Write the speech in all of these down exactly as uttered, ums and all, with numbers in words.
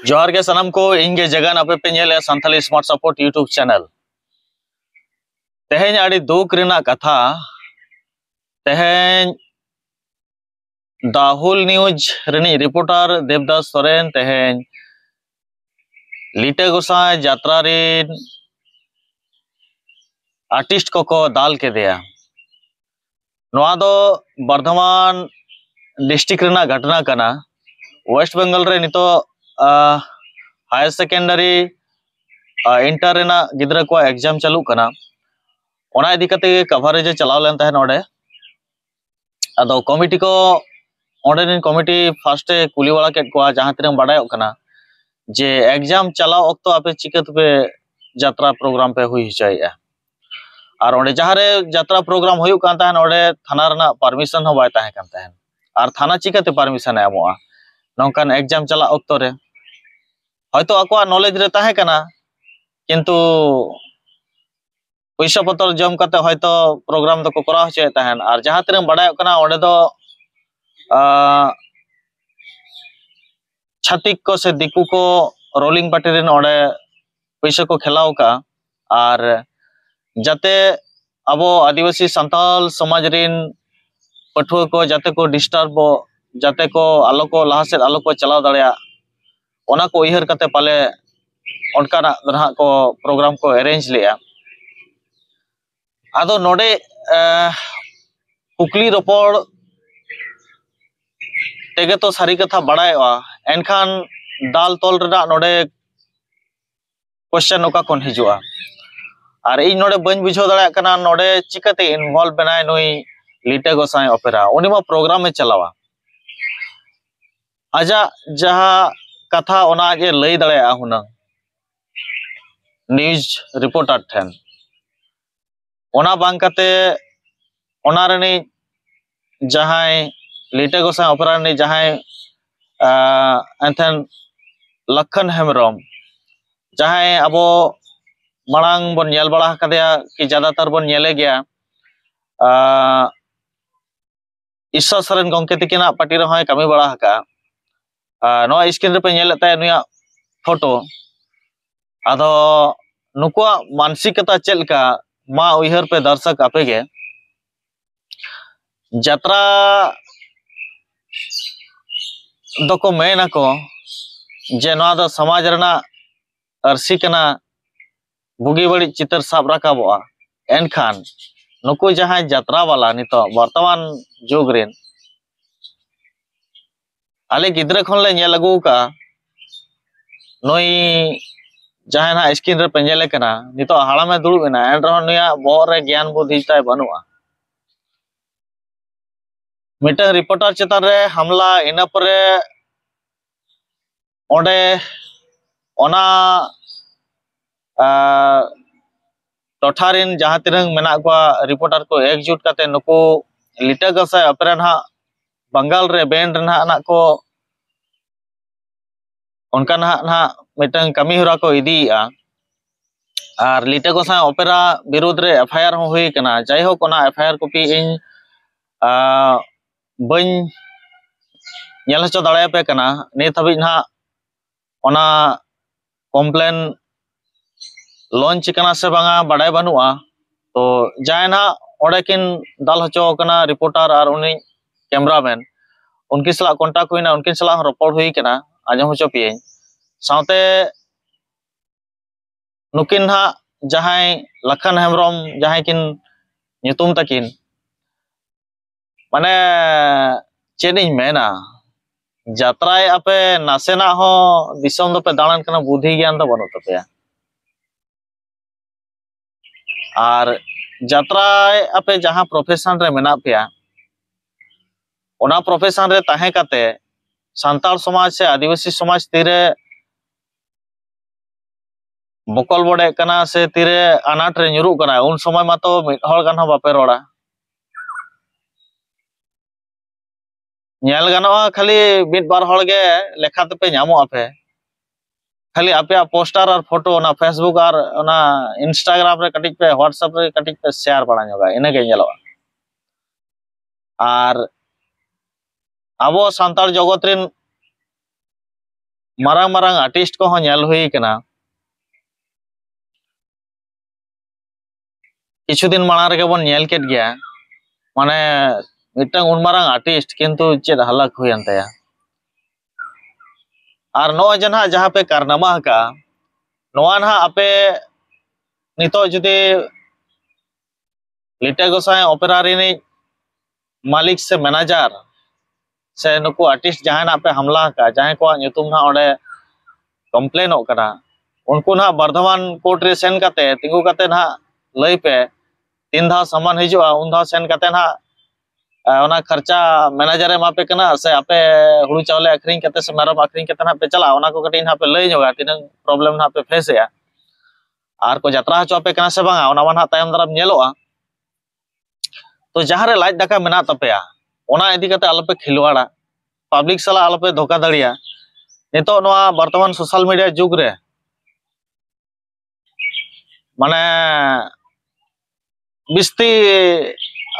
ᱡᱚᱦᱟᱨ ᱜᱮ ᱥᱟᱱᱟᱢ ᱠᱚ, ᱤᱧ ᱜᱮ ᱡᱟᱜᱟᱱ, ᱟᱯᱮ ᱯᱮ ᱧᱮᱞᱮᱫᱼᱟ Santali Smart Support YouTube channel᱾ ᱛᱮᱦᱮᱧ ᱟᱹᱰᱤ ᱫᱩᱠ ᱨᱮᱱᱟᱜ ᱠᱟᱛᱷᱟ, ᱛᱮᱦᱮᱧ The Whole News ᱨᱤᱱᱤᱡ reporter ᱫᱮᱵᱫᱟᱥ ᱥᱚᱨᱮᱱ ᱛᱮᱦᱮᱧ ᱞᱤᱴᱟᱹ ᱜᱚᱸᱥᱟᱭ ᱡᱟᱛᱨᱟ ᱨᱤᱱ artist ᱠᱚᱠᱚ ᱫᱟᱞ ᱠᱮᱫᱮᱭᱟ᱾ ᱱᱚᱣᱟ ᱫᱚ ᱵᱚᱨᱫᱷᱚᱢᱟᱱ district ᱨᱮᱱᱟᱜ ᱜᱷᱚᱴᱚᱱᱟ ᱠᱟᱱᱟ᱾ West Bengal ᱨᱮ ᱱᱤᱛᱚᱜ higher secondary, inter ᱨᱮᱱᱟᱜ ᱜᱤᱫᱽᱨᱟᱹ ᱠᱚᱣᱟᱜ exam ᱪᱟᱹᱞᱩᱜ ᱠᱟᱱᱟ᱾ ᱚᱱᱟ ᱤᱫᱤ ᱠᱟᱛᱮ ᱜᱮ coverage ᱮ ᱪᱟᱞᱟᱣ ᱞᱮᱱ ᱛᱟᱦᱮᱸᱫ ᱚᱸᱰᱮ᱾ ᱟᱫᱚ committee ᱠᱚ, ᱚᱸᱰᱮ ᱨᱮᱱ committee first ᱮ ᱠᱩᱞᱤ ᱵᱟᱲᱟ ᱠᱮᱫ ᱠᱚᱣᱟ, ᱡᱟᱦᱟᱸ ᱛᱤᱱᱟᱹᱜ ᱵᱟᱰᱟᱭᱚᱜ ᱠᱟᱱᱟ, ᱡᱮ exam ᱪᱟᱞᱟᱣ ᱚᱠᱛᱚ ᱟᱯᱮ ᱪᱤᱠᱟᱹ ᱛᱮᱯᱮ ᱡᱟᱛᱨᱟ program ᱯᱮ ᱦᱩᱭ ᱦᱚᱪᱚᱭᱮᱫᱼᱟ? ᱟᱨ ᱚᱸᱰᱮ ᱡᱟᱦᱟᱸ ᱨᱮ ᱡᱟᱛᱨᱟ program ᱦᱩᱭᱩᱜ ᱠᱟᱱ ᱛᱟᱦᱮᱸᱱ, ᱚᱸᱰᱮ ᱛᱷᱟᱱᱟ ᱨᱮᱱᱟᱜ permission ᱦᱚᱸ ᱵᱟᱭ ᱛᱟᱦᱮᱸ ᱠᱟᱱ ᱛᱟᱦᱮᱸᱱ᱾ ᱟᱨ ᱛᱷᱟᱱᱟ ᱪᱤᱠᱟᱹᱛᱮ permission ᱮ ᱮᱢᱚᱜᱼᱟ ᱱᱚᱝᱠᱟᱱ exam ᱪᱟᱞᱟᱜ ᱚᱠᱛᱚ ᱨᱮ? ᱦᱚᱭᱛᱳ ᱟᱠᱚᱣᱟᱜ knowledge ᱨᱮ ᱛᱟᱦᱮᱸ ᱠᱟᱱᱟ, ᱠᱤᱱᱛᱩ ᱯᱚᱭᱥᱟ ᱯᱚᱛᱚᱨ ᱡᱚᱢ ᱠᱟᱛᱮ ᱦᱚᱭᱛᱳ program ᱫᱚᱠᱚ ᱠᱚᱨᱟᱣ ᱦᱚᱪᱚᱭᱮᱫ ᱛᱟᱦᱮᱸᱱ᱾ ᱟᱨ ᱡᱟᱦᱟᱸ ᱛᱤᱱᱟᱹᱜ ᱵᱟᱰᱟᱭᱚᱜ ᱠᱟᱱᱟ, ᱚᱸᱰᱮ ᱫᱚ ᱟᱸ, ᱪᱷᱟᱹᱛᱤᱠ ᱠᱚ ᱥᱮ ᱫᱤᱠᱩ ᱠᱚ rolling party ᱨᱮᱱ ᱚᱸᱰᱮ ᱯᱩᱭᱥᱟᱹ ᱠᱚ ᱠᱷᱮᱞᱟᱣ ᱟᱠᱟᱫᱼᱟ᱾ ᱟᱨ ᱡᱟᱛᱮ ᱟᱵᱚ ᱟᱹᱫᱤᱵᱟᱹᱥᱤ ᱥᱟᱱᱛᱟᱲ ᱥᱚᱢᱟᱡᱽ ᱨᱮᱱ ᱯᱟᱹᱴᱷᱩᱣᱟᱹ ᱠᱚ ᱡᱟᱛᱮ ᱠᱚ disturb ᱚᱜ, ᱡᱟᱛᱮ ᱠᱚ ᱟᱞᱚ ᱠᱚ ᱞᱟᱦᱟ ᱥᱮᱫ ᱟᱞᱚ ᱠᱚ ᱪᱟᱞᱟᱣ ᱫᱟᱲᱮᱭᱟᱜ, ᱚᱱᱟ ᱠᱚ ᱩᱭᱦᱟᱹᱨ ᱠᱟᱛᱮ ᱯᱟᱞᱮ ᱚᱱᱠᱟᱱᱟᱜ ᱫᱚ ᱱᱟᱦᱟᱜ ᱠᱚ program ᱠᱚ arrange ᱞᱮᱜᱼᱟ᱾ ᱟᱫᱚ ᱱᱚᱰᱮ, ᱮ, ᱠᱩᱠᱞᱤ ᱨᱚᱯᱚᱲ ᱛᱮᱜᱮ ᱛᱚ ᱥᱟᱹᱨᱤ ᱠᱟᱛᱷᱟ ᱵᱟᱲᱟᱭᱚᱜᱼᱟ, ᱮᱱᱠᱷᱟᱱ ᱫᱟᱞ ᱛᱚᱞ ᱨᱮᱱᱟᱜ ᱱᱚᱰᱮ question ᱚᱠᱟ ᱠᱷᱚᱱ ᱦᱤᱡᱩᱜᱼᱟ? ᱟᱨ ᱤᱧ ᱱᱚᱰᱮ ᱵᱟᱹᱧ ᱵᱩᱡᱷᱟᱹᱣ ᱫᱟᱲᱮᱭᱟᱜ ᱠᱟᱱᱟ, ᱱᱚᱰᱮ ᱪᱤᱠᱟᱹᱛᱮ involve ᱮᱱᱟᱭ ᱱᱩᱭ ᱞᱤᱴᱟᱹ ᱜᱚᱸᱥᱟᱭ ᱚᱯᱮᱨᱟ? ᱩᱱᱤ ᱢᱟ program ᱮ ᱪᱟᱞᱟᱣᱟ, ᱟᱡᱟᱜ ᱡᱟᱦᱟᱸ ᱠᱟᱛᱷᱟ ᱚᱱᱟ ᱟᱡ ᱮ ᱞᱟᱹᱭ ᱫᱟᱲᱮᱭᱟᱜᱼᱟ ᱦᱩᱱᱟᱹᱝ news reporter ᱴᱷᱮᱱ᱾ ᱚᱱᱟ ᱵᱟᱝ ᱠᱟᱛᱮ ᱚᱱᱟ ᱨᱤᱱᱤᱡ ᱡᱟᱦᱟᱸᱭ ᱞᱤᱴᱟᱹ ᱜᱚᱸᱥᱟᱭ ᱚᱯᱮᱨᱟ ᱨᱤᱱᱤᱡ ᱡᱟᱦᱟᱸᱭ, ᱟᱸ, ᱮᱱᱛᱷᱮᱱ ᱞᱚᱠᱠᱷᱚᱱ ᱦᱮᱢᱵᱨᱚᱢ, ᱡᱟᱦᱟᱸᱭ ᱟᱵᱚ ᱢᱟᱲᱟᱝ ᱵᱚᱱ ᱧᱮᱞ ᱵᱟᱲᱟ ᱟᱠᱟᱫᱮᱭᱟ ᱠᱤ ᱡᱟᱫᱟᱛᱟᱨ ᱵᱚᱱ ᱧᱮᱞᱮ ᱜᱮᱭᱟ, ᱟᱸ, ᱤᱥᱥᱚᱨ ᱥᱚᱨᱮᱱ ᱜᱚᱢᱠᱮ ᱛᱤᱠᱤᱱᱟᱜ party ᱨᱮᱦᱚᱸᱭ ᱠᱟᱹᱢᱤ ᱵᱟᱲᱟ ᱟᱠᱟᱫᱼᱟ᱾ ᱟᱨ ᱱᱚᱣᱟ screen ᱨᱮᱯᱮ ᱧᱮᱞᱮᱫ ᱛᱟᱭᱟ ᱱᱩᱭᱟᱜ ᱯᱷᱳᱴᱳ᱾ ᱟᱫᱚ ᱱᱩᱠᱩᱣᱟᱜ ᱢᱟᱱᱥᱤᱠᱚᱛᱟ ᱪᱮᱫ ᱞᱮᱠᱟ, ᱢᱟ ᱩᱭᱦᱟᱹᱨ ᱯᱮ ᱫᱚᱨᱥᱚᱠ ᱟᱯᱮ ᱜᱮ᱾ ᱡᱟᱛᱨᱟ ᱫᱚᱠᱚ ᱢᱮᱱ ᱟᱠᱚ ᱡᱮ ᱱᱚᱣᱟ ᱫᱚ ᱥᱚᱢᱟᱡᱽ ᱨᱮᱱᱟᱜ ᱟᱹᱨᱥᱤ ᱠᱟᱱᱟ, ᱵᱩᱜᱤ ᱵᱟᱹᱲᱤᱡ ᱪᱤᱛᱟᱹᱨ ᱥᱟᱵ ᱨᱟᱠᱟᱵᱚᱜᱼᱟ᱾ ᱮᱱᱠᱷᱟᱱ ᱱᱩᱠᱩ ᱡᱟᱦᱟᱸᱭ ᱡᱟᱛᱨᱟ ᱵᱟᱞᱟ ᱱᱤᱛᱚᱜ ᱵᱚᱨᱛᱚᱢᱟᱱ ᱡᱩᱜᱽ ᱨᱮᱱ, ᱟᱞᱮ ᱜᱤᱫᱽᱨᱟᱹ ᱠᱷᱚᱱ ᱞᱮ ᱧᱮᱞ ᱟᱹᱜᱩ ᱟᱠᱟᱫᱼᱟ, ᱱᱩᱭ ᱡᱟᱦᱟᱸᱭ ᱱᱟᱦᱟᱜ screen ᱨᱮᱯᱮ ᱧᱮᱞᱮ ᱠᱟᱱᱟ, ᱱᱤᱛᱚᱜ ᱦᱟᱲᱟᱢᱮ ᱫᱩᱲᱩᱵ ᱮᱱᱟ, ᱮᱱ ᱨᱮᱦᱚᱸ ᱱᱩᱭᱟᱜ ᱵᱚᱦᱚᱜ ᱨᱮ ᱜᱮᱭᱟᱱ ᱵᱩᱫᱽᱫᱷᱤ ᱛᱟᱭ ᱵᱟᱹᱱᱩᱜᱼᱟ᱾ ᱢᱤᱫᱴᱟᱝ ᱨᱤᱯᱳᱨᱴᱟᱨ ᱪᱮᱛᱟᱱ ᱨᱮ ᱦᱟᱢᱞᱟ, ᱤᱱᱟᱹ ᱯᱚᱨᱮ ᱚᱸᱰᱮ ᱚᱱᱟ, ᱟᱸ, ᱴᱚᱴᱷᱟ ᱨᱮᱱ ᱡᱟᱦᱟᱸ ᱛᱤᱱᱟᱹᱝ ᱢᱮᱱᱟᱜ ᱠᱚᱣᱟ ᱨᱤᱯᱳᱨᱴᱟᱨ ᱠᱚ ᱮᱠᱡᱩᱴ ᱠᱟᱛᱮ ᱱᱩᱠᱩ ᱞᱤᱴᱟᱹ ᱜᱚᱸᱥᱟᱭ ᱚᱯᱮᱨᱟ ᱱᱟᱦᱟᱜ ᱵᱟᱝᱜᱟᱞ ᱨᱮ ᱵᱮᱱᱰ ᱱᱟᱦᱟᱜ ᱱᱟᱜ ᱠᱚ ᱚᱱᱠᱟ ᱱᱟᱦᱟᱜ, ᱱᱟᱦᱟᱜ ᱢᱤᱫᱴᱟᱝ ᱠᱟᱹᱢᱤ ᱦᱚᱨᱟ ᱠᱚ ᱤᱫᱤᱭᱮᱫᱼᱟ᱾ ᱟᱨ ᱞᱤᱴᱟᱹ ᱜᱚᱸᱥᱟᱭ ᱚᱯᱮᱨᱟ ᱵᱤᱨᱩᱫᱽ ᱨᱮ FIR ᱦᱚᱸ ᱦᱩᱭ ᱟᱠᱟᱱᱟ᱾ ᱡᱟᱭᱦᱳᱠ, ᱚᱱᱟ FIR ᱠᱚᱯᱤ ᱤᱧ, ᱟᱸ, ᱵᱟᱹᱧ ᱧᱮᱞ ᱦᱚᱪᱚ ᱫᱟᱲᱮᱭᱟᱯᱮ ᱠᱟᱱᱟ᱾ ᱱᱤᱛ ᱦᱟᱹᱵᱤᱡ ᱱᱟᱦᱟᱜ ᱚᱱᱟ complain launch ᱠᱟᱱᱟ ᱥᱮ ᱵᱟᱝᱟ ᱵᱟᱰᱟᱭ ᱵᱟᱹᱱᱩᱜᱼᱟ᱾ ᱛᱚ ᱡᱟᱦᱟᱸᱭ ᱱᱟᱦᱟᱜ ᱚᱸᱰᱮ ᱠᱤᱱ ᱫᱟᱞ ᱦᱚᱪᱚ ᱟᱠᱟᱱᱟ, ᱨᱤᱯᱳᱨᱴᱟᱨ ᱟᱨ ᱩᱱᱤ ᱠᱮᱢᱨᱟᱢᱮᱱ, ᱩᱱᱠᱤᱱ ᱥᱟᱞᱟᱜ ᱠᱚᱱᱴᱟᱠᱴ ᱦᱩᱭᱱᱟ, ᱩᱱᱠᱤᱱ ᱥᱟᱞᱟᱜ ᱦᱚᱸ ᱨᱚᱯᱚᱲ ᱦᱩᱭ ᱠᱟᱱᱟ, ᱟᱸᱡᱚᱢ ᱦᱚᱪᱚ ᱯᱮᱭᱟᱹᱧ᱾ ᱥᱟᱶᱛᱮ ᱱᱩᱠᱤᱱ ᱱᱟᱦᱟᱜ ᱡᱟᱦᱟᱸᱭ ᱞᱟᱠᱷᱟᱱ ᱦᱮᱢᱵᱨᱚᱢ, ᱡᱟᱦᱟᱸᱭ ᱠᱤᱱ ᱧᱩᱛᱩᱢ ᱛᱟᱹᱠᱤᱱ, ᱢᱟᱱᱮ ᱪᱮᱫ ᱤᱧ ᱢᱮᱱᱟ, ᱡᱟᱛᱨᱟᱭᱮᱫᱼᱟ ᱯᱮ, ᱱᱟᱥᱮᱱᱟᱜ ᱦᱚᱸ ᱫᱤᱥᱚᱢ ᱫᱚᱯᱮ ᱫᱟᱬᱟᱱ ᱠᱟᱱᱟ, ᱵᱩᱫᱷᱤ ᱜᱮᱭᱟᱱ ᱫᱚ ᱵᱟᱹᱱᱩᱜ ᱛᱟᱯᱮᱭᱟ᱾ ᱟᱨ ᱡᱟᱛᱨᱟᱭᱮᱫᱼᱟ ᱯᱮ, ᱡᱟᱦᱟᱸ ᱯᱨᱚᱯᱷᱮᱥᱚᱱ ᱨᱮ ᱢᱮᱱᱟᱜ ᱯᱮᱭᱟ, ᱚᱱᱟ ᱯᱨᱚᱯᱷᱮᱥᱚᱱ ᱨᱮ ᱛᱟᱦᱮᱸ ᱠᱟᱛᱮ ᱥᱟᱱᱛᱟᱲ ᱥᱚᱢᱟᱡᱽ ᱥᱮ ᱟᱹᱫᱤᱵᱟᱹᱥᱤ ᱥᱚᱢᱟᱡᱽ ᱛᱤᱨᱮ ᱵᱚᱠᱚᱞ ᱵᱚᱰᱮᱜ ᱠᱟᱱᱟ ᱥᱮ ᱛᱤᱨᱮ ᱟᱱᱟᱴ ᱨᱮ ᱧᱩᱨᱩᱜ ᱠᱟᱱᱟ, ᱩᱱ ᱥᱚᱢᱚᱭ ᱢᱟᱛᱚ ᱢᱤᱫ ᱦᱚᱲ ᱜᱟᱱ ᱦᱚᱸ ᱵᱟᱯᱮ ᱨᱚᱲᱟ᱾ ᱧᱮᱞ ᱜᱟᱱᱚᱜᱼᱟ, ᱠᱷᱟᱹᱞᱤ ᱢᱤᱫ ᱵᱟᱨ ᱦᱚᱲ ᱜᱮ ᱞᱮᱠᱷᱟ ᱛᱮᱯᱮ ᱧᱟᱢᱚᱜ ᱟᱯᱮ᱾ ᱠᱷᱟᱹᱞᱤ ᱟᱯᱮᱭᱟᱜ ᱯᱳᱥᱴᱟᱨ ᱟᱨ ᱯᱷᱳᱴᱳ ᱚᱱᱟ Facebook ᱟᱨ ᱚᱱᱟ Instagram ᱨᱮ ᱠᱟᱹᱴᱤᱡ ᱯᱮ, WhatsApp ᱨᱮ ᱠᱟᱹᱴᱤᱡ ᱯᱮ ᱥᱮᱭᱟᱨ ᱵᱟᱲᱟ ᱧᱚᱜᱟ, ᱤᱱᱟᱹᱜᱮ ᱧᱮᱞᱚᱜᱼᱟ᱾ ᱟᱨ ᱟᱵᱚ ᱥᱟᱱᱛᱟᱲ ᱡᱚᱜᱚᱛ ᱨᱮᱱ ᱢᱟᱨᱟᱝ ᱢᱟᱨᱟᱝ ᱟᱨᱴᱤᱥᱴ ᱠᱚᱦᱚᱸ ᱧᱮᱞ ᱦᱩᱭ ᱠᱟᱱᱟ᱾ ᱠᱤᱪᱷᱩ ᱫᱤᱱ ᱢᱟᱲᱟᱝ ᱨᱮᱜᱮ ᱵᱚᱱ ᱧᱮᱞ ᱠᱮᱫ ᱜᱮᱭᱟ, ᱢᱟᱱᱮ ᱢᱤᱫᱴᱟᱝ ᱩᱱ ᱢᱟᱨᱟᱝ ᱟᱨᱴᱤᱥᱴ ᱠᱤᱱᱛᱩ ᱪᱮᱫ ᱦᱟᱞᱟᱛ ᱦᱩᱭᱮᱱ ᱛᱟᱭᱟ᱾ ᱟᱨ ᱱᱚᱜᱼᱚᱭ ᱡᱮ ᱱᱟᱦᱟᱜ ᱡᱟᱦᱟᱸ ᱯᱮ ᱠᱟᱨᱱᱟᱢᱟ ᱟᱠᱟᱜᱼᱟ, ᱱᱚᱣᱟ ᱱᱟᱦᱟᱜ ᱟᱯᱮ ᱱᱤᱛᱚᱜ ᱡᱩᱫᱤ ᱞᱤᱴᱟᱹ ᱜᱚᱸᱥᱟᱭ ᱚᱯᱮᱨᱟ ᱨᱤᱱᱤᱡ ᱢᱟᱹᱞᱤᱠ ᱥᱮ ᱢᱮᱱᱮᱡᱟᱨ ᱥᱮ ᱱᱩᱠᱩ ᱟᱨᱴᱤᱥᱴ ᱡᱟᱦᱟᱸᱭ ᱱᱟᱜ ᱯᱮ ᱦᱟᱢᱞᱟ ᱟᱠᱟᱫ, ᱡᱟᱦᱟᱸᱭ ᱠᱚᱣᱟᱜ ᱧᱩᱛᱩᱢ ᱱᱟᱜ ᱚᱸᱰᱮ ᱠᱚᱢᱯᱞᱮᱱᱚᱜ ᱠᱟᱱᱟ, ᱩᱱᱠᱩ ᱱᱟᱜ ᱵᱚᱨᱫᱷᱚᱢᱟᱱ ᱠᱳᱨᱴ ᱨᱮ ᱥᱮᱱ ᱠᱟᱛᱮ, ᱛᱤᱸᱜᱩ ᱠᱟᱛᱮ ᱱᱟᱜ ᱞᱟᱹᱭ ᱯᱮ, ᱛᱤᱱ ᱫᱷᱟᱣ ᱥᱟᱢᱟᱱ ᱦᱤᱡᱩᱜᱼᱟ, ᱩᱱ ᱫᱷᱟᱣ ᱥᱮᱱ ᱠᱟᱛᱮ ᱱᱟᱜ, ᱮ, ᱚᱱᱟ ᱠᱷᱚᱨᱪᱟ ᱢᱮᱱᱮᱡᱟᱨ ᱮ ᱮᱢᱟ ᱯᱮ ᱠᱟᱱᱟ ᱥᱮ ᱟᱯᱮ ᱦᱩᱲᱩ ᱪᱟᱣᱞᱮ ᱟᱹᱠᱷᱨᱤᱧ ᱠᱟᱛᱮ ᱥᱮ ᱢᱮᱨᱚᱢ ᱟᱹᱠᱷᱨᱤᱧ ᱠᱟᱛᱮ ᱱᱟᱜ ᱯᱮ ᱪᱟᱞᱟᱜᱼᱟ? ᱚᱱᱟ ᱠᱚ ᱠᱟᱹᱴᱤᱡ ᱱᱟᱜ ᱯᱮ ᱞᱟᱹᱭ ᱧᱚᱜᱟ, ᱛᱤᱱᱟᱹᱝ ᱯᱨᱚᱵᱞᱮᱢ ᱱᱟᱜ ᱯᱮ ᱯᱷᱮᱥ ᱮᱜᱼᱟ᱾ ᱟᱨ ᱠᱚ ᱡᱟᱛᱨᱟ ᱦᱚᱪᱚ ᱟᱯᱮ ᱠᱟᱱᱟ ᱥᱮ ᱵᱟᱝᱟ, ᱚᱱᱟ ᱢᱟ ᱱᱟᱜ ᱛᱟᱭᱚᱢ ᱫᱟᱨᱟᱢ ᱧᱮᱞᱚᱜᱼᱟ᱾ ᱛᱚ ᱡᱟᱦᱟᱸ ᱨᱮ ᱞᱟᱡ ᱫᱟᱠᱟ ᱢᱮᱱᱟᱜ ᱛᱟᱯᱮᱭᱟ, ᱚᱱᱟ ᱤᱫᱤ ᱠᱟᱛᱮ ᱟᱞᱚᱯᱮ ᱠᱷᱤᱞᱣᱟᱲᱟ, ᱯᱟᱵᱽᱞᱤᱠ ᱥᱟᱞᱟᱜ ᱟᱞᱚᱯᱮ ᱫᱷᱳᱠᱟ ᱫᱟᱲᱮᱭᱟ᱾ ᱱᱤᱛᱚᱜ ᱱᱚᱣᱟ ᱵᱚᱨᱛᱚᱢᱟᱱ ᱥᱳᱥᱟᱞ ᱢᱤᱰᱤᱭᱟ ᱡᱩᱜᱽ ᱨᱮ ᱢᱟᱱᱮ ᱵᱤᱥᱛᱤ,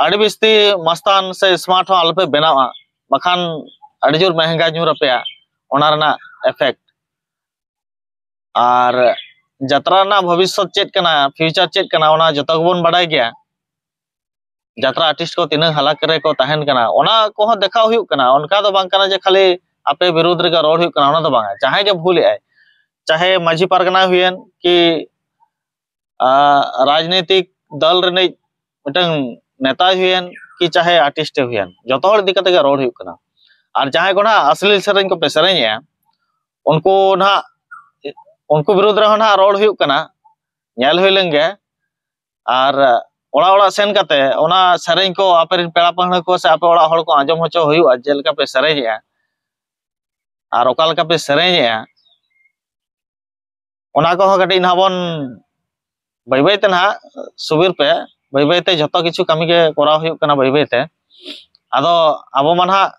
ᱟᱹᱰᱤ ᱵᱤᱥᱛᱤ ᱢᱟᱥᱛᱟᱱ ᱥᱮ ᱥᱢᱟᱨᱴ ᱦᱚᱸ ᱟᱞᱚᱯᱮ ᱵᱮᱱᱟᱣᱟ, ᱵᱟᱠᱷᱟᱱ ᱟᱹᱰᱤ ᱡᱳᱨ ᱢᱮᱦᱮᱝᱜᱟ ᱧᱩᱨ ᱟᱯᱮᱭᱟ ᱚᱱᱟ ᱨᱮᱱᱟᱜ ᱮᱯᱷᱮᱠᱴ᱾ ᱟᱨ ᱡᱟᱛᱨᱟ ᱨᱮᱱᱟᱜ ᱵᱷᱚᱵᱤᱥᱥᱚᱛ ᱪᱮᱫ ᱠᱟᱱᱟ, ᱯᱷᱤᱭᱩᱪᱟᱨ ᱪᱮᱫ ᱠᱟᱱᱟ, ᱚᱱᱟ ᱡᱚᱛᱚ ᱜᱮᱵᱚᱱ ᱵᱟᱰᱟᱭ ᱜᱮᱭᱟ᱾ ᱡᱟᱛᱨᱟ ᱟᱨᱴᱤᱥᱴ ᱠᱚ ᱛᱤᱱᱟᱹᱜ ᱦᱟᱞᱟᱠ ᱨᱮᱠᱚ ᱛᱟᱦᱮᱱ ᱠᱟᱱᱟ, ᱚᱱᱟ ᱠᱚᱦᱚᱸ ᱫᱮᱠᱷᱟᱣ ᱦᱩᱭᱩᱜ ᱠᱟᱱᱟ᱾ ᱚᱱᱠᱟ ᱫᱚ ᱵᱟᱝ ᱠᱟᱱᱟ ᱡᱮ ᱠᱷᱟᱹᱞᱤ ᱟᱯᱮ ᱵᱤᱨᱩᱫᱷ ᱨᱮᱜᱮ ᱨᱚᱲ ᱦᱩᱭᱩᱜ ᱠᱟᱱᱟ, ᱚᱱᱟ ᱫᱚ ᱵᱟᱝᱟ᱾ ᱡᱟᱦᱟᱸᱭ ᱜᱮ ᱵᱷᱩᱞᱮᱜᱼᱟᱭ, ᱪᱟᱦᱮ ᱢᱟᱹᱡᱷᱤ ᱯᱟᱨᱜᱟᱱᱟ ᱦᱩᱭᱮᱱ ᱠᱤ, ᱟ, ᱨᱟᱡᱽᱱᱤᱛᱤᱠ ᱫᱚᱞ ᱨᱤᱱᱤᱡ ᱢᱤᱫᱴᱟᱝ ᱱᱮᱛᱟᱭ ᱦᱩᱭᱮᱱ ᱠᱤ ᱪᱟᱦᱮ ᱟᱨᱴᱤᱥᱴ ᱮ ᱦᱩᱭᱮᱱ, ᱡᱚᱛᱚ ᱦᱚᱲ ᱤᱫᱤ ᱠᱟᱛᱮ ᱜᱮ ᱨᱚᱲ ᱦᱩᱭᱩᱜ ᱠᱟᱱᱟ᱾ ᱟᱨ ᱡᱟᱦᱟᱸᱭ ᱠᱚ ᱱᱟᱦᱟᱜ ᱟᱥᱞᱤᱞ ᱥᱮᱨᱮᱧ ᱠᱚᱯᱮ ᱥᱮᱨᱮᱧᱮᱜᱼᱟ, ᱩᱱᱠᱩ ᱱᱟᱦᱟᱜ, ᱩᱱᱠᱩ ᱵᱤᱨᱩᱫᱷ ᱨᱮᱦᱚᱸ ᱱᱟᱦᱟᱜ ᱨᱚᱲ ᱦᱩᱭᱩᱜ ᱠᱟᱱᱟ, ᱧᱮᱞ ᱦᱩᱭ ᱞᱮᱱ ᱜᱮ᱾ ᱟᱨ ᱚᱲᱟᱜ ᱚᱲᱟᱜ ᱥᱮᱱ ᱠᱟᱛᱮ ᱚᱱᱟ ᱥᱮᱨᱮᱧ ᱠᱚ ᱟᱯᱮ ᱨᱮᱱ ᱯᱮᱲᱟ ᱯᱟᱹᱦᱬᱟᱹ ᱠᱚ ᱥᱮ ᱟᱯᱮ ᱚᱲᱟᱜ ᱦᱚᱲ ᱠᱚ ᱟᱸᱡᱚᱢ ᱦᱚᱪᱚ ᱦᱩᱭᱩᱜᱼᱟ, ᱪᱮᱫ ᱞᱮᱠᱟ ᱯᱮ ᱥᱮᱨᱮᱧᱮᱜᱼᱟ ᱟᱨ ᱚᱠᱟ ᱞᱮᱠᱟ ᱯᱮ ᱥᱮᱨᱮᱧᱮᱜᱼᱟ᱾ ᱚᱱᱟ ᱠᱚᱦᱚᱸ ᱠᱟᱹᱴᱤᱡ ᱱᱟᱦᱟᱜ ᱵᱚᱱ ᱵᱟᱹᱭ ᱵᱟᱹᱭ ᱛᱮ ᱱᱟᱦᱟᱜ ᱥᱩᱵᱤᱨ ᱯᱮ, ᱵᱟᱹᱭ ᱵᱟᱹᱭ ᱛᱮ ᱡᱷᱚᱛᱚ ᱠᱤᱪᱷᱩ ᱠᱟᱹᱢᱤ ᱜᱮ ᱠᱚᱨᱟᱣ ᱦᱩᱭᱩᱜ ᱠᱟᱱᱟ ᱵᱟᱹᱭ ᱵᱟᱹᱭ ᱛᱮ᱾ ᱟᱫᱚ ᱟᱵᱚ ᱢᱟ ᱱᱟᱦᱟᱜ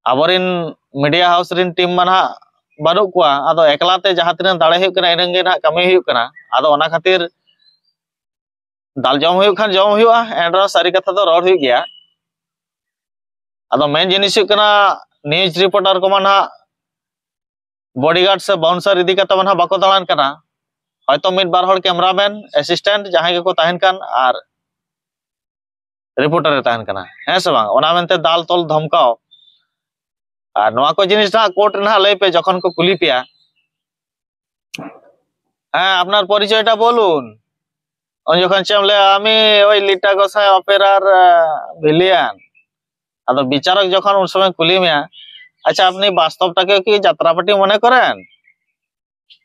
ᱟᱵᱚᱨᱮᱱ ᱢᱤᱰᱤᱭᱟ ᱦᱟᱣᱩᱥ ᱨᱮᱱ ᱴᱤᱢ ᱢᱟ ᱱᱟᱦᱟᱜ ᱵᱟᱹᱱᱩᱜ ᱠᱚᱣᱟ, ᱟᱫᱚ ᱮᱠᱞᱟ ᱛᱮ ᱡᱟᱦᱟᱸ ᱛᱤᱱᱟᱹᱜ ᱫᱟᱲᱮ ᱦᱩᱭᱩᱜ ᱠᱟᱱᱟ ᱤᱱᱟᱹᱜ ᱜᱮ ᱱᱟᱦᱟᱜ ᱠᱟᱹᱢᱤ ᱦᱩᱭᱩᱜ ᱠᱟᱱᱟ᱾ ᱟᱫᱚ ᱚᱱᱟ ᱠᱷᱟᱹᱛᱤᱨ ᱫᱟᱞ ᱡᱚᱢ ᱦᱩᱭᱩᱜ ᱠᱷᱟᱱ ᱡᱚᱢ ᱦᱩᱭᱩᱜᱼᱟ, ᱮᱱᱨᱮᱦᱚᱸ ᱥᱟᱹᱨᱤ ᱠᱟᱛᱷᱟ ᱫᱚ ᱨᱚᱲ ᱦᱩᱭᱩᱜ ᱜᱮᱭᱟ᱾ ᱟᱫᱚ ᱢᱮᱱ ᱡᱤᱱᱤᱥ ᱦᱩᱭᱩᱜ ᱠᱟᱱᱟ, ᱱᱤᱭᱩᱡᱽ ᱨᱤᱯᱳᱨᱴᱟᱨ ᱠᱚᱢᱟ ᱱᱟᱦᱟᱜ ᱵᱚᱰᱤᱜᱟᱨᱰ ᱥᱮ ᱵᱟᱣᱩᱱᱥᱟᱨ ᱤᱫᱤ ᱠᱟᱛᱮ ᱢᱟ ᱱᱟᱦᱟᱜ ᱵᱟᱠᱚ ᱫᱟᱬᱟᱱ ᱠᱟᱱᱟ᱾ ᱦᱚᱭᱛᱳ ᱢᱤᱫ ᱵᱟᱨ ᱦᱚᱲ ᱠᱮᱢᱨᱟᱢᱮᱱ, ᱮᱥᱤᱥᱴᱮᱱᱴ ᱡᱟᱦᱟᱸᱭ ᱜᱮᱠᱚ ᱛᱟᱦᱮᱱ ᱠᱟᱱ ᱟᱨ ᱨᱤᱯᱳᱨᱴᱟᱨ ᱮ ᱛᱟᱦᱮᱱ ᱠᱟᱱᱟ, ᱦᱮᱸ ᱥᱮ ᱵᱟᱝ? ᱚᱱᱟ ᱢᱮᱱᱛᱮ ᱫᱟᱞ ᱛᱚᱞ ᱫᱷᱚᱢᱠᱟᱣ ᱟᱨ ᱱᱚᱣᱟ ᱠᱚ ᱡᱤᱱᱤᱥ ᱱᱟᱦᱟᱜ ᱠᱳᱨᱴ ᱨᱮ ᱱᱟᱦᱟᱜ ᱞᱟᱹᱭ ᱯᱮ, ᱡᱚᱠᱷᱚᱱ ᱠᱚ ᱠᱩᱞᱤ ᱯᱮᱭᱟ, "ᱦᱮᱸ, আপনার পরিচয়টা বলুন।" ᱩᱱ ᱡᱚᱠᱷᱚᱱ ᱪᱮᱫ ᱮᱢ ᱞᱟᱹᱭᱟ? "আমি ওই লিটা গোসাই অপেরার, আহ, ভিলিয়ান।" ᱟᱫᱚ ᱵᱤᱪᱟᱨᱚᱠ ᱡᱚᱠᱷᱚᱱ ᱩᱱ ᱥᱚᱢᱚᱭ ᱠᱩᱞᱤ ᱢᱮᱭᱟ, "ᱟᱪᱪᱷᱟ, আপনি বাস্তবটাকে কি যাত্রাপার্টি মনে করেন?"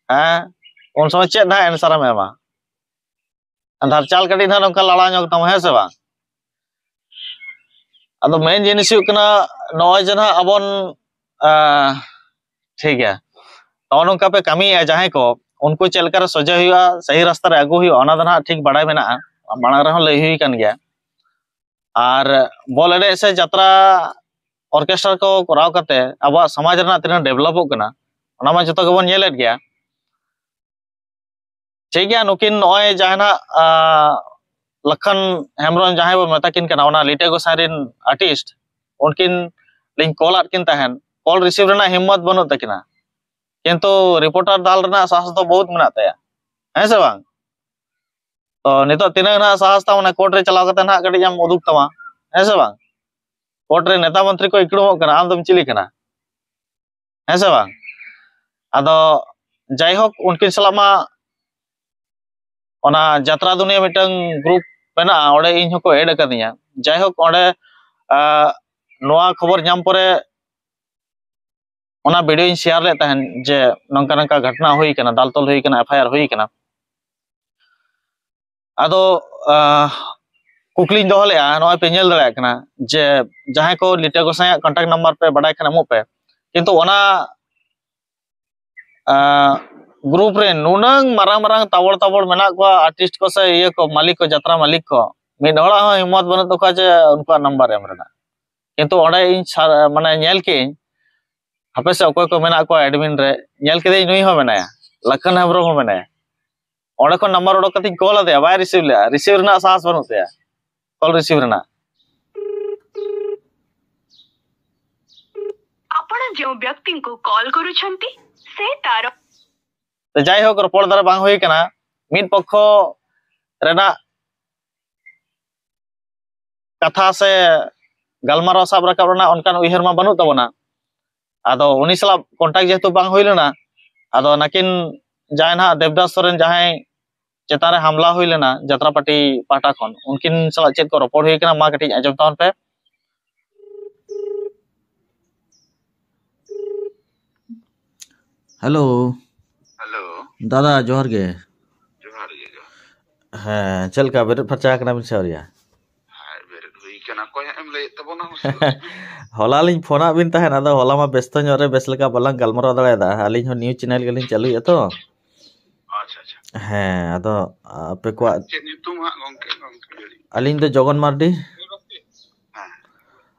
ᱦᱮᱸ, ᱩᱱ ᱥᱚᱢᱚᱭ ᱪᱮᱫ ᱱᱟᱦᱟᱜ ᱮᱱᱥᱟᱨ ᱮᱢ ᱮᱢᱟ? ᱟᱫᱷᱟᱨ ᱪᱟᱞ ᱠᱟᱹᱴᱤᱡ ᱱᱟᱦᱟᱜ ᱱᱚᱝᱠᱟ ᱞᱟᱲᱟ ᱧᱚᱜ ᱛᱟᱢᱟ, ᱦᱮᱸ ᱥᱮ ᱵᱟᱝ? ᱟᱫᱚ ᱢᱮᱱ ᱡᱤᱱᱤᱥ ᱦᱩᱭᱩᱜ ᱠᱟᱱᱟ, ᱱᱚᱜᱼᱚᱭ ᱡᱮ ᱱᱟᱦᱟᱜ ᱟᱵᱚᱱ, ᱟᱸ, ᱴᱷᱤᱠ ᱜᱮᱭᱟ, ᱱᱚᱜᱼᱚ ᱱᱚᱝᱠᱟ ᱯᱮ ᱠᱟᱹᱢᱤᱭᱮᱫᱼᱟ ᱡᱟᱦᱟᱸᱭ ᱠᱚ, ᱩᱱᱠᱩ ᱪᱮᱫ ᱞᱮᱠᱟᱨᱮ ᱥᱚᱡᱷᱮ ᱦᱩᱭᱩᱜᱼᱟ, ᱥᱟᱹᱦᱤ ᱨᱟᱥᱛᱟ ᱨᱮ ᱟᱹᱜᱩ ᱦᱩᱭᱩᱜᱼᱟ, ᱚᱱᱟ ᱫᱚ ᱱᱟᱦᱟᱜ ᱴᱷᱤᱠ ᱵᱟᱲᱟᱭ ᱢᱮᱱᱟᱜᱼᱟ, ᱢᱟᱲᱟᱝ ᱨᱮᱦᱚᱸ ᱞᱟᱹᱭ ᱦᱩᱭ ᱟᱠᱟᱱ ᱜᱮᱭᱟ᱾ ᱟᱨ ᱵᱚᱞ ᱮᱱᱮᱡ ᱥᱮ ᱡᱟᱛᱨᱟ ᱚᱨᱠᱮᱥᱴᱟᱨ ᱠᱚ ᱠᱚᱨᱟᱣ ᱠᱟᱛᱮ ᱟᱵᱚᱣᱟᱜ ᱥᱚᱢᱟᱡᱽ ᱨᱮᱱᱟᱜ ᱛᱤᱱᱟᱹᱜ ᱰᱮᱵᱷᱞᱚᱯᱚᱜ ᱠᱟᱱᱟ, ᱚᱱᱟ ᱢᱟ ᱡᱚᱛᱚ ᱜᱮᱵᱚᱱ ᱧᱮᱞᱮᱫ ᱜᱮᱭᱟ᱾ ᱴᱷᱤᱠ ᱜᱮᱭᱟ, ᱱᱩᱠᱤᱱ ᱱᱚᱜᱼᱚᱭ ᱡᱟᱦᱟᱱᱟᱜ, ᱟᱸ, ᱞᱚᱠᱠᱷᱚᱱ ᱦᱮᱢᱵᱨᱚᱢ ᱡᱟᱦᱟᱸᱭ ᱵᱚᱱ ᱢᱮᱛᱟ ᱠᱤᱱ ᱠᱟᱱᱟ, ᱚᱱᱟ ᱞᱤᱴᱟᱹ ᱜᱚᱸᱥᱟᱭ ᱨᱤᱱ ᱟᱨᱴᱤᱥᱴ, ᱩᱱᱠᱤᱱ ᱞᱤᱧ ᱠᱚᱞ ᱟᱫ ᱠᱤᱱ ᱛᱟᱦᱮᱸᱱ, ᱠᱚᱞ ᱨᱤᱥᱤᱵᱷ ᱨᱮᱱᱟᱜ ᱦᱤᱢᱢᱚᱛ ᱵᱟᱹᱱᱩᱜ ᱛᱟᱹᱠᱤᱱᱟ, ᱠᱤᱱᱛᱩ ᱨᱤᱯᱳᱨᱴᱟᱨ ᱫᱟᱞ ᱨᱮᱱᱟᱜ ᱥᱟᱦᱚᱥ ᱫᱚ ᱵᱚᱦᱩᱛ ᱢᱮᱱᱟᱜ ᱛᱟᱭᱟ, ᱦᱮᱸ ᱥᱮ ᱵᱟᱝ? ᱛᱚ ᱱᱤᱛᱚᱜ ᱛᱤᱱᱟᱹᱜ ᱱᱟᱦᱟᱜ ᱥᱟᱦᱚᱥ ᱛᱟᱢ, ᱚᱱᱟ ᱠᱳᱨᱴ ᱨᱮ ᱪᱟᱞᱟᱣ ᱠᱟᱛᱮ ᱱᱟᱦᱟᱜ ᱠᱟᱹᱴᱤᱡ ᱮᱢ ᱩᱫᱩᱜ ᱛᱟᱢᱟ, ᱦᱮᱸ ᱥᱮ ᱵᱟᱝ? ᱠᱳᱨᱴ ᱨᱮ ᱱᱮᱛᱟ ᱢᱚᱱᱛᱨᱤ ᱠᱚ ᱤᱠᱲᱩᱢᱚᱜ ᱠᱟᱱᱟ, ᱟᱢ ᱫᱚᱢ ᱪᱤᱞᱤ ᱠᱟᱱᱟ? ᱦᱮᱸ ᱥᱮ ᱵᱟᱝ? ᱟᱫᱚ ᱡᱟᱭᱦᱳᱠ, ᱩᱱᱠᱤᱱ ᱥᱟᱞᱟᱜ ᱢᱟ ᱚᱱᱟ ᱡᱟᱛᱨᱟ ᱫᱩᱱᱤᱭᱟᱹ ᱢᱤᱫᱴᱟᱝ ᱜᱨᱩᱯ ᱢᱮᱱᱟᱜᱼᱟ, ᱚᱸᱰᱮ ᱤᱧ ᱦᱚᱸᱠᱚ ᱮᱰ ᱟᱠᱟᱫᱤᱧᱟ᱾ ᱡᱟᱭᱦᱳᱠ, ᱚᱸᱰᱮ, ᱟᱸ, ᱱᱚᱣᱟ ᱠᱷᱚᱵᱚᱨ ᱧᱟᱢ ᱯᱚᱨᱮ ᱚᱱᱟ ᱵᱷᱤᱰᱤᱭᱳᱧ ᱥᱮᱭᱟᱨ ᱞᱮᱫ ᱛᱟᱦᱮᱸᱱ ᱡᱮ ᱱᱚᱝᱠᱟ ᱱᱚᱝᱠᱟ ᱜᱷᱚᱴᱚᱱᱟ ᱦᱩᱭ ᱠᱟᱱᱟ, ᱫᱟᱞ ᱛᱚᱞ ᱦᱩᱭ ᱠᱟᱱᱟ, ᱮᱯᱷ ᱟᱭ ᱟᱨ ᱦᱩᱭ ᱠᱟᱱᱟ᱾ ᱟᱫᱚ, ᱟᱸ, ᱠᱩᱠᱞᱤᱧ ᱫᱚᱦᱚ ᱞᱮᱫᱼᱟ, ᱱᱚᱜᱼᱚᱭ ᱯᱮ ᱧᱮᱞ ᱫᱟᱲᱮᱭᱟᱜ ᱠᱟᱱᱟ ᱡᱮ ᱡᱟᱦᱟᱸᱭ ᱠᱚ ᱞᱤᱴᱟᱹ ᱜᱚᱸᱥᱟᱭᱟᱜ ᱠᱚᱱᱴᱟᱠᱴ ᱱᱟᱢᱵᱟᱨ ᱯᱮ ᱵᱟᱰᱟᱭ ᱠᱷᱟᱱ ᱮᱢᱚᱜ ᱯᱮ, ᱠᱤᱱᱛᱩ ᱚᱱᱟ, ᱟᱸ, ᱜᱨᱩᱯ ᱨᱮ ᱱᱩᱱᱟᱹᱝ ᱢᱟᱨᱟᱝ ᱢᱟᱨᱟᱝ ᱛᱟᱵᱚᱲ ᱛᱟᱵᱚᱲ ᱢᱮᱱᱟᱜ ᱠᱚᱣᱟ, ᱟᱨᱴᱤᱥᱴ ᱠᱚ ᱥᱮ ᱤᱭᱟᱹ ᱠᱚ, ᱢᱟᱹᱞᱤᱠ ᱠᱚ, ᱡᱟᱛᱨᱟ ᱢᱟᱹᱞᱤᱠ ᱠᱚ, ᱢᱤᱫ ᱦᱚᱲᱟᱜ ᱦᱚᱸ ᱦᱤᱢᱢᱚᱛ ᱵᱟᱹᱱᱩᱜ ᱛᱟᱠᱚᱣᱟ ᱡᱮ ᱩᱱᱠᱩᱣᱟᱜ ᱱᱟᱢᱵᱟᱨ ᱮᱢ ᱨᱮᱱᱟᱜ᱾ ᱠᱤᱱᱛᱩ ᱚᱸᱰᱮ ᱤᱧ ᱥᱟ-, ᱢᱟᱱᱮ ᱧᱮᱞ ᱠᱮᱜᱼᱟᱹᱧ, ᱦᱟᱯᱮ ᱥᱮ ᱚᱠᱚᱭ ᱠᱚ ᱢᱮᱱᱟᱜ ᱠᱚᱣᱟ ᱮᱰᱢᱤᱱ ᱨᱮ, ᱧᱮᱞ ᱠᱮᱫᱟᱹᱧ ᱱᱩᱭ ᱦᱚᱸ ᱢᱮᱱᱟᱭᱟ, ᱞᱟᱠᱷᱟᱱ ᱦᱮᱢᱵᱨᱚᱢ ᱦᱚᱸ ᱢᱮᱱᱟᱭᱟ᱾ ᱚᱸᱰᱮ ᱠᱷᱚᱱ ᱱᱟᱢᱵᱟᱨ ᱚᱰᱚᱠ ᱠᱟᱛᱮᱧ ᱠᱚᱞ ᱟᱫᱮᱭᱟ, ᱵᱟᱭ ᱨᱤᱥᱤᱵᱷ ᱞᱮᱫᱼᱟ, ᱨᱤᱥᱤᱵᱷ ᱨᱮᱱᱟᱜ ᱥᱟᱦᱟᱥ ᱵᱟᱹᱱᱩᱜ ᱛᱟᱭᱟ, ᱠᱚᱞ ᱨᱤᱥᱤᱵᱷ ᱨᱮᱱᱟᱜ᱾ ଆପଣ ଯେଉଁ ବ୍ୟକ୍ତିଙ୍କୁ କଲ୍ କରୁଛନ୍ତି, ସେ ତାର ତ ଯାଇ ହଉ, ᱨᱚᱯᱚᱲ ᱫᱟᱨᱮ ᱵᱟᱝ ᱦᱩᱭ ᱠᱟᱱᱟ᱾ ᱢᱤᱫ ᱯᱚᱠᱠᱷᱚ ᱨᱮᱱᱟᱜ ᱠᱟᱛᱷᱟ ᱥᱮ ᱜᱟᱞᱢᱟᱨᱟᱣ ᱥᱟᱵ ᱨᱟᱠᱟᱵ ᱨᱮᱱᱟᱜ ᱚᱱᱠᱟᱱ ᱩᱭᱦᱟᱹᱨ ᱢᱟ ᱵᱟᱹᱱᱩᱜ ᱛᱟᱵᱚᱱᱟ᱾ ᱟᱫᱚ ᱩᱱᱤ ᱥᱟᱞᱟᱜ ᱠᱚᱱᱴᱟᱠᱴ ᱡᱮᱦᱮᱛᱩ ᱵᱟᱝ ᱦᱩᱭ ᱞᱮᱱᱟ, ᱟᱫᱚ ᱱᱟᱠᱤᱱ ᱡᱟᱦᱟᱸᱭ ᱱᱟᱦᱟᱜ ᱫᱮᱵᱽᱫᱟᱥ ᱥᱚᱨᱮᱱ, ᱡᱟᱦᱟᱸᱭ ᱪᱮᱛᱟᱱ ᱨᱮ ᱦᱟᱢᱞᱟ ᱦᱩᱭ ᱞᱮᱱᱟ ᱡᱟᱛᱨᱟᱯᱟᱴᱤ ᱯᱟᱦᱴᱟ ᱠᱷᱚᱱ, ᱩᱱᱠᱤᱱ ᱥᱟᱞᱟᱜ ᱪᱮᱫ ᱠᱚ ᱨᱚᱯᱚᱲ ᱦᱩᱭ ᱠᱟᱱᱟ, ᱢᱟ ᱠᱟᱹᱴᱤᱡ ᱟᱸᱡᱚᱢ ᱛᱟᱵᱚᱱ ᱯᱮ᱾ ᱦᱮᱞᱳ᱾ ᱦᱮᱞᱳ᱾ ᱫᱟᱫᱟ, ᱡᱚᱦᱟᱨ ᱜᱮ᱾ ᱡᱚᱦᱟᱨ ᱜᱮ, ᱡᱚᱦᱟᱨ᱾ ᱦᱮᱸ, ᱪᱮᱫ ᱞᱮᱠᱟ, ᱵᱮᱨᱮᱫ ᱯᱷᱟᱨᱪᱟ ᱟᱠᱟᱱᱟ ᱵᱤᱱ ᱥᱮ ᱟᱹᱣᱨᱤᱭᱟ? ᱦᱮᱸ, ᱵᱮᱨᱮᱫ ᱦᱩᱭ ᱠᱟᱱᱟ᱾ ᱚᱠᱚᱭ ᱦᱟᱸᱜ ᱮᱢ ᱞᱟᱹᱭᱮᱫ ᱛᱟᱵᱚᱱᱟ ᱢᱟᱥᱮ? ᱦᱚᱞᱟ ᱞᱤᱧ ᱯᱷᱳᱱᱟᱫ ᱵᱤᱱ ᱛᱟᱦᱮᱸᱫ, ᱟᱫᱚ ᱦᱚᱞᱟ ᱢᱟ ᱵᱮᱥᱛᱚ ᱧᱚᱜ ᱨᱮ ᱵᱮᱥ ᱞᱮᱠᱟ ᱵᱟᱞᱟᱝ ᱜᱟᱞᱢᱟᱨᱟᱣ ᱫᱟᱲᱮᱭᱟᱫᱟ᱾ ᱟᱹᱞᱤᱧ ᱦᱚᱸ ᱱᱤᱭᱩᱡᱽ ᱪᱮᱱᱮᱞ ᱜᱮᱞᱤᱧ ᱪᱟᱹᱞᱩᱭᱮᱫᱼᱟ ᱛᱚ᱾ ᱟᱪᱪᱷᱟ, ᱟᱪᱪᱷᱟ᱾ ᱦᱮᱸ, ᱟᱫᱚ ᱟᱯᱮ ᱠᱚᱣᱟᱜ ᱪᱮᱫ ᱧᱩᱛᱩᱢ ᱦᱟᱸᱜ ᱜᱚᱝᱠᱮ? ᱜᱚᱝᱠᱮ ᱞᱟᱹᱭ ᱫᱟᱹᱧ᱾ ᱟᱹᱞᱤᱧ ᱫᱚ ᱡᱚᱜᱚᱱ ᱢᱟᱨᱰᱤ᱾ ᱦᱮᱸ᱾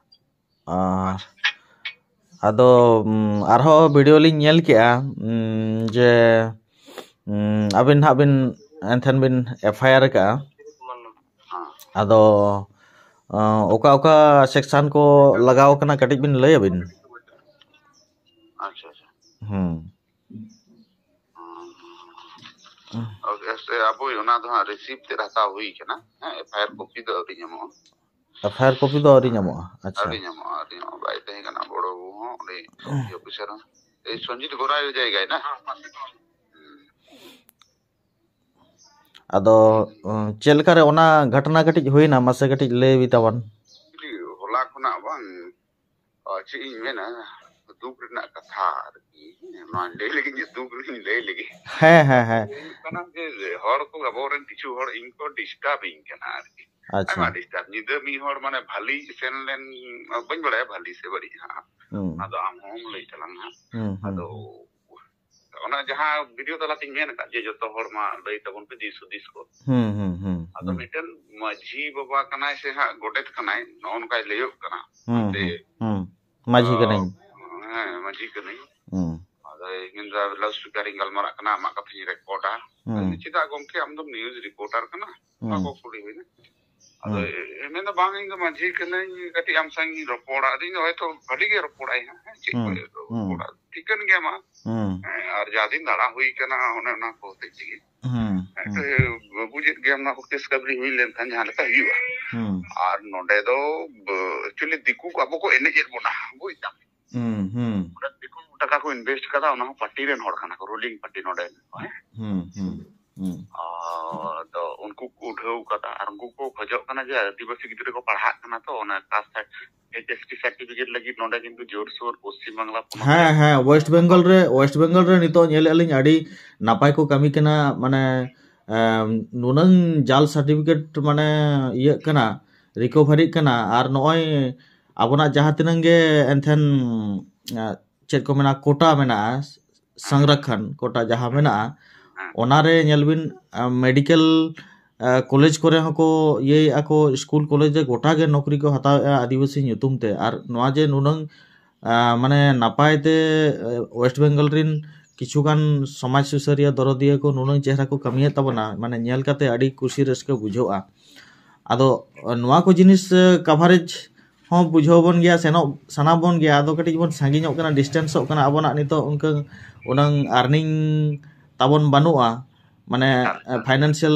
ᱟᱨ ᱟᱫᱚ, ᱩᱢ, ᱟᱨᱦᱚᱸ ᱵᱷᱤᱰᱤᱭᱳ ᱞᱤᱧ ᱧᱮᱞ ᱠᱮᱜᱼᱟ, ᱩᱢ, ᱡᱮ, ᱩᱢ, ᱟᱹᱵᱤᱱ ᱱᱟᱦᱟᱜ ᱵᱤᱱ ᱮᱱᱛᱷᱮᱱ ᱵᱤᱱ ᱮᱯᱷ ᱟᱭ ᱟᱨ ᱠᱟᱜᱼᱟ᱾ ᱦᱮᱸ᱾ ᱟᱫᱚ, ᱚ, ᱚᱠᱟ ᱚᱠᱟ ᱥᱮᱠᱥᱟᱱ ᱠᱚ ᱞᱟᱜᱟᱣ ᱠᱟᱱᱟ, ᱠᱟᱹᱴᱤᱡ ᱵᱤᱱ ᱞᱟᱹᱭ ᱟᱹᱵᱤᱱ? ᱟᱪᱪᱷᱟ, ᱟᱪᱪᱷᱟ᱾ ᱦᱩᱸ᱾ ᱳᱠᱮ, ᱥᱮ ᱟᱵᱚ ᱚᱱᱟ ᱫᱚ ᱦᱟᱸᱜ ᱨᱤᱥᱤᱵᱷ ᱛᱮᱫ ᱦᱟᱛᱟᱣ ᱦᱩᱭ ᱠᱟᱱᱟ᱾ ᱦᱮᱸ, ᱮᱯᱷ ᱟᱭ ᱟᱨ ᱠᱚᱯᱤ ᱫᱚ ᱟᱹᱣᱨᱤ ᱧᱟᱢᱚᱜᱼᱟ᱾ ᱮᱯᱷ ᱟᱭ ᱟᱨ ᱠᱚᱯᱤ ᱫᱚ ᱟᱹᱣᱨᱤ ᱧᱟᱢᱚᱜᱼᱟ? ᱟᱪᱪᱷᱟ᱾ ᱟᱹᱣᱨᱤ ᱧᱟᱢᱚᱜᱼᱟ, ᱟᱹᱣᱨᱤ ᱧᱟᱢᱚᱜᱼᱟ᱾ ᱵᱟᱭ ᱛᱟᱦᱮᱸ ᱠᱟᱱᱟ ᱵᱚᱲᱚ ᱵᱟᱹᱵᱩ ᱦᱚᱸ, ᱩᱱᱤ ᱚᱯᱷᱤᱥᱟᱨ ᱦᱚᱸ᱾ ᱮᱭ ᱥᱚᱧᱡᱤᱛ ᱜᱳᱨᱟ ᱡᱟᱭᱜᱟᱭ ᱱᱟ᱾ ᱟᱫᱚ, ᱩᱸ, ᱪᱮᱫ ᱞᱮᱠᱟᱨᱮ ᱚᱱᱟ ᱜᱷᱚᱴᱚᱱᱟ ᱠᱟᱹᱴᱤᱡ ᱦᱩᱭᱱᱟ, ᱢᱟᱥᱮ ᱠᱟᱹᱴᱤᱡ ᱞᱟᱹᱭ ᱵᱤᱱ ᱛᱟᱵᱚᱱ᱾ ᱦᱚᱞᱟ ᱠᱷᱚᱱᱟᱜ ᱵᱟᱝ, ᱚ, ᱪᱮᱫ ᱤᱧ ᱢᱮᱱᱟ, ᱫᱩᱠ ᱨᱮᱱᱟᱜ ᱠᱟᱛᱷᱟ ᱟᱨᱠᱤ᱾ ᱱᱚᱣᱟ ᱞᱟᱹᱭ ᱞᱟᱹᱜᱤᱫ ᱡᱮ ᱫᱩᱠ ᱨᱮᱧ ᱞᱟᱹᱭ ᱞᱟᱹᱜᱤᱫ᱾ ᱦᱮᱸ, ᱦᱮᱸ, ᱦᱮᱸ᱾ ᱦᱩᱭᱩᱜ ᱠᱟᱱᱟ ᱡᱮ ᱦᱚᱲ ᱠᱚ, ᱟᱵᱚᱨᱮᱱ ᱠᱤᱪᱷᱩ ᱦᱚᱲ ᱤᱧ ᱠᱚ ᱰᱤᱥᱴᱟᱵ ᱤᱧ ᱠᱟᱱᱟ ᱟᱨᱠᱤ᱾ ᱟᱪᱪᱷᱟ᱾ ᱟᱭᱢᱟ ᱰᱤᱥᱴᱟᱵ᱾ ᱧᱤᱫᱟᱹ ᱢᱤᱫ ᱦᱚᱲ ᱢᱟᱱᱮ ᱵᱷᱟᱞᱤ ᱥᱮᱱ ᱞᱮᱱ, ᱵᱟᱹᱧ ᱵᱟᱲᱟᱭᱟ ᱵᱷᱟᱞᱤ ᱥᱮ ᱵᱟᱹᱲᱤᱡ ᱦᱟᱸᱜ᱾ ᱦᱩᱸ᱾ ᱟᱫᱚ ᱟᱢ ᱦᱚᱸᱢ ᱞᱟᱹᱭ ᱛᱟᱞᱟᱝ ᱦᱟᱸᱜ᱾ ᱦᱩᱸ, ᱦᱩᱸ, ᱟᱫᱚ ᱦᱩᱸ᱾ ᱚᱱᱟ ᱡᱟᱦᱟᱸ ᱵᱷᱤᱰᱤᱭᱳ ᱛᱟᱞᱟᱛᱤᱧ ᱢᱮᱱ ᱟᱠᱟᱫ ᱡᱮ ᱡᱚᱛᱚ ᱦᱚᱲ ᱢᱟ ᱞᱟᱹᱭ ᱛᱟᱵᱚᱱ ᱯᱮ ᱫᱤᱥ ᱦᱩᱫᱤᱥ ᱠᱚ᱾ ᱦᱩᱸ, ᱦᱩᱸ, ᱦᱩᱸ, ᱟᱫᱚ ᱦᱩᱸ᱾ ᱢᱤᱫᱴᱮᱱ ᱢᱟᱹᱡᱷᱤ ᱵᱟᱵᱟ ᱠᱟᱱᱟᱭ ᱥᱮ ᱦᱟᱸᱜ ᱜᱚᱰᱮᱛ ᱠᱟᱱᱟᱭ, ᱱᱚᱜᱼᱚ ᱱᱚᱝᱠᱟᱭ ᱞᱟᱹᱭᱚᱜ ᱠᱟᱱᱟ᱾ ᱦᱩᱸ, ᱡᱮ, ᱦᱩᱸ, ᱦᱩᱸ᱾ ᱢᱟᱹᱡᱷᱤ ᱠᱟᱹᱱᱟᱹᱧ᱾ ᱦᱮᱸ, ᱢᱟᱹᱡᱷᱤ ᱠᱟᱹᱱᱟᱹᱧ᱾ ᱦᱩᱸ᱾ ᱟᱫᱚ ᱤᱧ ᱫᱚ ᱞᱟᱣᱩᱰ ᱥᱯᱤᱠᱟᱨᱤᱧ ᱜᱟᱞᱢᱟᱨᱟᱜ ᱠᱟᱱᱟ, ᱟᱢᱟᱜ ᱠᱟᱛᱷᱟᱧ ᱨᱮᱠᱚᱨᱰᱟ᱾ ᱦᱩᱸ᱾ ᱪᱮᱫᱟᱜ ᱜᱚᱢᱠᱮ, ᱟᱢ ᱫᱚᱢ ᱱᱤᱭᱩᱡᱽ ᱨᱤᱯᱳᱨᱴᱟᱨ ᱠᱟᱱᱟ? ᱦᱩᱸ᱾ ᱚᱱᱟ ᱠᱚ ᱠᱩᱞᱤ ᱦᱩᱭᱱᱟ᱾ ᱟᱫᱚ ᱦᱩᱸ᱾ ᱮ-, ᱢᱮᱱᱫᱟ, "ᱵᱟᱝ, ᱤᱧ ᱫᱚ ᱢᱟᱹᱡᱷᱤ ᱠᱟᱹᱱᱟᱹᱧ, ᱠᱟᱹᱴᱤᱡ ᱟᱢ ᱥᱟᱶ ᱤᱧ ᱨᱚᱯᱚᱲᱟ᱾" ᱟᱫᱚ ᱤᱧ ᱫᱚ ᱦᱚᱭᱛᱚ ᱵᱷᱟᱹᱞᱤ ᱜᱮ ᱨᱚᱯᱚᱲᱟᱭ ᱦᱟᱸᱜ, ᱦᱮᱸ, ᱪᱮᱫ ᱠᱚ ᱦᱩᱸ, ᱦᱩᱸ᱾ ᱨᱚᱯᱚᱲᱟ, ᱴᱷᱤᱠᱟᱹᱱ ᱜᱮᱭᱟ ᱢᱟ᱾ ᱦᱩᱸ᱾ ᱦᱮᱸ, ᱟᱨ ᱡᱟ ᱫᱤᱱ ᱫᱟᱬᱟ ᱦᱩᱭ ᱠᱟᱱᱟ, ᱚᱱᱮ ᱚᱱᱟ ᱠᱚ ᱦᱚᱛᱮᱡ ᱛᱮᱜᱮ᱾ ᱦᱩᱸ, ᱦᱮᱸ, ᱦᱩᱸ᱾ ᱛᱚ, ᱵᱩᱡᱮᱫ ᱜᱮᱭᱟᱢ, ᱱᱚᱣᱟ ᱠᱚ ᱠᱮᱥ ᱠᱟᱵᱨᱤ ᱦᱩᱭ ᱞᱮᱱᱠᱷᱟᱱ ᱡᱟᱦᱟᱸ ᱞᱮᱠᱟ ᱦᱩᱭᱩᱜᱼᱟ᱾ ᱦᱩᱸ᱾ ᱟᱨ ᱱᱚᱰᱮ ᱫᱚ, ᱵ-, actually ᱫᱤᱠᱩ ᱠᱚ ᱟᱵᱚ ᱠᱚ ᱮᱱᱮᱡ ᱮᱫ ᱵᱚᱱᱟ, ᱵᱩᱡ ᱫᱟᱢ᱾ ᱦᱩᱸ, ᱦᱩᱸ᱾ ᱚᱸᱰᱮ ᱫᱤᱠᱩ ᱴᱟᱠᱟ ᱠᱚ invest ᱠᱟᱫᱟ, ᱚᱱᱟ ᱦᱚᱸ ᱯᱟᱨᱴᱤ ᱨᱮᱱ ᱦᱚᱲ ᱠᱟᱱᱟ ᱠᱚ, ruling ᱯᱟᱨᱴᱤ ᱱᱚᱰᱮ ᱨᱮᱱ ᱠᱚ, ᱦᱮᱸ? ᱦᱩᱸ, ᱦᱩᱸ, ᱦᱩᱸ᱾ ᱟᱫᱚ ᱩᱱᱠᱩ ᱠᱚ ᱩᱰᱷᱟᱹᱣ ᱠᱟᱫᱟ, ᱟᱨ ᱩᱱᱠᱩ ᱠᱚ ᱠᱷᱚᱡᱚᱜ ᱠᱟᱱᱟ ᱡᱮ ᱟᱹᱫᱤᱵᱟᱹᱥᱤ ᱜᱤᱫᱽᱨᱟᱹ ᱠᱚ ᱯᱟᱲᱦᱟᱜ ᱠᱟᱱᱟ, ᱛᱚ ᱚᱱᱟ caste, H S T certificate ᱞᱟᱹᱜᱤᱫ ᱱᱚᱰᱮ ᱠᱤᱱᱛᱩ ᱡᱳᱨᱥᱳᱨ ᱯᱚᱥᱪᱤᱢ ᱵᱟᱝᱞᱟ ᱯᱚᱱᱚᱛ ᱦᱮᱸ, ᱨᱮ ᱦᱮᱸ, West Bengal ᱨᱮ, West Bengal ᱨᱮ ᱱᱤᱛᱚᱜ ᱧᱮᱞᱮᱫᱼᱟ ᱞᱤᱧ ᱟᱹᱰᱤ ᱱᱟᱯᱟᱭ ᱠᱚ ᱠᱟᱹᱢᱤ ᱠᱟᱱᱟ, ᱢᱟᱱᱮ, ᱮᱢ, ᱱᱩᱱᱟᱹᱝ ᱡᱟᱞ certificate ᱢᱟᱱᱮ ᱤᱭᱟᱹᱜ ᱠᱟᱱᱟ, recovery ᱠᱟᱱᱟ, ᱟᱨ ᱱᱚᱜᱼᱚᱭ ᱟᱵᱚᱱᱟᱜ ᱡᱟᱦᱟᱸ ᱛᱤᱱᱟᱹᱝ ᱜᱮ ᱮᱱᱛᱷᱮᱱ, ᱮ, ᱪᱮᱫ ᱠᱚ ᱢᱮᱱᱟ, quota ᱢᱮᱱᱟᱜᱼᱟ, ᱥᱚᱝᱨᱚᱠᱷᱚᱱ quota ᱡᱟᱦᱟᱸ ᱢᱮᱱᱟᱜᱼᱟ, ᱦᱮᱸ᱾ ᱚᱱᱟᱨᱮ ᱧᱮᱞ ᱵᱤᱱ, ᱟ, medical, ᱟ, college ᱠᱚᱨᱮ ᱦᱚᱸᱠᱚ ᱤᱭᱟᱹᱭᱮᱫᱼᱟ ᱠᱚ, ᱥᱠᱩᱞ ᱠᱚᱞᱮᱡᱽ ᱨᱮ ᱜᱚᱴᱟ ᱜᱮ ᱱᱚᱠᱨᱤ ᱠᱚ ᱦᱟᱛᱟᱣᱮᱫᱼᱟ ᱟᱹᱫᱤᱵᱟᱹᱥᱤ ᱧᱩᱛᱩᱢ ᱛᱮ᱾ ᱟᱨ ᱱᱚᱣᱟ ᱡᱮ ᱱᱩᱱᱟᱹᱝ, ᱟ, ᱢᱟᱱᱮ ᱱᱟᱯᱟᱭ ᱛᱮ, ᱟ, West Bengal ᱨᱤᱱ ᱠᱤᱪᱷᱩ ᱜᱟᱱ ᱥᱚᱢᱟᱡᱽ ᱥᱩᱥᱟᱹᱨᱤᱭᱟᱹ ᱫᱚᱨᱚᱫᱤᱭᱟᱹ ᱠᱚ ᱱᱩᱱᱟᱹᱝ ᱪᱮᱦᱨᱟ ᱠᱚ ᱠᱟᱹᱢᱤᱭᱮᱫ ᱛᱟᱵᱚᱱᱟ, ᱢᱟᱱᱮ ᱧᱮᱞ ᱠᱟᱛᱮ ᱟᱹᱰᱤ ᱠᱩᱥᱤ ᱨᱟᱹᱥᱠᱟᱹ ᱵᱩᱡᱷᱟᱹᱜᱼᱟ᱾ ᱟᱫᱚ, ᱟ, ᱱᱚᱣᱟ ᱠᱚ ᱡᱤᱱᱤᱥ, ᱟ, coverage ᱦᱚᱸ ᱵᱩᱡᱷᱟᱹᱣ ᱵᱚᱱ ᱜᱮᱭᱟ, ᱥᱮᱱᱚᱜ ᱥᱟᱱᱟ ᱵᱚᱱ ᱜᱮᱭᱟ᱾ ᱟᱫᱚ ᱠᱟᱹᱴᱤᱡ ᱵᱚᱱ ᱥᱟᱺᱜᱤᱧᱚᱜ ᱠᱟᱱᱟ, ᱰᱤᱥᱴᱮᱱᱥᱚᱜ ᱠᱟᱱᱟ, ᱟᱵᱚᱱᱟᱜ ᱱᱤᱛᱚᱜ ᱚᱱᱠᱟ ᱩᱱᱟᱹᱝ earning ᱛᱟᱵᱚᱱ ᱵᱟᱹᱱᱩᱜᱼᱟ, ᱢᱟᱱᱮ, ᱮᱠᱟᱞ, ᱮᱠᱟᱞ᱾ Financial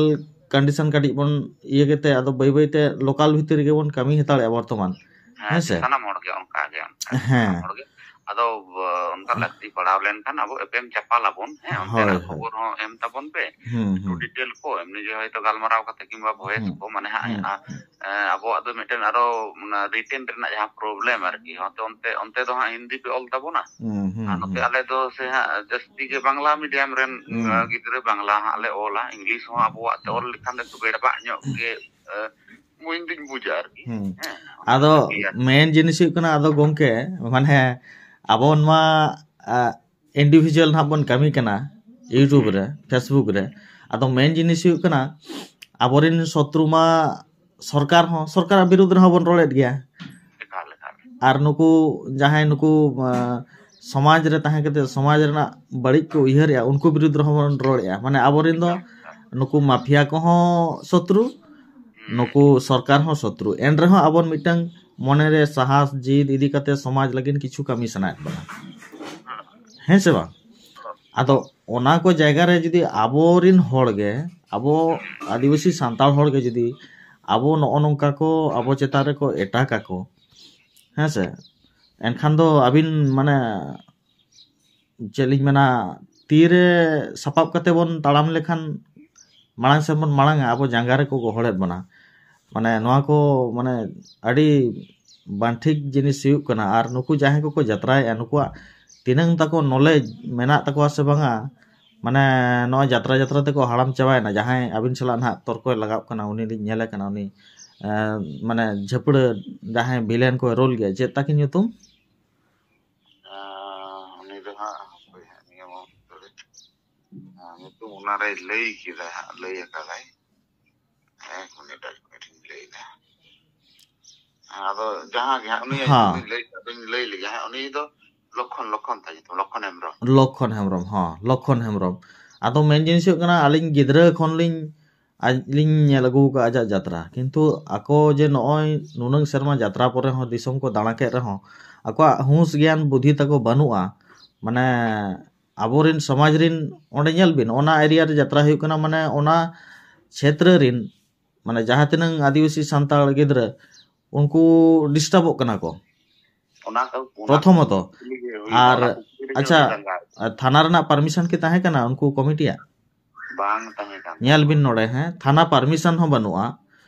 condition ᱠᱟᱹᱴᱤᱡ ᱵᱚᱱ ᱤᱭᱟᱹ ᱜᱮᱛᱮ, ᱟᱫᱚ ᱵᱟᱹᱭ ᱵᱟᱹᱭ ᱛᱮ local ᱵᱷᱤᱛᱤᱨ ᱨᱮᱜᱮ ᱵᱚᱱ ᱠᱟᱹᱢᱤ ᱦᱟᱛᱟᱲᱮᱜᱼᱟ ᱵᱚᱨᱛᱚᱢᱟᱱ᱾ ᱦᱮᱸ, ᱦᱮᱸ ᱥᱮ? ᱥᱟᱱᱟᱢ ᱦᱚᱲ ᱜᱮ ᱚᱱᱠᱟ ᱜᱮ, ᱚᱱᱠᱟ ᱜᱮ, ᱦᱮᱸ᱾ ᱥᱟᱱᱟᱢ ᱦᱚᱲ ᱜᱮ᱾ ᱟᱫᱚ, ᱵ-, ᱚᱱᱠᱟ ᱞᱟᱹᱠᱛᱤ ᱯᱟᱲᱟᱣ ᱞᱮᱱᱠᱷᱟᱱ ᱟᱵᱚ ᱮᱯᱮᱢ ᱪᱟᱯᱟᱞ ᱟᱵᱚᱱ, ᱦᱮᱸ, ᱚᱱᱛᱮᱱᱟᱜ ᱦᱳᱭ, ᱦᱳᱭ᱾ ᱠᱷᱚᱵᱚᱨ ᱦᱚᱸ ᱮᱢ ᱛᱟᱵᱚᱱ ᱯᱮ, ᱦᱩᱸ, ᱮᱠᱴᱩ ᱦᱩᱸ᱾ Detail ᱠᱚ, ᱮᱢᱱᱤ ᱡᱮ ᱦᱚᱭᱛᱳ ᱜᱟᱞᱢᱟᱨᱟᱣ ᱠᱟᱛᱮ ᱠᱤᱝᱵᱟ voice ᱦᱩᱸ, ᱠᱚ, ᱢᱟᱱᱮ ᱦᱟᱸᱜ, ᱦᱩᱸ᱾ ᱟ, ᱮ, ᱟᱵᱚᱣᱟᱜ ᱫᱚ ᱢᱤᱫᱴᱮᱱ ᱟᱨᱚ, ᱚᱱᱟ, written ᱨᱮᱱᱟᱜ ᱡᱟᱦᱟᱸ problem ᱟᱨᱠᱤ, ᱦᱚᱸᱛᱚ ᱚᱱᱛᱮ, ᱚᱱᱛᱮ ᱫᱚ ᱦᱟᱸᱜ ᱦᱤᱱᱫᱤ ᱯᱮ ᱚᱞ ᱛᱟᱵᱚᱱᱟ᱾ ᱦᱩᱸ, ᱦᱩᱸ, ᱟᱨ ᱱᱚᱛᱮ ᱦᱩᱸ᱾ ᱟᱞᱮ ᱫᱚ ᱥᱮ ᱦᱟᱸᱜ ᱡᱟᱹᱥᱛᱤ ᱜᱮ ᱵᱟᱝᱞᱟ medium ᱨᱮᱱ, ᱦᱩᱸ᱾ ᱟ, ᱜᱤᱫᱽᱨᱟᱹ ᱵᱟᱝᱞᱟ ᱦᱟᱸᱜ ᱞᱮ ᱚᱞᱟ, English ᱦᱚᱸ ᱟᱵᱚᱣᱟᱜ ᱛᱮ ᱚᱞ ᱞᱮᱠᱷᱟᱱ ᱫᱚ ᱮᱠᱴᱩ ᱜᱮᱲᱵᱟᱜ ᱧᱚᱜ ᱜᱮ, ᱟ, ᱤᱧ ᱫᱩᱧ ᱵᱩᱡᱟ ᱟᱨᱠᱤ᱾ ᱦᱩᱸ᱾ ᱦᱮᱸ, ᱟᱫᱚ ᱚᱱᱟ ᱜᱮ ᱟᱨᱠᱤ᱾ Main ᱡᱤᱱᱤᱥ ᱦᱩᱭᱩᱜ ᱠᱟᱱᱟ, ᱟᱫᱚ ᱜᱚᱝᱠᱮ, ᱢᱟᱱᱮ ᱟᱵᱚ ᱱᱚᱣᱟ, ᱟ, individual ᱱᱟᱦᱟᱜ ᱵᱚᱱ ᱠᱟᱹᱢᱤ ᱠᱟᱱᱟ YouTube ᱨᱮ, Facebook ᱨᱮ᱾ ᱟᱫᱚ main ᱡᱤᱱᱤᱥ ᱦᱩᱭᱩᱜ ᱠᱟᱱᱟ, ᱟᱵᱚᱨᱮᱱ ᱥᱚᱛᱨᱩ ᱢᱟ ᱥᱚᱨᱠᱟᱨ ᱦᱚᱸ, ᱥᱚᱨᱠᱟᱨᱟᱜ ᱵᱤᱨᱩᱫᱽ ᱨᱮᱦᱚᱸ ᱵᱚᱱ ᱨᱚᱲᱮᱫ ᱜᱮᱭᱟ᱾ ᱮᱠᱟᱞ, ᱮᱠᱟᱞ᱾ ᱟᱨ ᱱᱩᱠᱩ ᱡᱟᱦᱟᱸᱭ ᱱᱩᱠᱩ, ᱟ, ᱥᱚᱢᱟᱡᱽ ᱨᱮ ᱛᱟᱦᱮᱸ ᱠᱟᱛᱮ ᱥᱚᱢᱟᱡᱽ ᱨᱮᱱᱟᱜ ᱵᱟᱹᱲᱤᱡ ᱠᱚ ᱩᱭᱦᱟᱹᱨᱮᱜᱼᱟ, ᱩᱱᱠᱩ ᱵᱤᱨᱩᱫᱽ ᱨᱮᱦᱚᱸ ᱵᱚᱱ ᱨᱚᱲᱮᱜᱼᱟ᱾ ᱢᱟᱱᱮ ᱟᱵᱚᱨᱮᱱ ᱫᱚ ᱮᱠᱟᱞ, ᱮᱠᱟᱞ᱾ ᱱᱩᱠᱩ ᱢᱟᱯᱷᱤᱭᱟ ᱠᱚᱦᱚᱸ ᱥᱚᱛᱨᱩ, ᱱᱩᱠᱩ ᱥᱚᱨᱠᱟᱨ ᱦᱚᱸ ᱥᱚᱛᱨᱩ, ᱮᱱ ᱨᱮᱦᱚᱸ ᱟᱵᱚᱱ ᱢᱤᱫᱴᱟᱝ ᱢᱚᱱᱮᱨᱮ ᱥᱟᱦᱟᱥ ᱡᱤᱫ ᱤᱫᱤ ᱠᱟᱛᱮ ᱥᱚᱢᱟᱡᱽ ᱞᱟᱹᱜᱤᱫ ᱠᱤᱪᱷᱩ ᱠᱟᱹᱢᱤ ᱥᱟᱱᱟᱭᱮᱫ ᱵᱚᱱᱟ, ᱦᱮᱸ ᱥᱮ ᱵᱟᱝ? ᱟᱫᱚ ᱚᱱᱟ ᱠᱚ ᱡᱟᱭᱜᱟ ᱨᱮ ᱡᱩᱫᱤ ᱟᱵᱚᱨᱤᱱ ᱦᱚᱲ ᱜᱮ, ᱟᱵᱚ ᱟᱹᱫᱤᱵᱟᱹᱥᱤ ᱥᱟᱱᱛᱟᱲ ᱦᱚᱲ ᱜᱮ ᱡᱩᱫᱤ ᱟᱵᱚ ᱱᱚᱜᱼᱚ ᱱᱚᱝᱠᱟ ᱠᱚ ᱟᱵᱚ ᱪᱮᱛᱟᱱ ᱨᱮᱠᱚ ᱮᱴᱟᱠ ᱟᱠᱚ, ᱦᱮᱸ ᱥᱮ, ᱮᱱᱠᱷᱟᱱ ᱫᱚ ᱟᱹᱵᱤᱱ ᱢᱟᱱᱮ ᱪᱮᱫ ᱞᱤᱧ ᱢᱮᱱᱟ, ᱛᱤᱨᱮ ᱥᱟᱯᱟᱵ ᱠᱟᱛᱮ ᱵᱚᱱ ᱛᱟᱲᱟᱢ ᱞᱮᱠᱷᱟᱱ ᱢᱟᱲᱟᱝ ᱥᱮᱫ ᱵᱚᱱ ᱢᱟᱲᱟᱝᱟ, ᱟᱵᱚ ᱡᱟᱸᱜᱟ ᱨᱮᱠᱚ ᱜᱚᱦᱚᱲᱮᱫ ᱵᱚᱱᱟ᱾ ᱢᱟᱱᱮ ᱱᱚᱣᱟ ᱠᱚ ᱢᱟᱱᱮ ᱟᱹᱰᱤ ᱵᱟᱝ ᱴᱷᱤᱠ ᱡᱤᱱᱤᱥ ᱦᱩᱭᱩᱜ ᱠᱟᱱᱟ᱾ ᱟᱨ ᱱᱩᱠᱩ ᱡᱟᱦᱟᱸᱭ ᱠᱚᱠᱚ ᱡᱟᱛᱨᱟᱭᱮᱫᱼᱟ, ᱱᱩᱠᱩᱣᱟᱜ ᱛᱤᱱᱟᱹᱝ ᱛᱟᱠᱚ ᱱᱚᱞᱮᱡᱽ ᱢᱮᱱᱟᱜ ᱛᱟᱠᱚᱣᱟ ᱥᱮ ᱵᱟᱝᱟ, ᱢᱟᱱᱮ ᱱᱚᱜᱼᱚᱭ ᱡᱟᱛᱨᱟ ᱡᱟᱛᱨᱟ ᱛᱮᱠᱚ ᱦᱟᱲᱟᱢ ᱪᱟᱵᱟᱭᱮᱱᱟ᱾ ᱡᱟᱦᱟᱸᱭ ᱟᱹᱵᱤᱱ ᱥᱟᱞᱟᱜ ᱱᱟᱦᱟᱜ ᱛᱚᱨᱠᱚᱭ ᱞᱟᱜᱟᱣ ᱠᱟᱱᱟ, ᱩᱱᱤ ᱞᱤᱧ ᱧᱮᱞᱮ ᱠᱟᱱᱟ, ᱩᱱᱤ ᱮᱸ, ᱢᱟᱱᱮ ᱡᱷᱟᱹᱯᱲᱟᱹ ᱡᱟᱦᱟᱸᱭ ᱵᱷᱤᱞᱮᱱ ᱠᱚᱭ ᱨᱳᱞ ᱜᱮᱭᱟ, ᱪᱮᱫ ᱛᱟᱹᱠᱤᱱ ᱧᱩᱛᱩᱢ? ᱟᱸ, ᱩᱱᱤ ᱫᱚ ᱦᱟᱸᱜ ᱦᱟᱯᱳᱭ ᱦᱟᱸᱜ ᱱᱤᱭᱟᱹ ᱢᱟ ᱛᱚᱵᱮ, ᱟᱸ, ᱧᱩᱛᱩᱢ ᱚᱱᱟᱨᱮᱭ ᱞᱟᱹᱭ ᱠᱮᱫᱟ ᱦᱟᱸᱜ, ᱞᱟᱹᱭ ᱟᱠᱟᱫᱟᱭ᱾ ᱮᱠ ᱢᱤᱱᱤᱴ, ᱟᱡ ᱠᱟᱹᱴᱤᱡ ᱤᱧ ᱞᱟᱹᱭ ᱮᱫᱟ᱾ ᱦᱮᱸ, ᱟᱫᱚ ᱡᱟᱦᱟᱸ ᱜᱮ ᱦᱟᱸᱜ ᱩᱱᱤ ᱦᱮᱸ᱾ ᱧᱩᱛᱩᱢ ᱞᱟᱹᱭ, ᱟᱫᱚᱧ ᱞᱟᱹᱭ ᱞᱮᱜᱮ ᱦᱟᱸᱜ, ᱩᱱᱤ ᱫᱚ ᱞᱚᱠᱠᱷᱚᱱ, ᱞᱚᱠᱠᱷᱚᱱ ᱛᱟᱭ ᱧᱩᱛᱩᱢ, ᱞᱚᱠᱠᱷᱚᱱ ᱦᱮᱢᱵᱨᱚᱢ᱾ ᱞᱚᱠᱠᱷᱚᱱ ᱦᱮᱢᱵᱨᱚᱢ, ᱦᱚᱸ, ᱞᱚᱠᱠᱷᱚᱱ ᱦᱮᱢᱵᱨᱚᱢ᱾ ᱟᱫᱚ ᱢᱮᱱ ᱡᱤᱱᱤᱥ ᱦᱩᱭᱩᱜ ᱠᱟᱱᱟ, ᱟᱹᱞᱤᱧ ᱜᱤᱫᱽᱨᱟᱹ ᱠᱷᱚᱱ ᱞᱤᱧ ᱟᱡ ᱞᱤᱧ ᱧᱮᱞ ᱟᱹᱜᱩ ᱟᱠᱟᱫᱼᱟ ᱟᱡᱟᱜ ᱡᱟᱛᱨᱟ, ᱠᱤᱱᱛᱩ ᱟᱠᱚ ᱡᱮ ᱱᱚᱜᱼᱚᱭ ᱱᱩᱱᱟᱹᱝ ᱥᱮᱨᱢᱟ ᱡᱟᱛᱨᱟ ᱯᱚᱨᱮ ᱦᱚᱸ ᱫᱤᱥᱚᱢ ᱠᱚ ᱫᱟᱬᱟ ᱠᱮᱫ ᱨᱮᱦᱚᱸ, ᱟᱠᱚᱣᱟᱜ ᱦᱩᱸᱥ ᱜᱮᱭᱟᱱ ᱵᱩᱫᱷᱤ ᱛᱟᱠᱚ ᱵᱟᱹᱱᱩᱜᱼᱟ᱾ ᱢᱟᱱᱮ ᱟᱵᱚᱨᱮᱱ ᱥᱚᱢᱟᱡᱽ ᱨᱮᱱ, ᱚᱸᱰᱮ ᱧᱮᱞ ᱵᱤᱱ, ᱚᱱᱟ ᱮᱨᱤᱭᱟ ᱨᱮ ᱡᱟᱛᱨᱟ ᱦᱩᱭᱩᱜ ᱠᱟᱱᱟ, ᱢᱟᱱᱮ ᱚᱱᱟ ᱪᱷᱮᱛᱨᱚ ᱨᱮᱱ, ᱢᱟᱱᱮ ᱡᱟᱦᱟᱸ ᱛᱤᱱᱟᱹᱝ ᱟᱹᱫᱤᱵᱟᱹᱥᱤ ᱥᱟᱱᱛᱟᱲ ᱜᱤᱫᱽᱨᱟᱹ, ᱩᱱᱠᱩ ᱰᱤᱥᱴᱟᱵᱚᱜ ᱠᱟᱱᱟ ᱠᱚ᱾ ᱚᱱᱟ ᱠᱚ, ᱚᱱᱟ ᱯᱨᱚᱛᱷᱚᱢᱚᱛᱚ᱾ ᱠᱩᱠᱞᱤ ᱜᱮ ᱦᱩᱭᱩᱜᱼᱟ, ᱟᱨ ᱚᱱᱟ ᱠᱩᱠᱞᱤ ᱨᱮᱜᱮ ᱟᱪᱪᱷᱟ, ᱩᱱᱤ ᱫᱟᱸᱜᱟ᱾ ᱛᱷᱟᱱᱟ ᱨᱮᱱᱟᱜ ᱯᱟᱨᱢᱤᱥᱚᱱ ᱠᱤ ᱛᱟᱦᱮᱸ ᱠᱟᱱᱟ ᱩᱱᱠᱩ ᱠᱚᱢᱤᱴᱤᱭᱟᱜ? ᱵᱟᱝ ᱛᱟᱦᱮᱸ ᱠᱟᱱ ᱧᱮᱞ ᱵᱤᱱ ᱱᱚᱰᱮ, ᱦᱮᱸ, ᱛᱷᱟᱱᱟ ᱯᱟᱨᱢᱤᱥᱚᱱ ᱦᱚᱸ ᱵᱟᱹᱱᱩᱜᱼᱟ᱾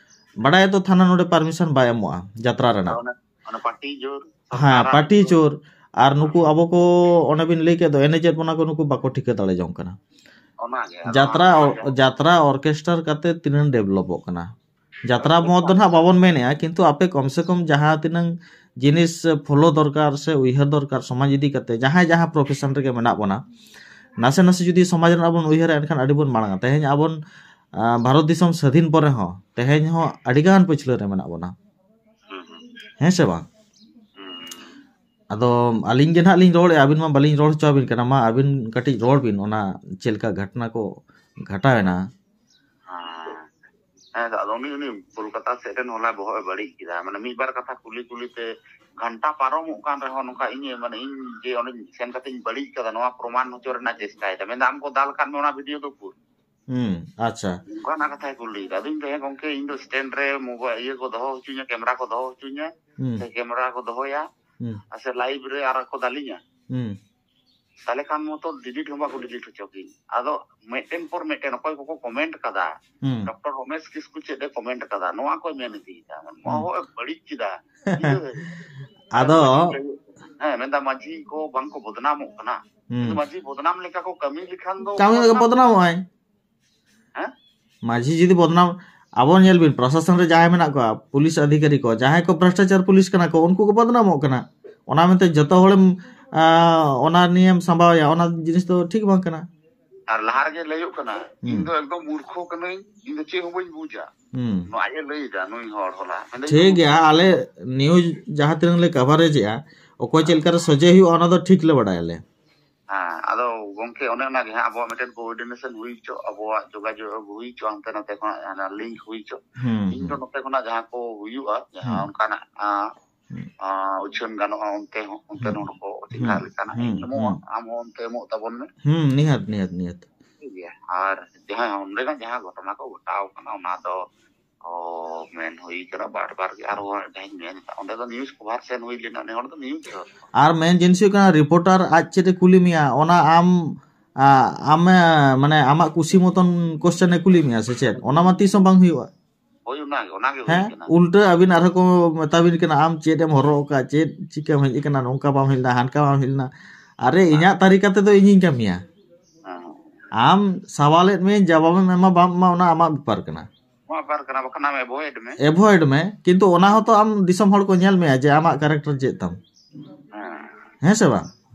ᱵᱟᱰᱟᱭ ᱛᱚ ᱛᱷᱟᱱᱟ ᱱᱚᱰᱮ ᱯᱟᱨᱢᱤᱥᱚᱱ ᱵᱟᱭ ᱮᱢᱚᱜᱼᱟ ᱡᱟᱛᱨᱟ ᱨᱮᱱᱟᱜ᱾ ᱚᱱᱟ, ᱚᱱᱟ ᱯᱟᱴᱤ ᱡᱳᱨ, ᱦᱮᱸ, ᱥᱚᱨᱠᱟᱨᱟᱜ ᱯᱟᱴᱤ ᱪᱳᱨ᱾ ᱟᱨ ᱱᱩᱠᱩ ᱟᱵᱚ ᱠᱚ, ᱚᱱᱮ ᱵᱤᱱ ᱞᱟᱹᱭ ᱠᱮᱫ ᱫᱚ, ᱮᱱᱮᱡᱮᱫ ᱵᱚᱱᱟ ᱠᱚ, ᱱᱩᱠᱩ ᱵᱟᱠᱚ ᱴᱷᱤᱠᱟᱹ ᱫᱟᱲᱮ ᱡᱚᱝ ᱠᱟᱱᱟ᱾ ᱚᱱᱟᱜᱮ, ᱟᱫᱚ ᱡᱟᱛᱨᱟ, ᱚᱱᱟ ᱠᱚᱜᱮ᱾ ᱡᱟᱛᱨᱟ ᱚᱨᱠᱮᱥᱴᱟᱨ ᱠᱟᱛᱮ ᱛᱤᱱᱟᱹᱜ ᱰᱮᱵᱷᱞᱚᱯᱚᱜ ᱠᱟᱱᱟ? ᱡᱟᱛᱨᱟ ᱢᱚᱛ ᱫᱚ ᱱᱟᱦᱟᱜ ᱵᱟᱵᱚᱱ ᱢᱮᱱᱮᱜᱼᱟ, ᱠᱤᱱᱛᱩ ᱟᱯᱮ ᱠᱚᱢ ᱥᱮ ᱠᱚᱢ ᱡᱟᱦᱟᱸ ᱛᱤᱱᱟᱹᱝ ᱡᱤᱱᱤᱥ ᱯᱷᱳᱞᱳ ᱫᱚᱨᱠᱟᱨ ᱥᱮ ᱩᱭᱦᱟᱹᱨ ᱫᱚᱨᱠᱟᱨ, ᱥᱚᱢᱟᱡᱽ ᱤᱫᱤ ᱠᱟᱛᱮ ᱡᱟᱦᱟᱸᱭ ᱡᱟᱦᱟᱸ ᱯᱨᱚᱯᱷᱮᱥᱚᱱ ᱨᱮᱜᱮ ᱢᱮᱱᱟᱜ ᱵᱚᱱᱟ, ᱱᱟᱥᱮ ᱱᱟᱥᱮ ᱡᱩᱫᱤ ᱥᱚᱢᱟᱡᱽ ᱨᱮᱱᱟᱜ ᱵᱚᱱ ᱩᱭᱦᱟᱹᱨᱟ, ᱮᱱᱠᱷᱟᱱ ᱟᱹᱰᱤ ᱵᱚᱱ ᱢᱟᱲᱟᱝᱟ᱾ ᱛᱮᱦᱮᱧ ᱟᱵᱚᱱ, ᱟᱸ, ᱵᱷᱟᱨᱚᱛ ᱫᱤᱥᱚᱢ ᱥᱟᱹᱫᱷᱤᱱ ᱯᱚᱨᱮ ᱦᱚᱸ ᱛᱮᱦᱮᱧ ᱦᱚᱸ ᱟᱹᱰᱤ ᱜᱟᱱ ᱯᱟᱹᱪᱷᱞᱟᱹ ᱨᱮ ᱢᱮᱱᱟᱜ ᱵᱚᱱᱟ, ᱦᱩᱸ, ᱦᱩᱸ, ᱦᱮᱸ ᱥᱮ ᱵᱟᱝ? ᱦᱩᱸ᱾ ᱟᱫᱚ ᱟᱹᱞᱤᱧ ᱜᱮ ᱱᱟᱦᱟᱜ ᱞᱤᱧ ᱨᱚᱲᱮᱫᱼᱟ, ᱟᱹᱵᱤᱱ ᱢᱟ ᱵᱟᱹᱞᱤᱧ ᱨᱚᱲ ᱦᱚᱪᱚ ᱟᱹᱵᱤᱱ ᱠᱟᱱᱟ᱾ ᱢᱟ ᱟᱹᱵᱤᱱ ᱠᱟᱹᱴᱤᱡ ᱨᱚᱲ ᱵᱤᱱ, ᱚᱱᱟ ᱪᱮᱫ ᱞᱮᱠᱟ ᱜᱷᱚᱴᱱᱟ ᱠᱚ ᱜᱷᱟᱴᱟᱣᱮᱱᱟ᱾ ᱦᱮᱸ᱾ ᱦᱮᱸ, ᱟᱫᱚ ᱩᱱᱤ, ᱩᱱᱤ ᱠᱳᱞᱠᱟᱛᱟ ᱥᱮᱫ ᱨᱮᱱ ᱦᱚᱞᱟ ᱵᱚᱦᱚᱜ ᱮ ᱵᱟᱹᱲᱤᱡ ᱠᱮᱫᱟ᱾ ᱢᱟᱱᱮ ᱢᱤᱫ ᱵᱟᱨ ᱠᱟᱛᱷᱟ ᱠᱩᱞᱤ ᱠᱩᱞᱤ ᱛᱮ ᱜᱷᱟᱱᱴᱟ ᱯᱟᱨᱚᱢᱚᱜ ᱠᱟᱱ ᱨᱮᱦᱚᱸ ᱱᱚᱝᱠᱟ ᱤᱧ, ᱢᱟᱱᱮ ᱤᱧ ᱡᱮ ᱚᱸᱰᱮ ᱥᱮᱱ ᱠᱟᱛᱮᱧ ᱵᱟᱹᱲᱤᱡ ᱠᱟᱫᱟ, ᱱᱚᱣᱟ ᱯᱨᱚᱢᱟᱱ ᱦᱚᱪᱚ ᱨᱮᱱᱟᱜ ᱪᱮᱥᱴᱟᱭᱮᱫᱟ᱾ ᱢᱮᱱᱫᱟ, "ᱟᱢ ᱠᱚ ᱫᱟᱞ ᱠᱷᱟᱱ ᱢᱮ, ᱚᱱᱟ ᱵᱷᱤᱰᱤᱭᱳ ᱫᱚ ᱩᱠᱩᱨ?" ᱦᱩᱸ, ᱟᱪᱪᱷᱟ᱾ ᱚᱱᱠᱟᱱᱟᱜ ᱠᱟᱛᱷᱟᱭ ᱠᱩᱞᱤᱭᱮᱫᱟ᱾ ᱟᱫᱚᱧ ᱢᱮᱛᱟᱭᱟ, "ᱜᱚᱝᱠᱮ, ᱤᱧ ᱫᱚ ᱥᱴᱮᱱᱰ ᱨᱮ ᱢᱳᱵᱟᱭᱤᱞ ᱤᱭᱟᱹ ᱠᱚ ᱫᱚᱦᱚ ᱦᱚᱪᱚᱧᱟ, ᱠᱮᱢᱮᱨᱟ ᱠᱚ ᱫᱚᱦᱚ ᱦᱚᱪᱚᱧᱟ, ᱦᱩᱸ᱾ ᱥᱮ ᱠᱮᱢᱮᱨᱟ ᱠᱚ ᱫᱚᱦᱚᱭᱟ, ᱦᱩᱸ᱾ ᱟᱨ ᱥᱮ ᱞᱟᱭᱤᱵᱷ ᱨᱮ ᱟᱨ ᱠᱚ ᱫᱟᱞᱤᱧᱟ?" ᱦᱩᱸ᱾ ᱛᱟᱦᱞᱮ ᱠᱷᱟᱱ ᱢᱚᱛᱚ ᱰᱤᱞᱤᱴ ᱦᱚᱸ ᱵᱟᱠᱚ ᱰᱤᱞᱤᱴ ᱦᱚᱪᱚ ᱠᱤᱧ᱾ ᱟᱫᱚ ᱢᱤᱫᱴᱮᱱ ᱯᱚᱨ ᱢᱤᱫᱴᱮᱱ ᱚᱠᱚᱭ ᱠᱚᱠᱚ ᱠᱚᱢᱮᱱᱴ ᱠᱟᱫᱟ, ᱦᱩᱸ᱾ ᱰᱚᱠᱴᱚᱨ ᱨᱚᱢᱮᱥ ᱠᱤᱥᱠᱩ ᱪᱮᱫ ᱮ ᱠᱚᱢᱮᱱᱴ ᱠᱟᱫᱟ, ᱱᱚᱣᱟ ᱠᱚᱭ ᱢᱮᱱ ᱤᱫᱤᱭᱮᱫᱟ᱾ ᱦᱩᱸ᱾ ᱵᱚᱦᱚᱜ ᱮ ᱵᱟᱹᱲᱤᱡ ᱠᱮᱫᱟ᱾ ᱤᱭᱟᱹ, ᱦᱮᱸ, ᱢᱮᱱᱫᱟ ᱢᱟᱹᱡᱷᱤ ᱠᱚ ᱵᱟᱝ ᱠᱚ ᱵᱚᱫᱱᱟᱢᱚᱜ ᱠᱟᱱᱟ᱾ ᱦᱩᱸ᱾ ᱠᱤᱱᱛᱩ ᱢᱟᱹᱡᱷᱤ ᱵᱚᱫᱱᱟᱢ ᱞᱮᱠᱟ ᱠᱚ ᱠᱟᱹᱢᱤ ᱞᱮᱠᱷᱟᱱ ᱫᱚ ᱠᱟᱹᱢᱤ ᱞᱮᱠᱟ ᱵᱚᱫᱱᱟᱢ ᱵᱚᱫᱱᱟᱢᱚᱜᱼᱟᱭ᱾ ᱦᱮᱸ? ᱢᱟᱹᱡᱷᱤ ᱡᱩᱫᱤ ᱵᱚᱫᱱᱟᱢ, ᱟᱵᱚ ᱧᱮᱞ ᱵᱤᱱ, ᱯᱨᱚᱥᱟᱥᱚᱱ ᱨᱮ ᱡᱟᱦᱟᱸᱭ ᱢᱮᱱᱟᱜ ᱠᱚᱣᱟ, ᱯᱩᱞᱤᱥ ᱚᱫᱷᱤᱠᱟᱨᱤ ᱠᱚ, ᱡᱟᱦᱟᱸᱭ ᱠᱚ ᱵᱷᱨᱚᱥᱴᱟᱪᱟᱨ ᱯᱩᱞᱤᱥ ᱠᱟᱱᱟ ᱠᱚ, ᱩᱱᱠᱩ ᱠᱚ ᱵᱚᱫᱱᱟᱢᱚᱜ ᱠᱟᱱᱟ᱾ ᱚᱱᱟ ᱢᱮᱱᱛᱮ ᱡᱚᱛᱚ ᱦᱚᱲᱮᱢ, ᱟ, ᱚᱱᱟ ᱱᱤᱭᱮᱢ ᱥᱟᱢᱵᱟᱣᱭᱟ, ᱚᱱᱟ ᱡᱤᱱᱤᱥ ᱫᱚ ᱴᱷᱤᱠ ᱵᱟᱝ ᱠᱟᱱᱟ᱾ ᱟᱨ ᱞᱟᱦᱟ ᱨᱮᱜᱮ ᱞᱟᱹᱭᱚᱜ ᱠᱟᱱᱟ, ᱦᱩᱸ᱾ "ᱤᱧ ᱫᱚ ᱮᱠᱫᱚᱢ ᱢᱩᱨᱠᱷᱚ ᱠᱟᱹᱱᱟᱹᱧ, ᱤᱧ ᱫᱚ ᱪᱮᱫ ᱦᱚᱸ ᱵᱟᱹᱧ ᱵᱩᱡᱟ᱾" ᱦᱩᱸ᱾ ᱱᱚᱣᱟ ᱟᱡ ᱮ ᱞᱟᱹᱭ ᱮᱫᱟ, ᱱᱩᱭ ᱦᱚᱲ ᱦᱚᱞᱟ᱾ ᱢᱮᱱᱫᱟᱹᱧ, ᱴᱷᱤᱠ ᱜᱮᱭᱟ, ᱟᱞᱮ ᱱᱤᱭᱩᱡᱽ ᱡᱟᱦᱟᱸ ᱛᱤᱱᱟᱹᱜ ᱞᱮ ᱠᱟᱵᱷᱟᱨᱮᱡᱽ ᱮᱜᱼᱟ, ᱚᱠᱚᱭ ᱪᱮᱫ ᱞᱮᱠᱟᱨᱮ ᱥᱚᱡᱷᱮ ᱦᱩᱭᱩᱜᱼᱟ, ᱚᱱᱟ ᱫᱚ ᱴᱷᱤᱠ ᱞᱮ ᱵᱟᱰᱟᱭᱟᱞᱮ᱾ ᱦᱮᱸ, ᱟᱫᱚ ᱜᱚᱝᱠᱮ, ᱚᱱᱮ ᱚᱱᱟ ᱜᱮ ᱦᱟᱸᱜ, ᱟᱵᱚᱣᱟᱜ ᱢᱤᱫᱴᱮᱱ ᱠᱳᱚᱨᱰᱤᱱᱮᱥᱚᱱ ᱦᱩᱭ ᱦᱚᱪᱚ, ᱟᱵᱚᱣᱟᱜ ᱡᱳᱜᱟᱡᱳᱜᱽ ᱦᱩᱭ ᱦᱚᱪᱚ, ᱦᱟᱱᱛᱮ ᱱᱟᱛᱮ ᱠᱷᱚᱱᱟᱜ ᱦᱟᱱᱟ ᱞᱤᱝᱠ ᱦᱩᱭ ᱦᱚᱪᱚ᱾ ᱦᱩᱸ, ᱤᱧ ᱫᱚ ᱦᱩᱸ᱾ ᱱᱚᱛᱮ ᱠᱷᱚᱱᱟᱜ ᱡᱟᱦᱟᱸ ᱠᱚ ᱦᱩᱭᱩᱜᱼᱟ, ᱡᱟᱦᱟᱸ ᱦᱩᱸ᱾ ᱚᱱᱠᱟᱱᱟᱜ, ᱟᱸ, ᱦᱩᱸ᱾ ᱟᱸ, ᱩᱪᱷᱟᱹᱱ ᱜᱟᱱᱚᱜᱼᱟ, ᱚᱱᱛᱮ ᱦᱚᱸ, ᱚᱱᱛᱮ ᱦᱩᱸ᱾ ᱦᱚᱲ ᱠᱚ ᱪᱮᱸᱜᱷᱟ ᱦᱩᱸ, ᱞᱮᱠᱟᱱᱟᱜ ᱦᱩᱸ, ᱮᱢᱚᱜᱼᱟ, ᱦᱩᱸ᱾ ᱟᱢ ᱦᱚᱸ ᱚᱱᱛᱮ ᱮᱢᱚᱜ ᱛᱟᱵᱚᱱ ᱢᱮ᱾ ᱦᱩᱸ, ᱱᱤᱦᱟᱹᱛ, ᱱᱤᱦᱟᱹᱛ, ᱱᱤᱦᱟᱹᱛ᱾ ᱴᱷᱤᱠ ᱜᱮᱭᱟ᱾ ᱟᱨ ᱡᱟᱦᱟᱸ ᱚᱸᱰᱮᱱᱟᱜ ᱡᱟᱦᱟᱸ ᱜᱷᱚᱴᱚᱱᱟ ᱠᱚ ᱜᱷᱚᱴᱟᱣ ᱠᱟᱱᱟ, ᱚᱱᱟ ᱫᱚ ᱚ, ᱢᱮᱱ ᱦᱩᱭ ᱠᱟᱱᱟ ᱵᱟᱨ ᱵᱟᱨ ᱜᱮ, ᱟᱨᱦᱚᱸ ᱡᱟᱦᱟᱸᱧ ᱢᱮᱱ ᱮᱫᱟ, ᱚᱸᱰᱮ ᱫᱚ ᱱᱤᱭᱩᱡᱽ ᱠᱚᱵᱷᱟᱨ ᱥᱮᱱ ᱦᱩᱭ ᱞᱮᱱᱟ, ᱱᱮ ᱦᱚᱲ ᱫᱚ ᱱᱤᱭᱩᱡᱽ ᱫᱚ᱾ ᱟᱨ ᱢᱮᱱ ᱡᱤᱱᱤᱥ ᱦᱩᱭᱩᱜ ᱠᱟᱱᱟ, ᱨᱤᱯᱳᱨᱴᱟᱨ ᱟᱡ ᱪᱮᱫ ᱮ ᱠᱩᱞᱤ ᱢᱮᱭᱟ, ᱚᱱᱟ ᱟᱢ, ᱟ, ᱟᱢᱮ, ᱢᱟᱱᱮ, ᱟᱢᱟᱜ ᱠᱩᱥᱤ ᱢᱚᱛᱚᱱ ᱠᱚᱥᱪᱮᱱ ᱮ ᱠᱩᱞᱤ ᱢᱮᱭᱟ ᱥᱮ ᱪᱮᱫ? ᱚᱱᱟ ᱢᱟ ᱛᱤᱥ ᱦᱚᱸ ᱵᱟᱝ ᱦᱩᱭᱩᱜᱼᱟ᱾ ᱦᱳᱭ, ᱚᱱᱟ ᱜᱮ, ᱚᱱᱟ ᱜᱮ ᱦᱩᱭ ᱦᱮᱸ, ᱠᱟᱱᱟ᱾ ᱩᱞᱴᱟᱹ ᱟᱹᱵᱤᱱ ᱟᱨᱦᱚᱸ ᱠᱚ ᱢᱮᱛᱟ ᱵᱤᱱ ᱠᱟᱱᱟ, "ᱟᱢ ᱪᱮᱫ ᱮᱢ ᱦᱚᱨᱚᱜ ᱟᱠᱟᱫ, ᱪᱮᱫ ᱪᱤᱠᱟᱹᱢ ᱦᱮᱡ ᱟᱠᱟᱱᱟ, ᱱᱚᱝᱠᱟ ᱵᱟᱢ ᱦᱮᱡ ᱞᱮᱱᱟ, ᱦᱟᱱᱠᱟ ᱵᱟᱢ ᱦᱮᱡ ᱞᱮᱱᱟ?" ᱟᱨᱮ, ᱦᱮᱸ᱾ ᱤᱧᱟᱹᱜ ᱛᱟᱹᱨᱤᱠᱟ ᱛᱮᱫᱚ ᱤᱧᱤᱧ ᱠᱟᱹᱢᱤᱭᱟ᱾ ᱦᱮᱸ᱾ ᱟᱢ ᱥᱟᱣᱟᱞᱮᱫ ᱢᱮᱭᱟᱹᱧ, ᱡᱟᱣᱟᱵᱮᱢ ᱮᱢᱟ ᱵᱟᱢ ᱮᱢᱟ, ᱚᱱᱟ ᱟᱢᱟᱜ ᱵᱮᱯᱟᱨ ᱠᱟᱱᱟ᱾ ᱱᱚᱣᱟ ᱵᱮᱯᱟᱨ ᱠᱟᱱᱟ, ᱵᱟᱠᱷᱟᱱ ᱟᱢ ᱮᱵᱷᱚᱭᱮᱰ ᱢᱮ᱾ ᱮᱵᱷᱚᱭᱮᱰ ᱢᱮ, ᱠᱤᱱᱛᱩ ᱚᱱᱟ ᱦᱚᱸᱛᱚ ᱟᱢ ᱫᱤᱥᱚᱢ ᱦᱚᱲ ᱠᱚ ᱧᱮᱞ ᱢᱮᱭᱟ ᱡᱮ ᱟᱢᱟᱜ ᱠᱮᱨᱮᱠᱴᱟᱨ ᱪᱮᱫ ᱛᱟᱢ᱾ ᱦᱮᱸ᱾ ᱦᱮᱸ ᱥᱮ ᱵᱟᱝ?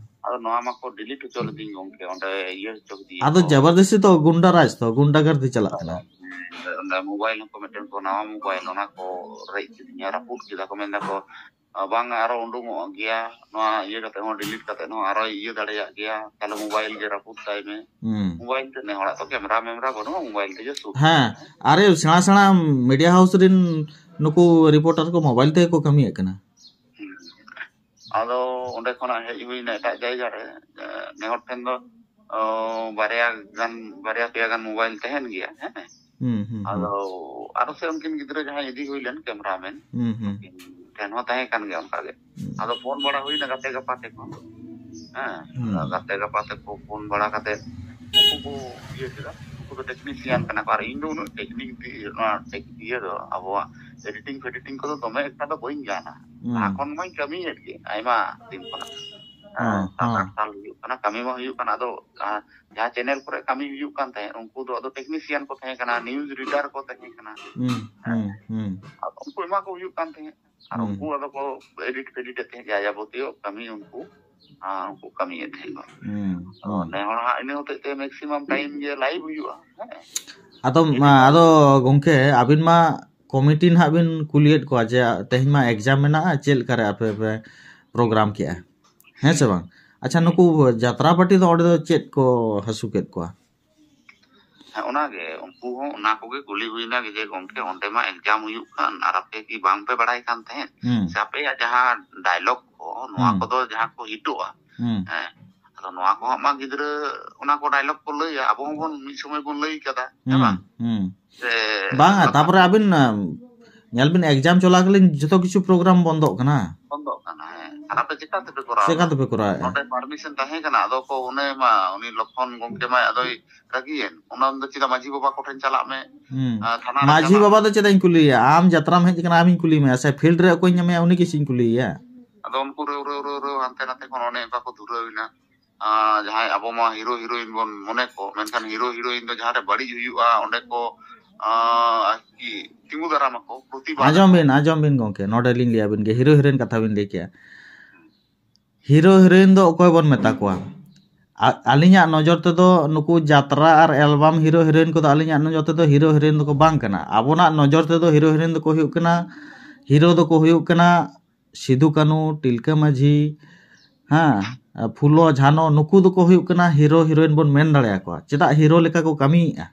ᱟᱫᱚ ᱱᱚᱣᱟ ᱢᱟᱠᱚ ᱰᱤᱞᱤᱴ ᱦᱚᱪᱚ ᱞᱤᱫᱤᱧ ᱜᱚᱝᱠᱮ, ᱚᱸᱰᱮ ᱤᱭᱟᱹ ᱦᱚᱪᱚ ᱠᱤᱫᱤᱧᱟ ᱟᱫᱚ ᱠᱚ᱾ ᱡᱟᱵᱟᱨᱫᱚᱥᱛᱤ ᱛᱚ ᱜᱩᱱᱰᱟ ᱨᱟᱡᱽ ᱛᱚ, ᱜᱩᱱᱰᱟᱜᱟᱨᱫᱤ ᱪᱟᱞᱟᱜ ᱠᱟᱱᱟ᱾ ᱚᱸᱰᱮ ᱢᱳᱵᱟᱭᱤᱞ ᱦᱚᱸᱠᱚ ᱢᱤᱫᱴᱮᱱ ᱠᱚ ᱱᱟᱣᱟ ᱢᱳᱵᱟᱭᱤᱞ, ᱚᱱᱟ ᱠᱚ ᱨᱮᱡ ᱠᱤᱫᱤᱧᱟ, ᱨᱟᱹᱯᱩᱫ ᱠᱮᱫᱟ ᱠᱚ, ᱢᱮᱱ ᱫᱟᱠᱚ ᱵᱟᱝ ᱟᱨᱚ ᱩᱰᱩᱝᱚᱜ ᱜᱮᱭᱟ, ᱱᱚᱣᱟ ᱤᱭᱟᱹ ᱠᱟᱛᱮ ᱦᱚᱸ, ᱰᱤᱞᱤᱴ ᱠᱟᱛᱮ ᱦᱚᱸ ᱟᱨᱚᱭ ᱤᱭᱟᱹ ᱫᱟᱲᱮᱭᱟᱜ ᱜᱮᱭᱟ, ᱛᱟᱦᱞᱮ ᱢᱳᱵᱟᱭᱤᱞ ᱜᱮ ᱨᱟᱹᱯᱩᱫ ᱛᱟᱭ ᱢᱮ᱾ ᱦᱩᱸ᱾ ᱢᱳᱵᱟᱭᱤᱞ ᱛᱮ ᱱᱮ ᱦᱚᱲᱟᱜ ᱛᱚ ᱠᱮᱢᱮᱨᱟ ᱢᱮᱢᱨᱟ ᱵᱟᱹᱱᱩᱜᱼᱟ, ᱢᱳᱵᱟᱭᱤᱞ ᱛᱮᱜᱮ ᱥᱩᱴ᱾ ᱦᱮᱸ, ᱟᱨᱮ ᱥᱮᱬᱟ ᱥᱮᱬᱟ ᱢᱤᱰᱤᱭᱟ ᱦᱟᱣᱩᱥ ᱨᱮᱱ ᱱᱩᱠᱩ ᱨᱤᱯᱳᱨᱴᱟᱨ ᱠᱚ ᱢᱳᱵᱟᱭᱤᱞ ᱛᱮᱜᱮ ᱠᱚ ᱠᱟᱹᱢᱤᱭᱮᱫ ᱠᱟᱱᱟ᱾ ᱦᱩᱸ᱾ ᱟᱫᱚ ᱚᱸᱰᱮ ᱠᱷᱚᱱᱟᱜ ᱦᱮᱡ ᱦᱩᱭᱱᱟ ᱮᱴᱟᱜ ᱡᱟᱭᱜᱟ ᱨᱮ, ᱮ, ᱱᱮ ᱦᱚᱲ ᱴᱷᱮᱱ ᱫᱚ, ᱚ, ᱵᱟᱨᱭᱟ ᱜᱟᱱ, ᱵᱟᱨᱭᱟ ᱯᱮᱭᱟ ᱜᱟᱱ ᱢᱳᱵᱟᱭᱤᱞ ᱛᱟᱦᱮᱱ ᱜᱮᱭᱟ, ᱦᱮᱸ᱾ ᱦᱩᱸ, ᱦᱩᱸ, ᱦᱩᱸ᱾ ᱟᱫᱚ ᱟᱨᱚ ᱥᱮ ᱩᱱᱠᱤᱱ ᱜᱤᱫᱽᱨᱟᱹ ᱡᱟᱦᱟᱸᱭ ᱤᱫᱤ ᱦᱩᱭ ᱞᱮᱱ ᱠᱮᱢᱨᱟᱢᱮᱱ, ᱦᱩᱸ, ᱦᱩᱸ᱾ ᱩᱱᱠᱤᱱ ᱴᱷᱮᱱ ᱦᱚᱸ ᱛᱟᱦᱮᱸ ᱠᱟᱱ ᱜᱮᱭᱟ ᱚᱱᱠᱟ ᱜᱮ᱾ ᱦᱩᱸ᱾ ᱟᱫᱚ ᱯᱷᱳᱱ ᱵᱟᱲᱟ ᱦᱩᱭᱱᱟ ᱜᱟᱛᱮ ᱜᱟᱯᱟᱛᱮ ᱠᱚ, ᱦᱮᱸ᱾ ᱦᱩᱸ᱾ ᱜᱟᱛᱮ ᱜᱟᱯᱟᱛᱮ ᱠᱚ ᱯᱷᱳᱱ ᱵᱟᱲᱟ ᱠᱟᱛᱮ ᱩᱱᱠᱩ ᱠᱚ ᱤᱭᱟᱹ ᱠᱮᱫᱟ, ᱩᱱᱠᱩ ᱫᱚ ᱴᱮᱠᱱᱤᱥᱤᱭᱟᱱ ᱠᱟᱱᱟ ᱠᱚ, ᱟᱨ ᱤᱧ ᱫᱚ ᱩᱱᱟᱹᱜ ᱴᱮᱠᱱᱤᱠ ᱫᱤ-, ᱱᱚᱣᱟ ᱴᱮᱠ-, ᱤᱭᱟᱹ ᱫᱚ ᱟᱵᱚᱣᱟᱜ ᱮᱰᱤᱴᱤᱝ ᱯᱷᱮᱰᱤᱴᱤᱝ ᱠᱚᱫᱚ ᱫᱚᱢᱮ ᱮᱠᱴᱟ ᱫᱚ ᱵᱟᱹᱧ ᱜᱟᱱᱟ᱾ ᱦᱩᱸ᱾ ᱞᱟᱦᱟ ᱠᱷᱚᱱ ᱢᱟᱧ ᱠᱟᱹᱢᱤᱭᱮᱫ ᱜᱮ ᱟᱭᱢᱟ ᱫᱤᱱ ᱠᱷᱚᱱᱟᱜ᱾ ᱦᱮᱸ, ᱦᱮᱸ, ᱥᱟᱛ ᱦᱮᱸ᱾ ᱟᱴ ᱥᱟᱞ ᱦᱩᱭᱩᱜ ᱠᱟᱱᱟ, ᱠᱟᱹᱢᱤ ᱢᱟ ᱦᱩᱭᱩᱜ ᱠᱟᱱᱟ, ᱟᱫᱚ, ᱟ, ᱡᱟᱦᱟᱸ ᱪᱮᱱᱮᱞ ᱠᱚᱨᱮ ᱠᱟᱹᱢᱤ ᱦᱩᱭᱩᱜ ᱠᱟᱱ ᱛᱟᱦᱮᱸᱫ, ᱩᱱᱠᱩ ᱫᱚ ᱟᱫᱚ ᱴᱮᱠᱱᱤᱥᱤᱭᱟᱱ ᱠᱚ ᱛᱟᱦᱮᱸ ᱠᱟᱱᱟ, ᱱᱤᱭᱩᱡᱽ ᱨᱤᱰᱟᱨ ᱠᱚ ᱛᱟᱦᱮᱸ ᱠᱟᱱᱟ᱾ ᱦᱩᱸ, ᱦᱮᱸ᱾ ᱦᱩᱸ, ᱦᱩᱸ᱾ ᱟᱫᱚ ᱩᱱᱠᱩ ᱮᱢᱟ ᱠᱚ ᱦᱩᱭᱩᱜ ᱠᱟᱱ ᱛᱟᱦᱮᱸᱫ᱾ ᱟᱨ ᱦᱩᱸ᱾ ᱩᱱᱠᱩ ᱟᱫᱚ ᱠᱚ ᱮᱰᱤᱴ ᱯᱷᱮᱰᱤᱴ ᱮᱫ ᱛᱟᱦᱮᱸᱫ, ᱡᱟ ᱡᱟᱵᱚᱛᱤᱭᱚ ᱠᱟᱹᱢᱤ ᱩᱱᱠᱩ, ᱟ, ᱩᱱᱠᱩ ᱠᱟᱹᱢᱤᱭᱮᱫ ᱛᱟᱦᱮᱸᱫ ᱠᱚ᱾ ᱦᱩᱸ, ᱟᱫᱚ ᱦᱩᱸ᱾ ᱱᱮ ᱦᱚᱲ ᱦᱟᱸᱜ ᱤᱱᱟᱹ ᱦᱚᱛᱮᱡ ᱛᱮ ᱢᱮᱠᱥᱤᱢᱟᱢ ᱴᱟᱭᱤᱢ ᱜᱮ ᱞᱟᱭᱤᱵᱷ ᱦᱩᱭᱩᱜᱼᱟ, ᱦᱮᱸ᱾ ᱟᱫᱚ, ᱮᱰᱤᱴ ᱢᱟ, ᱟᱫᱚ ᱜᱚᱝᱠᱮ, ᱟᱹᱵᱤᱱ ᱢᱟ ᱠᱚᱢᱤᱴᱤ ᱱᱟᱦᱟᱜ ᱵᱤᱱ ᱠᱩᱞᱤᱭᱮᱫ ᱠᱚᱣᱟ ᱡᱮ ᱛᱮᱦᱮᱧ ᱢᱟ ᱮᱠᱡᱟᱢ ᱢᱮᱱᱟᱜᱼᱟ, ᱪᱮᱫ ᱞᱮᱠᱟᱨᱮ ᱟᱯᱮ ᱯᱮ ᱯᱨᱳᱜᱨᱟᱢ ᱠᱮᱜᱼᱟ? ᱦᱮᱸ ᱥᱮ ᱵᱟᱝ? ᱟᱪᱪᱷᱟ, ᱱᱩᱠᱩ ᱡᱟᱛᱨᱟ ᱯᱟᱨᱴᱤ ᱫᱚ ᱚᱸᱰᱮ ᱫᱚ ᱪᱮᱫ ᱠᱚ ᱦᱟᱹᱥᱩ ᱠᱮᱫ ᱠᱚᱣᱟ? ᱦᱮᱸ, ᱚᱱᱟᱜᱮ, ᱩᱱᱠᱩ ᱦᱚᱸ ᱚᱱᱟ ᱠᱚᱜᱮ ᱠᱩᱞᱤ ᱦᱩᱭᱱᱟ ᱡᱮ, "ᱜᱚᱝᱠᱮ, ᱚᱸᱰᱮ ᱢᱟ ᱮᱠᱡᱟᱢ ᱦᱩᱭᱩᱜ ᱠᱟᱱ, ᱟᱨ ᱟᱯᱮ ᱠᱤ ᱵᱟᱝ ᱯᱮ ᱵᱟᱲᱟᱭ ᱠᱟᱱ ᱛᱟᱦᱮᱸᱫ? ᱦᱩᱸ᱾ ᱥᱮ ᱟᱯᱮᱭᱟᱜ ᱡᱟᱦᱟᱸ ᱰᱟᱭᱞᱚᱜ ᱠᱚ, ᱱᱚᱣᱟ ᱦᱩᱸ᱾ ᱠᱚᱫᱚ ᱡᱟᱦᱟᱸ ᱠᱚ ᱦᱤᱴᱚᱜᱼᱟ?" ᱦᱩᱸ᱾ ᱦᱮᱸ, ᱟᱫᱚ ᱱᱚᱣᱟ ᱠᱚᱦᱚᱸ ᱢᱟ ᱜᱤᱫᱽᱨᱟᱹ ᱚᱱᱟ ᱠᱚ ᱰᱟᱭᱞᱚᱜ ᱠᱚ ᱞᱟᱹᱭᱟ, ᱟᱵᱚ ᱦᱚᱸᱵᱚᱱ ᱢᱤᱫ ᱥᱚᱢᱚᱭ ᱵᱚᱱ ᱞᱟᱹᱭ ᱠᱟᱫᱟ, ᱦᱮᱸ ᱦᱩᱸ, ᱵᱟᱝ? ᱦᱩᱸ᱾ ᱥᱮ ᱵᱟᱝᱟ, ᱞᱟᱛᱟᱨ ᱛᱟᱯᱚᱨᱮ ᱟᱹᱵᱤᱱ, ᱟᱢ, ᱧᱮᱞ ᱵᱤᱱ, ᱮᱠᱡᱟᱢ ᱪᱚᱞᱟᱠᱟᱞᱤᱱ ᱡᱚᱛᱚ ᱠᱤᱪᱷᱩ ᱯᱨᱳᱜᱨᱟᱢ ᱵᱚᱱᱫᱚᱜ ᱠᱟᱱᱟ᱾ ᱵᱚᱱᱫᱚᱜ ᱠᱟᱱᱟ, ᱦᱮᱸ᱾ ᱟᱨ ᱟᱯᱮ ᱪᱤᱠᱟ ᱛᱮᱯᱮ ᱠᱚᱨᱟᱣᱟ? ᱪᱤᱠᱟ ᱛᱮᱯᱮ ᱠᱚᱨᱟᱣᱮᱫᱼᱟ? ᱱᱚᱰᱮ ᱯᱟᱨᱢᱤᱥᱚᱱ ᱛᱟᱦᱮᱸ ᱠᱟᱱᱟ, ᱟᱫᱚ ᱠᱚ ᱚᱱᱮ ᱢᱟ ᱩᱱᱤ ᱞᱚᱠᱷᱚᱱ ᱜᱚᱢᱠᱮ ᱢᱟᱭ ᱟᱫᱚᱭ ᱨᱟᱹᱜᱤᱭᱮᱱ᱾ ᱚᱱᱟ ᱫᱚ ᱪᱮᱫᱟᱜ ᱢᱟᱹᱡᱷᱤ ᱵᱟᱵᱟ ᱠᱚᱴᱷᱮᱱ ᱪᱟᱞᱟᱜ ᱢᱮ, ᱦᱩᱸ᱾ ᱟᱨ ᱛᱷᱟᱱᱟ ᱨᱮ ᱢᱟᱹᱡᱷᱤ ᱪᱟᱞᱟᱜ ᱵᱟᱵᱟ ᱢᱮ᱾ ᱫᱚ ᱪᱮᱫᱟᱜ ᱤᱧ ᱠᱩᱞᱤᱭᱮᱭᱟ? ᱟᱢ ᱡᱟᱛᱨᱟᱢ ᱦᱮᱡ ᱟᱠᱟᱱᱟ, ᱟᱢᱤᱧ ᱠᱩᱞᱤ ᱢᱮᱭᱟ ᱥᱮ? ᱯᱷᱤᱞᱰ ᱨᱮ ᱚᱠᱚᱭᱧ ᱧᱟᱢᱮᱭᱟ, ᱩᱱᱤ ᱜᱮᱥᱮᱧ ᱠᱩᱞᱤᱭᱮᱭᱟ᱾ ᱟᱫᱚ ᱩᱱᱠᱩ ᱨᱟᱹᱣ, ᱨᱟᱹᱣ, ᱨᱟᱹᱣ, ᱨᱟᱹᱣ ᱦᱟᱱᱛᱮ ᱱᱟᱛᱮ ᱠᱷᱚᱱ ᱚᱱᱮ ᱚᱱᱠᱟ ᱠᱚ ᱫᱷᱩᱨᱟᱹᱣ ᱮᱱᱟ᱾ ᱟᱸ, ᱡᱟᱦᱟᱸᱭ ᱟᱵᱚ ᱢᱟ ᱦᱤᱨᱳ ᱦᱤᱨᱳᱭᱤᱱ ᱵᱚᱱ ᱢᱚᱱᱮ ᱠᱚ, ᱢᱮᱱᱠᱷᱟᱱ ᱦᱤᱨᱳ ᱦᱤᱨᱳᱭᱤᱱ ᱫᱚ ᱡᱟᱦᱟᱸ ᱨᱮ ᱵᱟᱹᱲᱤᱡ ᱦᱩᱭᱩᱜᱼᱟ, ᱚᱸᱰᱮ ᱠᱚ, ᱟᱸ, ᱟᱨᱠᱤ ᱛᱤᱸᱜᱩ ᱫᱟᱨᱟᱢ ᱟᱠᱚ, ᱯᱨᱚᱛᱤᱵᱟᱫ ᱟᱸᱡᱚᱢ ᱟᱠᱚ᱾ ᱵᱤᱱ, ᱟᱸᱡᱚᱢ ᱵᱤᱱ ᱜᱚᱢᱠᱮ, ᱱᱚᱰᱮ ᱞᱤᱧ ᱞᱟᱹᱭ ᱟᱵᱤᱱ ᱜᱮ, ᱦᱤᱨᱳ ᱦᱤᱨᱳᱭᱤᱱ ᱠᱟᱛᱷᱟ ᱵᱤᱱ ᱞᱟᱹᱭ ᱠᱮᱜᱼᱟ᱾ ᱦᱤᱨᱳ ᱦᱤᱨᱳᱭᱤᱱ ᱫᱚ ᱚᱠᱚᱭ ᱵᱚᱱ ᱢᱮᱛᱟ ᱠᱚᱣᱟ? ᱟ-, ᱟᱹᱞᱤᱧᱟᱜ ᱱᱚᱡᱚᱨ ᱛᱮᱫᱚ ᱱᱩᱠᱩ ᱡᱟᱛᱨᱟ ᱟᱨ ᱮᱞᱵᱟᱢ ᱦᱤᱨᱳ ᱦᱤᱨᱳᱭᱤᱱ ᱠᱚᱫᱚ ᱟᱹᱞᱤᱧᱟᱜ ᱱᱚᱡᱚᱨ ᱛᱮᱫᱚ ᱦᱤᱨᱳ ᱦᱤᱨᱳᱭᱤᱱ ᱫᱚᱠᱚ ᱵᱟᱝ ᱠᱟᱱᱟ᱾ ᱟᱵᱚᱱᱟᱜ ᱱᱚᱡᱚᱨ ᱛᱮᱫᱚ ᱦᱤᱨᱳ ᱦᱤᱨᱳᱭᱤᱱ ᱫᱚᱠᱚ ᱦᱩᱭᱩᱜ ᱠᱟᱱᱟ, ᱦᱤᱨᱳ ᱫᱚᱠᱚ ᱦᱩᱭᱩᱜ ᱠᱟᱱᱟ ᱥᱤᱫᱩ ᱠᱟᱹᱱᱩ, ᱛᱤᱞᱠᱟᱹ ᱢᱟᱹᱡᱷᱤ, ᱦᱮᱸ, ᱯᱷᱩᱞᱳ ᱡᱷᱟᱱᱳ, ᱱᱩᱠᱩ ᱫᱚᱠᱚ ᱦᱩᱭᱩᱜ ᱠᱟᱱᱟ ᱦᱤᱨᱳ ᱦᱤᱨᱳᱭᱤᱱ ᱵᱚᱱ ᱢᱮᱱ ᱫᱟᱲᱮᱭᱟᱠᱚᱣᱟ᱾ ᱪᱮᱫᱟᱜ ᱦᱤᱨᱳ ᱞᱮᱠᱟ ᱠᱚ ᱠᱟᱹᱢᱤᱭᱮᱫᱼᱟ?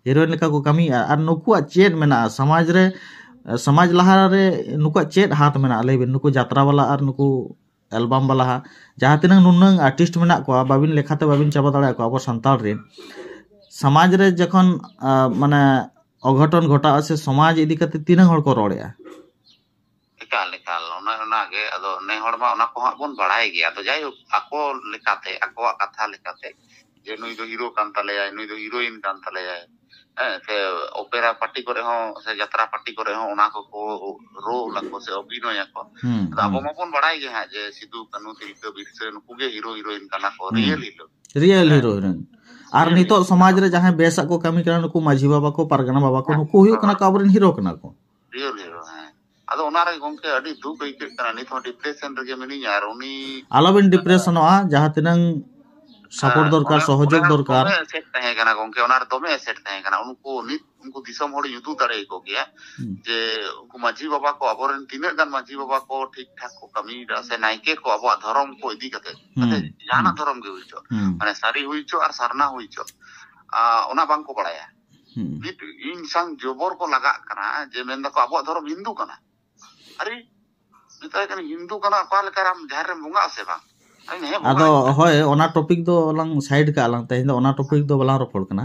ᱦᱤᱨᱳᱭᱤᱱ ᱞᱮᱠᱟ ᱠᱚ ᱠᱟᱹᱢᱤᱭᱮᱫᱼᱟ᱾ ᱟᱨ ᱱᱩᱠᱩᱣᱟᱜ ᱪᱮᱫ ᱢᱮᱱᱟᱜᱼᱟ ᱥᱚᱢᱟᱡᱽ ᱨᱮ? ᱥᱚᱢᱟᱡᱽ ᱞᱟᱦᱟ ᱨᱮ ᱱᱩᱠᱩᱣᱟᱜ ᱪᱮᱫ ᱦᱟᱛ ᱢᱮᱱᱟᱜᱼᱟ? ᱞᱟᱹᱭ ᱵᱤᱱ, ᱱᱩᱠᱩ ᱡᱟᱛᱨᱟ ᱵᱟᱞᱟ ᱟᱨ ᱱᱩᱠᱩ ᱮᱞᱵᱟᱢ ᱵᱟᱞᱟ ᱦᱟᱸᱜ, ᱡᱟᱦᱟᱸ ᱛᱤᱱᱟᱹᱜ ᱱᱩᱱᱟᱹᱝ ᱟᱨᱴᱤᱥᱴ ᱢᱮᱱᱟᱜ ᱠᱚᱣᱟ, ᱵᱟᱵᱤᱱ ᱞᱮᱠᱷᱟᱛᱮ ᱵᱟᱵᱤᱱ ᱪᱟᱵᱟ ᱫᱟᱲᱮᱭᱟᱠᱚᱣᱟ ᱟᱵᱚ ᱥᱟᱱᱛᱟᱲ ᱨᱮᱱ᱾ ᱥᱚᱢᱟᱡᱽ ᱨᱮ ᱡᱚᱠᱷᱚᱱ ᱟᱸ, ᱢᱟᱱᱮ ᱚᱜᱷᱚᱴᱚᱱ ᱜᱷᱚᱴᱟᱜᱼᱟ ᱥᱮ ᱥᱚᱢᱟᱡᱽ ᱤᱫᱤ ᱠᱟᱛᱮ ᱛᱤᱱᱟᱹᱜ ᱦᱚᱲ ᱠᱚ ᱨᱚᱲᱮᱜᱼᱟ? ᱮᱠᱟᱞ ᱮᱠᱟᱞ ᱚᱱᱟ ᱚᱱᱟᱜᱮ᱾ ᱟᱫᱚ ᱱᱮ ᱦᱚᱲ ᱢᱟ ᱚᱱᱟ ᱠᱚᱦᱟᱸᱜ ᱵᱚᱱ ᱵᱟᱲᱟᱭ ᱜᱮᱭᱟ᱾ ᱟᱫᱚ ᱡᱟᱭᱦᱳᱠ, ᱟᱠᱚ ᱞᱮᱠᱟᱛᱮ, ᱟᱠᱚᱣᱟᱜ ᱠᱟᱛᱷᱟ ᱞᱮᱠᱟᱛᱮ, ᱡᱮ ᱱᱩᱭ ᱫᱚ ᱦᱤᱨᱳ ᱠᱟᱱ ᱛᱟᱞᱮᱭᱟᱭ, ᱱᱩᱭ ᱫᱚ ᱦᱤᱨᱳᱭᱤᱱ ᱠᱟᱱ ᱛᱟᱞᱮᱭᱟᱭ, ᱦᱮᱸ, ᱥᱮ ᱚᱯᱮᱨᱟ ᱯᱟᱨᱴᱤ ᱠᱚᱨᱮ ᱦᱚᱸ ᱥᱮ ᱡᱟᱛᱨᱟ ᱯᱟᱨᱴᱤ ᱠᱚᱨᱮ ᱦᱚᱸ ᱚᱱᱟ ᱠᱚᱠᱚ ᱨᱳᱞ ᱟᱠᱚ ᱥᱮ ᱚᱵᱷᱤᱱᱚᱭ ᱟᱠᱚ᱾ ᱦᱩᱸ, ᱟᱫᱚ ᱟᱵᱚ ᱦᱩᱸ᱾ ᱢᱟᱵᱚᱱ ᱵᱟᱲᱟᱭ ᱜᱮ ᱦᱟᱸᱜ ᱡᱮ ᱥᱤᱫᱩ, ᱠᱟᱹᱱᱦᱩ, ᱛᱤᱞᱠᱟᱹ, ᱵᱤᱨᱥᱟᱹ ᱱᱩᱠᱩ ᱜᱮ ᱦᱤᱨᱳ ᱦᱤᱨᱳᱭᱤᱱ ᱠᱟᱱᱟ ᱠᱚ, ᱦᱩᱸ᱾ Real hero. ᱨᱤᱭᱮᱞ ᱦᱮᱸ᱾ Hero heroine. ᱟᱨ ᱨᱤᱭᱮᱞ ᱱᱤᱛᱚᱜ ᱦᱤᱨᱳ᱾ ᱥᱚᱢᱟᱡᱽ ᱨᱮ ᱡᱟᱦᱟᱸᱭ ᱵᱮᱥᱟᱜ ᱠᱚ ᱠᱟᱹᱢᱤ ᱠᱟᱱᱟ, ᱱᱩᱠᱩ ᱢᱟᱹᱡᱷᱤ ᱵᱟᱵᱟ ᱠᱚ, ᱯᱟᱨᱜᱟᱱᱟ ᱵᱟᱵᱟ ᱠᱚ, ᱦᱮᱸ, ᱱᱩᱠᱩ ᱦᱩᱭᱩᱜ ᱦᱮᱸ᱾ ᱠᱟᱱᱟ ᱠᱚ ᱟᱵᱚᱨᱮᱱ ᱦᱤᱨᱳ ᱠᱟᱱᱟ ᱠᱚ᱾ ᱨᱤᱭᱮᱞ ᱦᱤᱨᱳ, ᱦᱮᱸ᱾ ᱟᱫᱚ ᱚᱱᱟᱨᱮ ᱜᱚᱝᱠᱮ ᱟᱹᱰᱤ ᱫᱩᱠ ᱟᱹᱭᱠᱟᱹᱜ ᱠᱟᱱᱟ, ᱱᱤᱛ ᱦᱚᱸ ᱰᱤᱯᱨᱮᱥᱚᱱ ᱨᱮᱜᱮ ᱢᱤᱱᱟᱹᱧᱟ᱾ ᱟᱨ ᱩᱱᱤ ᱟᱞᱚᱵᱤᱱ ᱰᱤᱯᱨᱮᱥᱚᱱᱚᱜᱼᱟ, ᱡᱟᱦᱟᱸ ᱛᱤᱱᱟᱹᱝ ᱥᱟᱯᱳᱨᱴ ᱦᱮᱸ, ᱫᱚᱨᱠᱟᱨ, ᱚᱱᱮ, ᱥᱚᱦᱚᱡᱳᱜᱽ ᱚᱱᱮ ᱫᱚᱨᱠᱟᱨ᱾ ᱫᱚᱢᱮ ᱮᱥᱮᱴ ᱛᱟᱦᱮᱸ ᱠᱟᱱᱟ ᱜᱚᱝᱠᱮ, ᱚᱱᱟᱨᱮ ᱫᱚᱢᱮ ᱮᱥᱮᱴ ᱛᱟᱦᱮᱸ ᱠᱟᱱᱟ᱾ ᱩᱱᱠᱩ ᱱᱤᱛ ᱩᱱᱠᱩ ᱫᱤᱥᱚᱢ ᱦᱚᱲᱤᱧ ᱩᱫᱩᱜ ᱫᱟᱲᱮᱭᱟᱠᱚ ᱠᱮᱭᱟ ᱦᱩᱸ᱾ ᱡᱮ ᱩᱱᱠᱩ ᱢᱟᱹᱡᱷᱤ ᱵᱟᱵᱟ ᱠᱚ, ᱟᱵᱚᱨᱮᱱ ᱛᱤᱱᱟᱹᱜ ᱜᱟᱱ ᱢᱟᱹᱡᱷᱤ ᱵᱟᱵᱟ ᱠᱚ ᱴᱷᱤᱠ ᱴᱷᱟᱠ ᱠᱚ ᱠᱟᱹᱢᱤᱭᱮᱫᱟ, ᱥᱮ ᱱᱟᱭᱠᱮ ᱠᱚ ᱟᱵᱚᱣᱟᱜ ᱫᱷᱚᱨᱚᱢ ᱠᱚ ᱤᱫᱤ ᱠᱟᱛᱮ, ᱦᱩᱸ, ᱠᱟᱛᱮ ᱡᱟᱦᱟᱱᱟᱜ ᱦᱩᱸ᱾ ᱫᱷᱚᱨᱚᱢ ᱜᱮ ᱦᱩᱭᱪᱚ, ᱦᱩᱸ᱾ ᱢᱟᱱᱮ ᱥᱟᱹᱨᱤ ᱦᱩᱭᱪᱚ ᱟᱨ ᱥᱟᱨᱱᱟ ᱦᱩᱭᱪᱚ, ᱟ, ᱚᱱᱟ ᱵᱟᱝ ᱠᱚ ᱵᱟᱲᱟᱭᱟ᱾ ᱦᱩᱸ᱾ ᱱᱤᱛ ᱤᱧ ᱥᱟᱝ ᱡᱚᱵᱚᱨ ᱠᱚ ᱞᱟᱜᱟᱜ ᱠᱟᱱᱟ ᱡᱮ ᱢᱮᱱ ᱫᱟᱠᱚ ᱟᱵᱚᱣᱟᱜ ᱫᱷᱚᱨᱚᱢ ᱦᱤᱱᱫᱩ ᱠᱟᱱᱟ᱾ ᱟᱨᱮ, ᱢᱮᱛᱟᱭ ᱠᱟᱱᱟ, "ᱦᱤᱱᱫᱩ ᱠᱟᱱᱟ, ᱚᱠᱟ ᱞᱮᱠᱟ ᱟᱢ ᱡᱟᱦᱮᱨ ᱨᱮᱢ ᱵᱚᱸᱜᱟᱜᱼᱟ ᱥᱮ ᱵᱟᱝ?" ᱟᱨᱮ, "ᱦᱮᱸ, ᱵᱚᱸᱜᱟᱜ ᱟᱫᱚ ᱟᱹᱧ ᱠᱟᱱᱟ᱾ ᱦᱳᱭ, ᱚᱱᱟ ᱴᱚᱯᱤᱠ ᱫᱚ ᱞᱟᱝ ᱥᱟᱭᱤᱰ ᱠᱟᱜᱼᱟ ᱞᱟᱝ, ᱛᱮᱦᱮᱧ ᱫᱚ ᱚᱱᱟ ᱴᱚᱯᱤᱠ ᱫᱚ ᱵᱟᱞᱟᱝ ᱨᱚᱯᱚᱲ ᱠᱟᱱᱟ᱾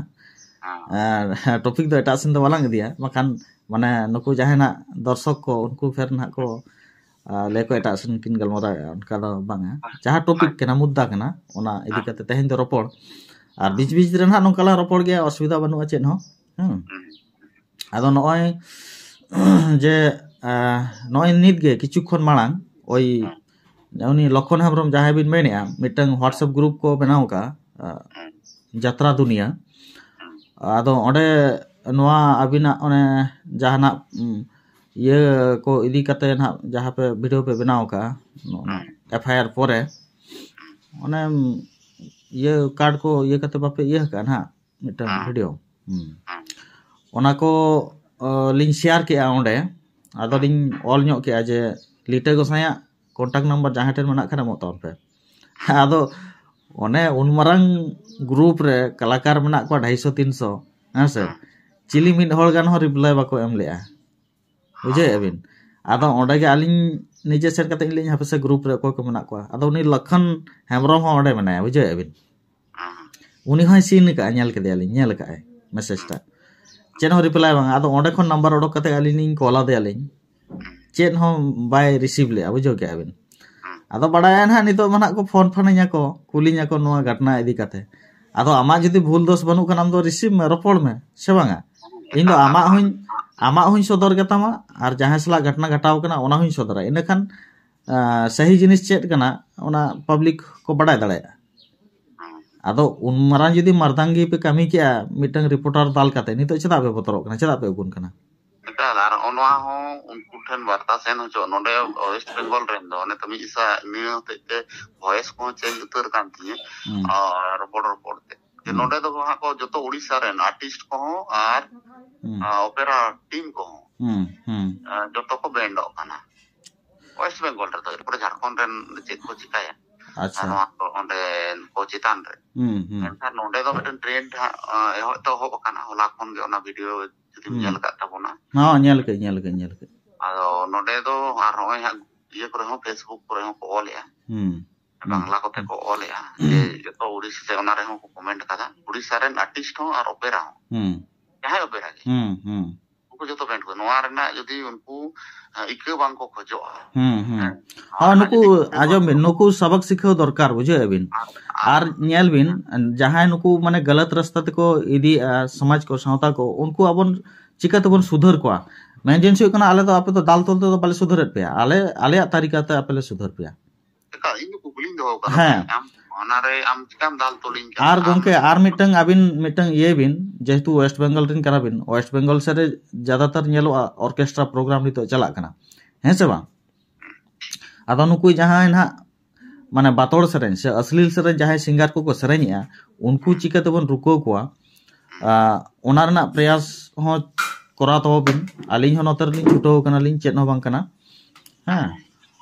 ᱦᱮᱸ, ᱟᱨ ᱴᱚᱯᱤᱠ ᱫᱚ ᱮᱴᱟᱜ ᱥᱮᱱ ᱫᱚ ᱵᱟᱞᱟᱝ ᱤᱫᱤᱭᱟ, ᱵᱟᱠᱷᱟᱱ ᱢᱟᱱᱮ ᱱᱩᱠᱩ ᱡᱟᱦᱟᱸᱭ ᱱᱟᱜ ᱫᱚᱨᱥᱚᱠ ᱠᱚ, ᱩᱱᱠᱩ ᱯᱷᱮᱨ ᱱᱟᱦᱟᱜ ᱠᱚ, ᱟ, ᱞᱟᱹᱭ ᱠᱚ ᱮᱴᱟᱜ ᱥᱮᱱ ᱠᱤᱱ ᱜᱟᱞᱢᱟᱨᱟᱣᱮᱫᱼᱟ, ᱚᱱᱠᱟ ᱫᱚ ᱵᱟᱝᱟ᱾ ᱡᱟᱦᱟᱸ ᱴᱚᱯᱤᱠ ᱠᱟᱱᱟ, ᱢᱩᱫᱽᱫᱟ ᱠᱟᱱᱟ, ᱚᱱᱟ ᱤᱫᱤ ᱠᱟᱛᱮ ᱛᱮᱦᱮᱧ ᱫᱚ ᱨᱚᱯᱚᱲ᱾ ᱟᱨ ᱵᱤᱪ ᱵᱤᱪ ᱨᱮ ᱱᱟᱦᱟᱜ ᱱᱚᱝᱠᱟ ᱞᱟᱝ ᱨᱚᱯᱚᱲ ᱜᱮᱭᱟ, ᱚᱥᱩᱵᱤᱫᱷᱟ ᱵᱟᱹᱱᱩᱜᱼᱟ ᱪᱮᱫ ᱦᱚᱸ᱾ ᱦᱮᱸ᱾ ᱦᱩᱸ᱾ ᱟᱫᱚ ᱱᱚᱜᱼᱚᱭ ᱡᱮ, ᱟ, ᱱᱚᱜᱼᱚᱭ ᱱᱤᱛ ᱜᱮ ᱠᱤᱪᱷᱩ ᱠᱷᱚᱱ ᱢᱟᱲᱟᱝ ᱳᱭ ᱩᱱᱤ ᱞᱚᱠᱷᱚᱱ ᱦᱮᱢᱵᱨᱚᱢ ᱡᱟᱦᱟᱸᱭ ᱵᱤᱱ ᱢᱮᱱᱮᱫᱼᱟ, ᱢᱤᱫᱴᱟᱝ WhatsApp ᱜᱨᱩᱯ ᱠᱚ ᱵᱮᱱᱟᱣ ᱟᱠᱟᱫᱼᱟ, ᱟ, ᱡᱟᱛᱨᱟ ᱫᱩᱱᱤᱭᱟ᱾ ᱟᱫᱚ ᱚᱸᱰᱮ ᱱᱚᱣᱟ ᱟᱹᱵᱤᱱᱟᱜ ᱚᱱᱮ ᱡᱟᱦᱟᱱᱟᱜ, ᱩᱢ, ᱤᱭᱟᱹ ᱠᱚ ᱤᱫᱤ ᱠᱟᱛᱮ ᱱᱟᱦᱟᱜ ᱡᱟᱦᱟᱸ ᱯᱮ ᱵᱷᱤᱰᱤᱭᱳ ᱯᱮ ᱵᱮᱱᱟᱣ ᱟᱠᱟᱫᱼᱟ, ᱱᱚᱜᱼᱚ ᱱᱟ FIR ᱯᱚᱨᱮ, ᱚᱱᱮ, ᱩᱢ, ᱤᱭᱟᱹ ᱠᱟᱨᱰ ᱠᱚ ᱤᱭᱟᱹ ᱠᱟᱛᱮ ᱵᱟᱯᱮ ᱤᱭᱟᱹ ᱟᱠᱟᱫᱼᱟ ᱱᱟᱦᱟᱜ ᱢᱤᱫᱴᱟᱝ ᱵᱷᱤᱰᱤᱭᱳ? ᱦᱩᱸ᱾ ᱚᱱᱟ ᱠᱚ, ᱚ, ᱞᱤᱧ ᱥᱮᱭᱟᱨ ᱠᱮᱜᱼᱟ ᱚᱸᱰᱮ᱾ ᱟᱫᱚ ᱞᱤᱧ ᱚᱞ ᱧᱚᱜ ᱠᱮᱜᱼᱟ ᱡᱮ, ᱞᱤᱴᱟᱹ ᱜᱚᱸᱥᱟᱭᱟᱜ ᱠᱚᱱᱴᱟᱠᱴ ᱱᱟᱢᱵᱟᱨ ᱡᱟᱦᱟᱸᱭ ᱴᱷᱮᱱ ᱢᱮᱱᱟᱜ ᱠᱷᱟᱱ ᱮᱢᱚᱜ ᱛᱟᱵᱚᱱ ᱯᱮ᱾ ᱟᱫᱚ ᱚᱱᱮ ᱩᱱ ᱢᱟᱨᱟᱝ ᱜᱨᱩᱯ ᱨᱮ ᱠᱟᱞᱟᱠᱟᱨ ᱢᱮᱱᱟᱜ ᱠᱚᱣᱟ ᱰᱷᱟᱭᱥᱚ ᱛᱤᱱᱥᱚ, ᱦᱮᱸ ᱥᱮ? ᱪᱤᱞᱤ ᱢᱤᱫ ᱦᱚᱲ ᱜᱟᱱ ᱦᱚᱸ ᱨᱤᱯᱞᱟᱭ ᱵᱟᱠᱚ ᱮᱢ ᱞᱮᱜᱼᱟ, ᱵᱩᱡᱷᱟᱹᱣᱮᱫᱼᱟ ᱵᱤᱱ? ᱟᱫᱚ ᱚᱸᱰᱮ ᱜᱮ ᱟᱹᱞᱤᱧ ᱱᱤᱡᱮ ᱥᱮᱱ ᱠᱟᱛᱮ ᱞᱤᱧ ᱦᱟᱯᱮ ᱥᱮ ᱜᱨᱩᱯ ᱨᱮ ᱚᱠᱚᱭ ᱠᱚ ᱢᱮᱱᱟᱜ ᱠᱚᱣᱟ᱾ ᱟᱫᱚ ᱩᱱᱤ ᱞᱚᱠᱷᱚᱱ ᱦᱮᱢᱵᱨᱚᱢ ᱦᱚᱸ ᱚᱸᱰᱮ ᱢᱮᱱᱟᱭᱟ, ᱵᱩᱡᱷᱟᱹᱣᱮᱫᱼᱟ ᱵᱤᱱ? ᱩᱱᱤ ᱦᱚᱸᱭ ᱥᱤᱱ ᱟᱠᱟᱫᱼᱟ, ᱧᱮᱞ ᱠᱮᱫᱮᱭᱟᱞᱤᱧ, ᱧᱮᱞ ᱟᱠᱟᱫᱼᱟᱭ ᱢᱮᱥᱮᱡᱽ ᱴᱟᱜ᱾ ᱪᱮᱫ ᱦᱚᱸ ᱨᱤᱯᱞᱟᱭ ᱵᱟᱝ᱾ ᱟᱫᱚ ᱚᱸᱰᱮ ᱠᱷᱚᱱ ᱱᱟᱢᱵᱟᱨ ᱚᱰᱚᱠ ᱠᱟᱛᱮ ᱟᱹᱞᱤᱧ ᱞᱤᱧ ᱠᱚᱞ ᱟᱫᱮᱭᱟᱞᱤᱧ, ᱪᱮᱫ ᱦᱚᱸ ᱵᱟᱭ ᱨᱤᱥᱤᱵᱷ ᱞᱮᱜᱼᱟ, ᱵᱩᱡᱷᱟᱹᱣ ᱠᱮᱜᱼᱟ ᱵᱤᱱ? ᱟᱫᱚ ᱵᱟᱲᱟᱭᱟ ᱱᱟᱦᱟᱜ ᱱᱤᱛᱚᱜ ᱢᱟ ᱱᱟᱦᱟᱜ ᱠᱚ ᱯᱷᱳᱱ ᱯᱷᱟᱱᱟᱹᱧᱟ ᱠᱚ, ᱠᱩᱞᱤᱧᱟ ᱠᱚ ᱱᱚᱣᱟ ᱜᱷᱚᱴᱱᱟ ᱤᱫᱤ ᱠᱟᱛᱮ᱾ ᱟᱫᱚ ᱟᱢᱟᱜ ᱡᱩᱫᱤ ᱵᱷᱩᱞ ᱫᱳᱥ ᱵᱟᱹᱱᱩᱜ ᱠᱷᱟᱱ ᱟᱢ ᱫᱚ ᱨᱤᱥᱤᱵᱷ ᱢᱮ, ᱨᱚᱯᱚᱲ ᱢᱮ, ᱥᱮ ᱵᱟᱝᱟ? ᱤᱧ ᱫᱚ ᱟᱢᱟᱜ ᱦᱚᱸᱧ, ᱟᱢᱟᱜ ᱦᱚᱸᱧ ᱥᱚᱫᱚᱨ ᱜᱮ ᱛᱟᱢᱟ, ᱟᱨ ᱡᱟᱦᱟᱸᱭ ᱥᱟᱞᱟᱜ ᱜᱷᱚᱴᱱᱟ ᱜᱷᱟᱴᱟᱣ ᱠᱟᱱᱟ ᱚᱱᱟ ᱦᱚᱸᱧ ᱥᱚᱫᱚᱨᱟ᱾ ᱤᱱᱟᱹᱠᱷᱟᱱ ᱟᱸ, ᱥᱟᱹᱦᱤ ᱡᱤᱱᱤᱥ ᱪᱮᱫ ᱠᱟᱱᱟ ᱚᱱᱟ ᱯᱟᱵᱽᱞᱤᱠ ᱠᱚ ᱵᱟᱰᱟᱭ ᱫᱟᱲᱮᱭᱟᱜᱼᱟ᱾ ᱟᱫᱚ ᱩᱱ ᱢᱟᱨᱟᱝ ᱡᱩᱫᱤ ᱢᱟᱨᱫᱟᱝ ᱜᱮ ᱯᱮ ᱠᱟᱹᱢᱤ ᱠᱮᱜᱼᱟ ᱢᱤᱫᱴᱟᱝ ᱨᱤᱯᱳᱨᱴᱟᱨ ᱫᱟᱞ ᱠᱟᱛᱮ, ᱱᱤᱛᱚᱜ ᱪᱮᱫᱟᱜ ᱯᱮ ᱵᱚᱛᱚᱨᱚᱜ ᱠᱟᱱᱟ, ᱪᱮᱫᱟᱜ ᱯᱮ ᱩᱠᱩᱱ ᱠᱟᱱᱟ? ᱮᱠᱟᱞ, ᱟᱨ ᱱᱚᱜᱼᱚ ᱱᱚᱣᱟ ᱦᱚᱸ ᱩᱱᱠᱩ ᱴᱷᱮᱱ ᱵᱟᱨᱛᱟ ᱥᱮᱱ ᱦᱚᱪᱚᱜ᱾ ᱱᱚᱰᱮ ᱳᱭᱮᱥᱴ ᱵᱮᱝᱜᱚᱞ ᱨᱮᱱ ᱫᱚ ᱚᱱᱮ ᱛᱚ ᱢᱤᱫ ᱥᱟ-, ᱱᱤᱭᱟᱹ ᱦᱚᱛᱮᱡ ᱛᱮ ᱵᱷᱚᱭᱮᱥ ᱠᱚᱦᱚᱸ ᱪᱮᱧᱡᱽ ᱩᱛᱟᱹᱨ ᱠᱟᱱ ᱛᱤᱧᱟᱹ᱾ ᱦᱩᱸ᱾ ᱟᱨ ᱨᱚᱯᱚᱲ ᱨᱚᱯᱚᱲ ᱛᱮ ᱡᱮ ᱦᱩᱸ᱾ ᱱᱚᱰᱮ ᱫᱚ ᱦᱟᱸᱜ ᱠᱚ ᱡᱚᱛᱚ ᱩᱲᱤᱥᱥᱟ ᱨᱮᱱ ᱟᱨᱴᱤᱥᱴ ᱠᱚᱦᱚᱸ ᱟᱨ, ᱦᱩᱸ᱾ ᱟᱨ ᱚᱯᱮᱨᱟ ᱴᱤᱢ ᱠᱚᱦᱚᱸ, ᱦᱩᱸ, ᱦᱩᱸ᱾ ᱟᱨ ᱡᱚᱛᱚ ᱠᱚ ᱵᱮᱱᱰᱚᱜ ᱠᱟᱱᱟ ᱳᱭᱮᱥᱴ ᱵᱮᱝᱜᱚᱞ ᱨᱮᱫᱚ᱾ ᱮᱨᱯᱚᱨᱮ ᱡᱷᱟᱲᱠᱷᱚᱸᱰ ᱨᱮᱱ ᱪᱮᱫ ᱠᱚ ᱪᱤᱠᱟᱹᱭᱟ? ᱟᱪᱪᱷᱟ᱾ ᱟᱨ ᱱᱚᱣᱟ ᱠᱚ ᱚᱸᱰᱮ ᱠᱚ ᱪᱮᱛᱟᱱ ᱨᱮ᱾ ᱦᱩᱸ, ᱦᱩᱸ᱾ ᱢᱮᱱᱠᱷᱟᱱ ᱱᱚᱰᱮ ᱫᱚ ᱢᱤᱫᱴᱮᱱ ᱴᱨᱮᱱᱰ ᱦᱟᱸᱜ, ᱟᱸ, ᱮᱦᱚᱵ ᱛᱮ ᱮᱦᱚᱵ ᱟᱠᱟᱱᱟ᱾ ᱦᱚᱞᱟ ᱠᱷᱚᱱ ᱜᱮ ᱚᱱᱟ ᱵᱷᱤᱰᱤᱭᱳ ᱡᱩᱫᱤᱢ ᱦᱩᱸ᱾ ᱧᱮᱞ ᱟᱠᱟᱫ ᱛᱟᱵᱚᱱᱟ᱾ ᱦᱚᱸ, ᱧᱮᱞ ᱠᱟᱹᱧ, ᱧᱮᱞ ᱠᱟᱹᱧ, ᱧᱮᱞ ᱠᱟᱹᱧ᱾ ᱟᱫᱚ ᱱᱚᱰᱮ ᱫᱚ ᱟᱨ ᱱᱚᱜᱼᱚᱭ ᱦᱟᱸᱜ ᱤᱭᱟᱹ ᱠᱚᱨᱮ ᱦᱚᱸ, Facebook ᱠᱚᱨᱮ ᱦᱚᱸ ᱠᱚ ᱚᱞᱮᱜᱼᱟ᱾ ᱦᱩᱸ᱾ ᱦᱩᱸ᱾ ᱵᱟᱝᱞᱟ ᱠᱚᱛᱮ ᱠᱚ ᱚᱞᱮᱜᱼᱟ᱾ ᱡᱮ ᱡᱚᱛᱚ ᱩᱲᱤᱥᱥᱟ ᱥᱮ ᱚᱱᱟ ᱨᱮᱦᱚᱸ ᱠᱚ ᱠᱚᱢᱮᱱᱴ ᱠᱟᱫᱟ, ᱩᱲᱤᱥᱥᱟ ᱨᱮᱱ ᱟᱨᱴᱤᱥᱴ ᱦᱚᱸ ᱟᱨ ᱚᱯᱮᱨᱟ ᱦᱚᱸ᱾ ᱦᱩᱸ᱾ ᱡᱟᱦᱟᱸᱭ ᱚᱯᱮᱨᱟ ᱜᱮ᱾ ᱦᱩᱸ, ᱦᱩᱸ᱾ ᱩᱱᱠᱩ ᱡᱚᱛᱚ ᱵᱮᱱᱰ ᱠᱚ᱾ ᱱᱚᱣᱟ ᱨᱮᱱᱟᱜ ᱡᱩᱫᱤ ᱩᱱᱠᱩ, ᱟᱸ, ᱤᱠᱟᱹ ᱵᱟᱝ ᱠᱚ ᱠᱷᱚᱡᱚᱜᱼᱟ᱾ ᱦᱩᱸ, ᱦᱩᱸ᱾ ᱦᱮᱸ᱾ ᱦᱚᱸ, ᱱᱚᱣᱟ ᱨᱮᱱᱟᱜ ᱱᱩᱠᱩ ᱡᱩᱫᱤ ᱤᱠᱟᱹ ᱟᱸᱡᱚᱢ ᱵᱟᱝ ᱵᱤᱱ, ᱠᱚ ᱱᱩᱠᱩ ᱥᱚᱵᱚᱠ ᱥᱤᱠᱷᱟᱹᱣ ᱫᱚᱨᱠᱟᱨ, ᱵᱩᱡᱷᱟᱹᱣᱮᱫᱼᱟ ᱵᱤᱱ? ᱟᱨ, ᱟᱨ ᱟᱨ ᱧᱮᱞ ᱵᱤᱱ, ᱦᱮᱸ᱾ ᱡᱟᱦᱟᱸᱭ ᱱᱩᱠᱩ ᱢᱟᱱᱮ ᱜᱟᱞᱟᱛ ᱨᱟᱥᱛᱟ ᱛᱮᱠᱚ ᱤᱫᱤᱭᱮᱫᱼᱟ ᱥᱚᱢᱟᱡᱽ ᱠᱚ, ᱥᱟᱶᱛᱟ ᱠᱚ, ᱩᱱᱠᱩ ᱟᱵᱚᱱ ᱪᱤᱠᱟᱹ ᱛᱮᱵᱚᱱ ᱥᱩᱫᱷᱟᱹᱨ ᱠᱚᱣᱟ? ᱢᱮᱱ ᱡᱤᱱᱤᱥ ᱦᱩᱭᱩᱜ ᱠᱟᱱᱟ, ᱟᱞᱮ ᱫᱚ ᱟᱯᱮ ᱫᱚ ᱫᱟᱞ ᱛᱚᱞ ᱛᱮᱫᱚ ᱵᱟᱞᱮ ᱥᱩᱫᱷᱟᱹᱨᱮᱫ ᱯᱮᱭᱟ᱾ ᱟᱞᱮ, ᱟᱞᱮᱭᱟᱜ ᱛᱟᱹᱨᱤᱠᱟ ᱛᱮ ᱟᱯᱮ ᱞᱮ ᱥᱩᱫᱷᱟᱹᱨ ᱯᱮᱭᱟ᱾ ᱮᱠᱟᱞ, ᱤᱧ ᱫᱚ ᱠᱩᱠᱞᱤᱧ ᱫᱚᱦᱚ ᱠᱟᱫᱟ, ᱦᱮᱸ᱾ ᱟᱢ ᱚᱱᱟᱨᱮ ᱟᱢ ᱪᱤᱠᱟᱢ ᱫᱟᱞ ᱛᱚᱞᱤᱧ ᱠᱟᱱᱟ? ᱟᱨ ᱟᱢ ᱜᱚᱝᱠᱮ, ᱟᱨ ᱢᱤᱫᱴᱟᱝ ᱟᱹᱵᱤᱱ ᱢᱤᱫᱴᱟᱝ ᱤᱭᱟᱹᱭ ᱵᱤᱱ, ᱡᱮᱦᱮᱛᱩ ᱳᱭᱮᱥᱴ ᱵᱮᱝᱜᱚᱞ ᱨᱮᱱ ᱠᱟᱱᱟ ᱵᱤᱱ, ᱳᱭᱮᱥᱴ ᱵᱮᱝᱜᱚᱞ ᱥᱮᱫ ᱨᱮ ᱡᱟᱫᱟᱛᱟᱨ ᱧᱮᱞᱚᱜᱼᱟ ᱚᱨᱠᱮᱥᱴᱨᱟ ᱯᱨᱳᱜᱨᱟᱢ ᱱᱤᱛᱚᱜ ᱪᱟᱞᱟᱜ ᱠᱟᱱᱟ, ᱦᱮᱸ ᱥᱮ ᱵᱟᱝ? ᱟᱫᱚ ᱱᱩᱠᱩ ᱡᱟᱦᱟᱸᱭ ᱱᱟᱦᱟᱜ ᱢᱟᱱᱮ ᱵᱟᱛᱚᱲ ᱥᱮᱨᱮᱧ ᱥᱮ ᱚᱥᱞᱤᱞ ᱥᱮᱨᱮᱧ ᱡᱟᱦᱟᱸᱭ ᱥᱤᱝᱜᱟᱨ ᱠᱚᱠᱚ ᱥᱮᱨᱮᱧᱮᱜᱼᱟ, ᱩᱱᱠᱩ ᱪᱤᱠᱟᱹ ᱛᱮᱵᱚᱱ ᱨᱩᱠᱟᱹᱣ ᱠᱚᱣᱟ? ᱟᱸ, ᱚᱱᱟ ᱨᱮᱱᱟᱜ ᱯᱨᱚᱭᱟᱥ ᱦᱚᱸ ᱠᱚᱨᱟᱣ ᱛᱟᱵᱚ ᱵᱤᱱ᱾ ᱟᱹᱞᱤᱧ ᱦᱚᱸ ᱱᱚᱛᱮ ᱨᱮᱞᱤᱧ ᱪᱷᱩᱴᱟᱹᱣ ᱠᱟᱱᱟᱞᱤᱧ, ᱪᱮᱫ ᱦᱚᱸ ᱵᱟᱝ ᱠᱟᱱᱟ᱾ ᱦᱮᱸ᱾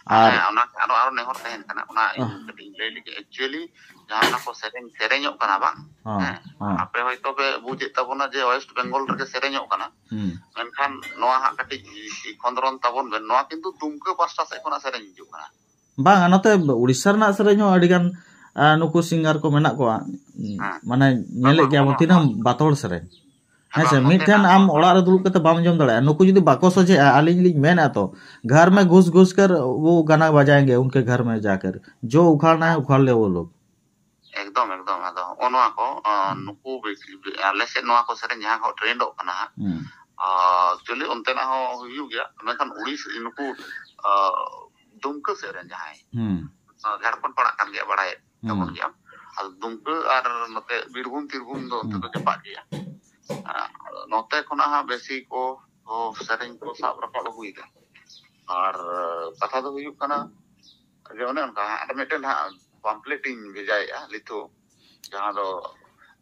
ᱟᱨ ᱦᱮᱸ, ᱚᱱᱟ ᱟᱨᱚ, ᱟᱨᱚ ᱱᱮᱦᱚᱨ ᱛᱟᱦᱮᱱ ᱠᱟᱱᱟ, ᱚᱱᱟ ᱤᱧ ᱠᱟᱹᱴᱤᱡ ᱤᱧ ᱞᱟᱹᱭ ᱞᱮᱜᱮ᱾ Actually, ᱡᱟᱦᱟᱸ ᱚᱱᱟ ᱠᱚ ᱥᱮᱨᱮᱧ ᱥᱮᱨᱮᱧᱚᱜ ᱠᱟᱱᱟ ᱵᱟᱝ, ᱦᱮᱸ, ᱦᱮᱸ᱾ ᱟᱯᱮ ᱦᱚᱭᱛᱳ ᱯᱮ ᱵᱩᱡᱮᱫ ᱛᱟᱵᱚᱱᱟ ᱡᱮ West Bengal ᱨᱮᱜᱮ ᱥᱮᱨᱮᱧᱚᱜ ᱠᱟᱱᱟ, ᱦᱩᱸ᱾ ᱢᱮᱱᱠᱷᱟᱱ ᱱᱚᱣᱟ ᱦᱟᱸᱜ ᱠᱟᱹᱴᱤᱡ ᱠᱷᱚᱸᱫᱽᱨᱚᱱ ᱛᱟᱵᱚᱱ ᱵᱮᱱ, ᱱᱚᱣᱟ ᱠᱤᱱᱛᱩ ᱫᱩᱢᱠᱟᱹ ᱯᱟᱥᱴᱟ ᱥᱮᱫ ᱠᱷᱚᱱᱟᱜ ᱥᱮᱨᱮᱧ ᱦᱤᱡᱩᱜ ᱠᱟᱱᱟ᱾ ᱵᱟᱝ, ᱱᱚᱛᱮ ᱩᱲᱤᱥᱥᱟ ᱨᱮᱱᱟᱜ ᱥᱮᱨᱮᱧ ᱦᱚᱸ ᱟᱹᱰᱤ ᱜᱟᱱ, ᱟ, ᱱᱩᱠᱩ singer ᱠᱚ ᱢᱮᱱᱟᱜ ᱠᱚᱣᱟ, ᱦᱮᱸ᱾ ᱢᱟᱱᱮ ᱧᱮᱞᱮᱫ ᱵᱟᱝ, ᱜᱮᱭᱟ ᱵᱚᱱ ᱚᱱᱟ ᱛᱤᱱᱟᱹᱜ ᱵᱟᱛᱚᱞ ᱥᱮᱨᱮᱧ᱾ ᱦᱮᱸ ᱥᱮ, ᱵᱟᱝ, ᱢᱤᱫᱴᱷᱮᱱ ᱱᱚᱛᱮᱱᱟᱜ ᱟᱢ ᱚᱲᱟᱜ ᱨᱮ ᱫᱩᱲᱩᱵ ᱠᱟᱛᱮ ᱵᱟᱢ ᱟᱸᱡᱚᱢ ᱫᱟᱲᱮᱭᱟᱜᱼᱟ᱾ ᱱᱩᱠᱩ ᱡᱩᱫᱤ ᱵᱟᱠᱚ ᱥᱚᱡᱷᱮᱜᱼᱟ, ᱟᱹᱞᱤᱧ ᱞᱤᱧ ᱢᱮᱱᱟ ᱛᱚ, ᱜᱷᱟᱨ ᱢᱮ ᱜᱷᱩᱥ ᱜᱷᱩᱥ ᱠᱟᱨ ᱣᱳ ᱜᱟᱱᱟ ᱵᱟᱡᱟᱭᱮᱸᱜᱮ, ᱩᱱᱠᱮ ᱜᱷᱟᱨ ᱢᱮ ᱡᱟᱠᱟᱨ, ᱡᱳ ᱩᱠᱷᱟᱲᱱᱟ ᱦᱮᱸ᱾ ᱩᱠᱷᱟᱲ ᱞᱮ ᱣᱳ ᱞᱳᱜ᱾ ᱮᱠᱫᱚᱢ, ᱮᱠᱫᱚᱢ᱾ ᱟᱫᱚ ᱦᱚᱸᱜᱼᱚ ᱱᱚᱣᱟ ᱠᱚ, ᱟᱸ, ᱦᱩᱸ᱾ ᱱᱩᱠᱩ ᱵᱮᱥ-, ᱟᱞᱮ ᱥᱮᱫ ᱱᱚᱣᱟ ᱠᱚ ᱥᱮᱨᱮᱧ ᱡᱟᱦᱟᱸ ᱠᱚ trendᱚᱜ ᱠᱟᱱᱟ ᱦᱟᱸᱜ, ᱦᱩᱸ᱾ ᱟᱸ, actually ᱚᱱᱛᱮᱱᱟᱜ ᱦᱚᱸ ᱦᱩᱭᱩᱜ ᱜᱮᱭᱟ, ᱢᱮᱱᱠᱷᱟᱱ ᱩᱲᱤᱥ-, ᱱᱩᱠᱩ, ᱟᱸ, ᱫᱩᱢᱠᱟᱹ ᱥᱮᱫ ᱨᱮᱱ ᱡᱟᱦᱟᱸᱭ, ᱦᱩᱸ᱾ ᱟᱸ, ᱡᱷᱟᱲᱠᱷᱚᱸᱰ ᱯᱟᱲᱟᱜ ᱠᱟᱱ ᱜᱮᱭᱟ, ᱵᱟᱲᱟᱭ ᱦᱩᱸ᱾ ᱛᱟᱵᱚᱱ ᱜᱮᱭᱟᱢ᱾ ᱟᱫᱚ ᱫᱩᱢᱠᱟᱹ ᱟᱨ ᱱᱚᱛᱮ ᱵᱤᱨᱵᱷᱩᱢ ᱛᱤᱨᱵᱷᱩᱢ ᱫᱚ ᱚᱱᱛᱮ ᱦᱩᱸ᱾ ᱫᱚ ᱡᱟᱯᱟᱜ ᱜᱮᱭᱟ᱾ ᱟᱸ, ᱱᱚᱛᱮ ᱠᱷᱚᱱᱟᱜ ᱦᱟᱸᱜ ᱵᱮᱥᱤ ᱠᱚ, ᱠᱚ ᱥᱮᱨᱮᱧ ᱠᱚ ᱥᱟᱵ ᱨᱟᱠᱟᱵ ᱟᱹᱜᱩᱭᱮᱫᱟ᱾ ᱟᱨ ᱠᱟᱛᱷᱟ ᱫᱚ ᱦᱩᱭᱩᱜ ᱠᱟᱱᱟ, ᱡᱮ ᱚᱱᱮ ᱚᱱᱠᱟ ᱦᱟᱸᱜ, ᱟᱨ ᱢᱤᱫᱴᱮᱱ ᱦᱟᱸᱜ pamphlet ᱤᱧ ᱵᱷᱮᱡᱟᱭᱮᱫᱼᱟ, ᱞᱤᱛᱷᱳ, ᱡᱟᱦᱟᱸ ᱫᱚ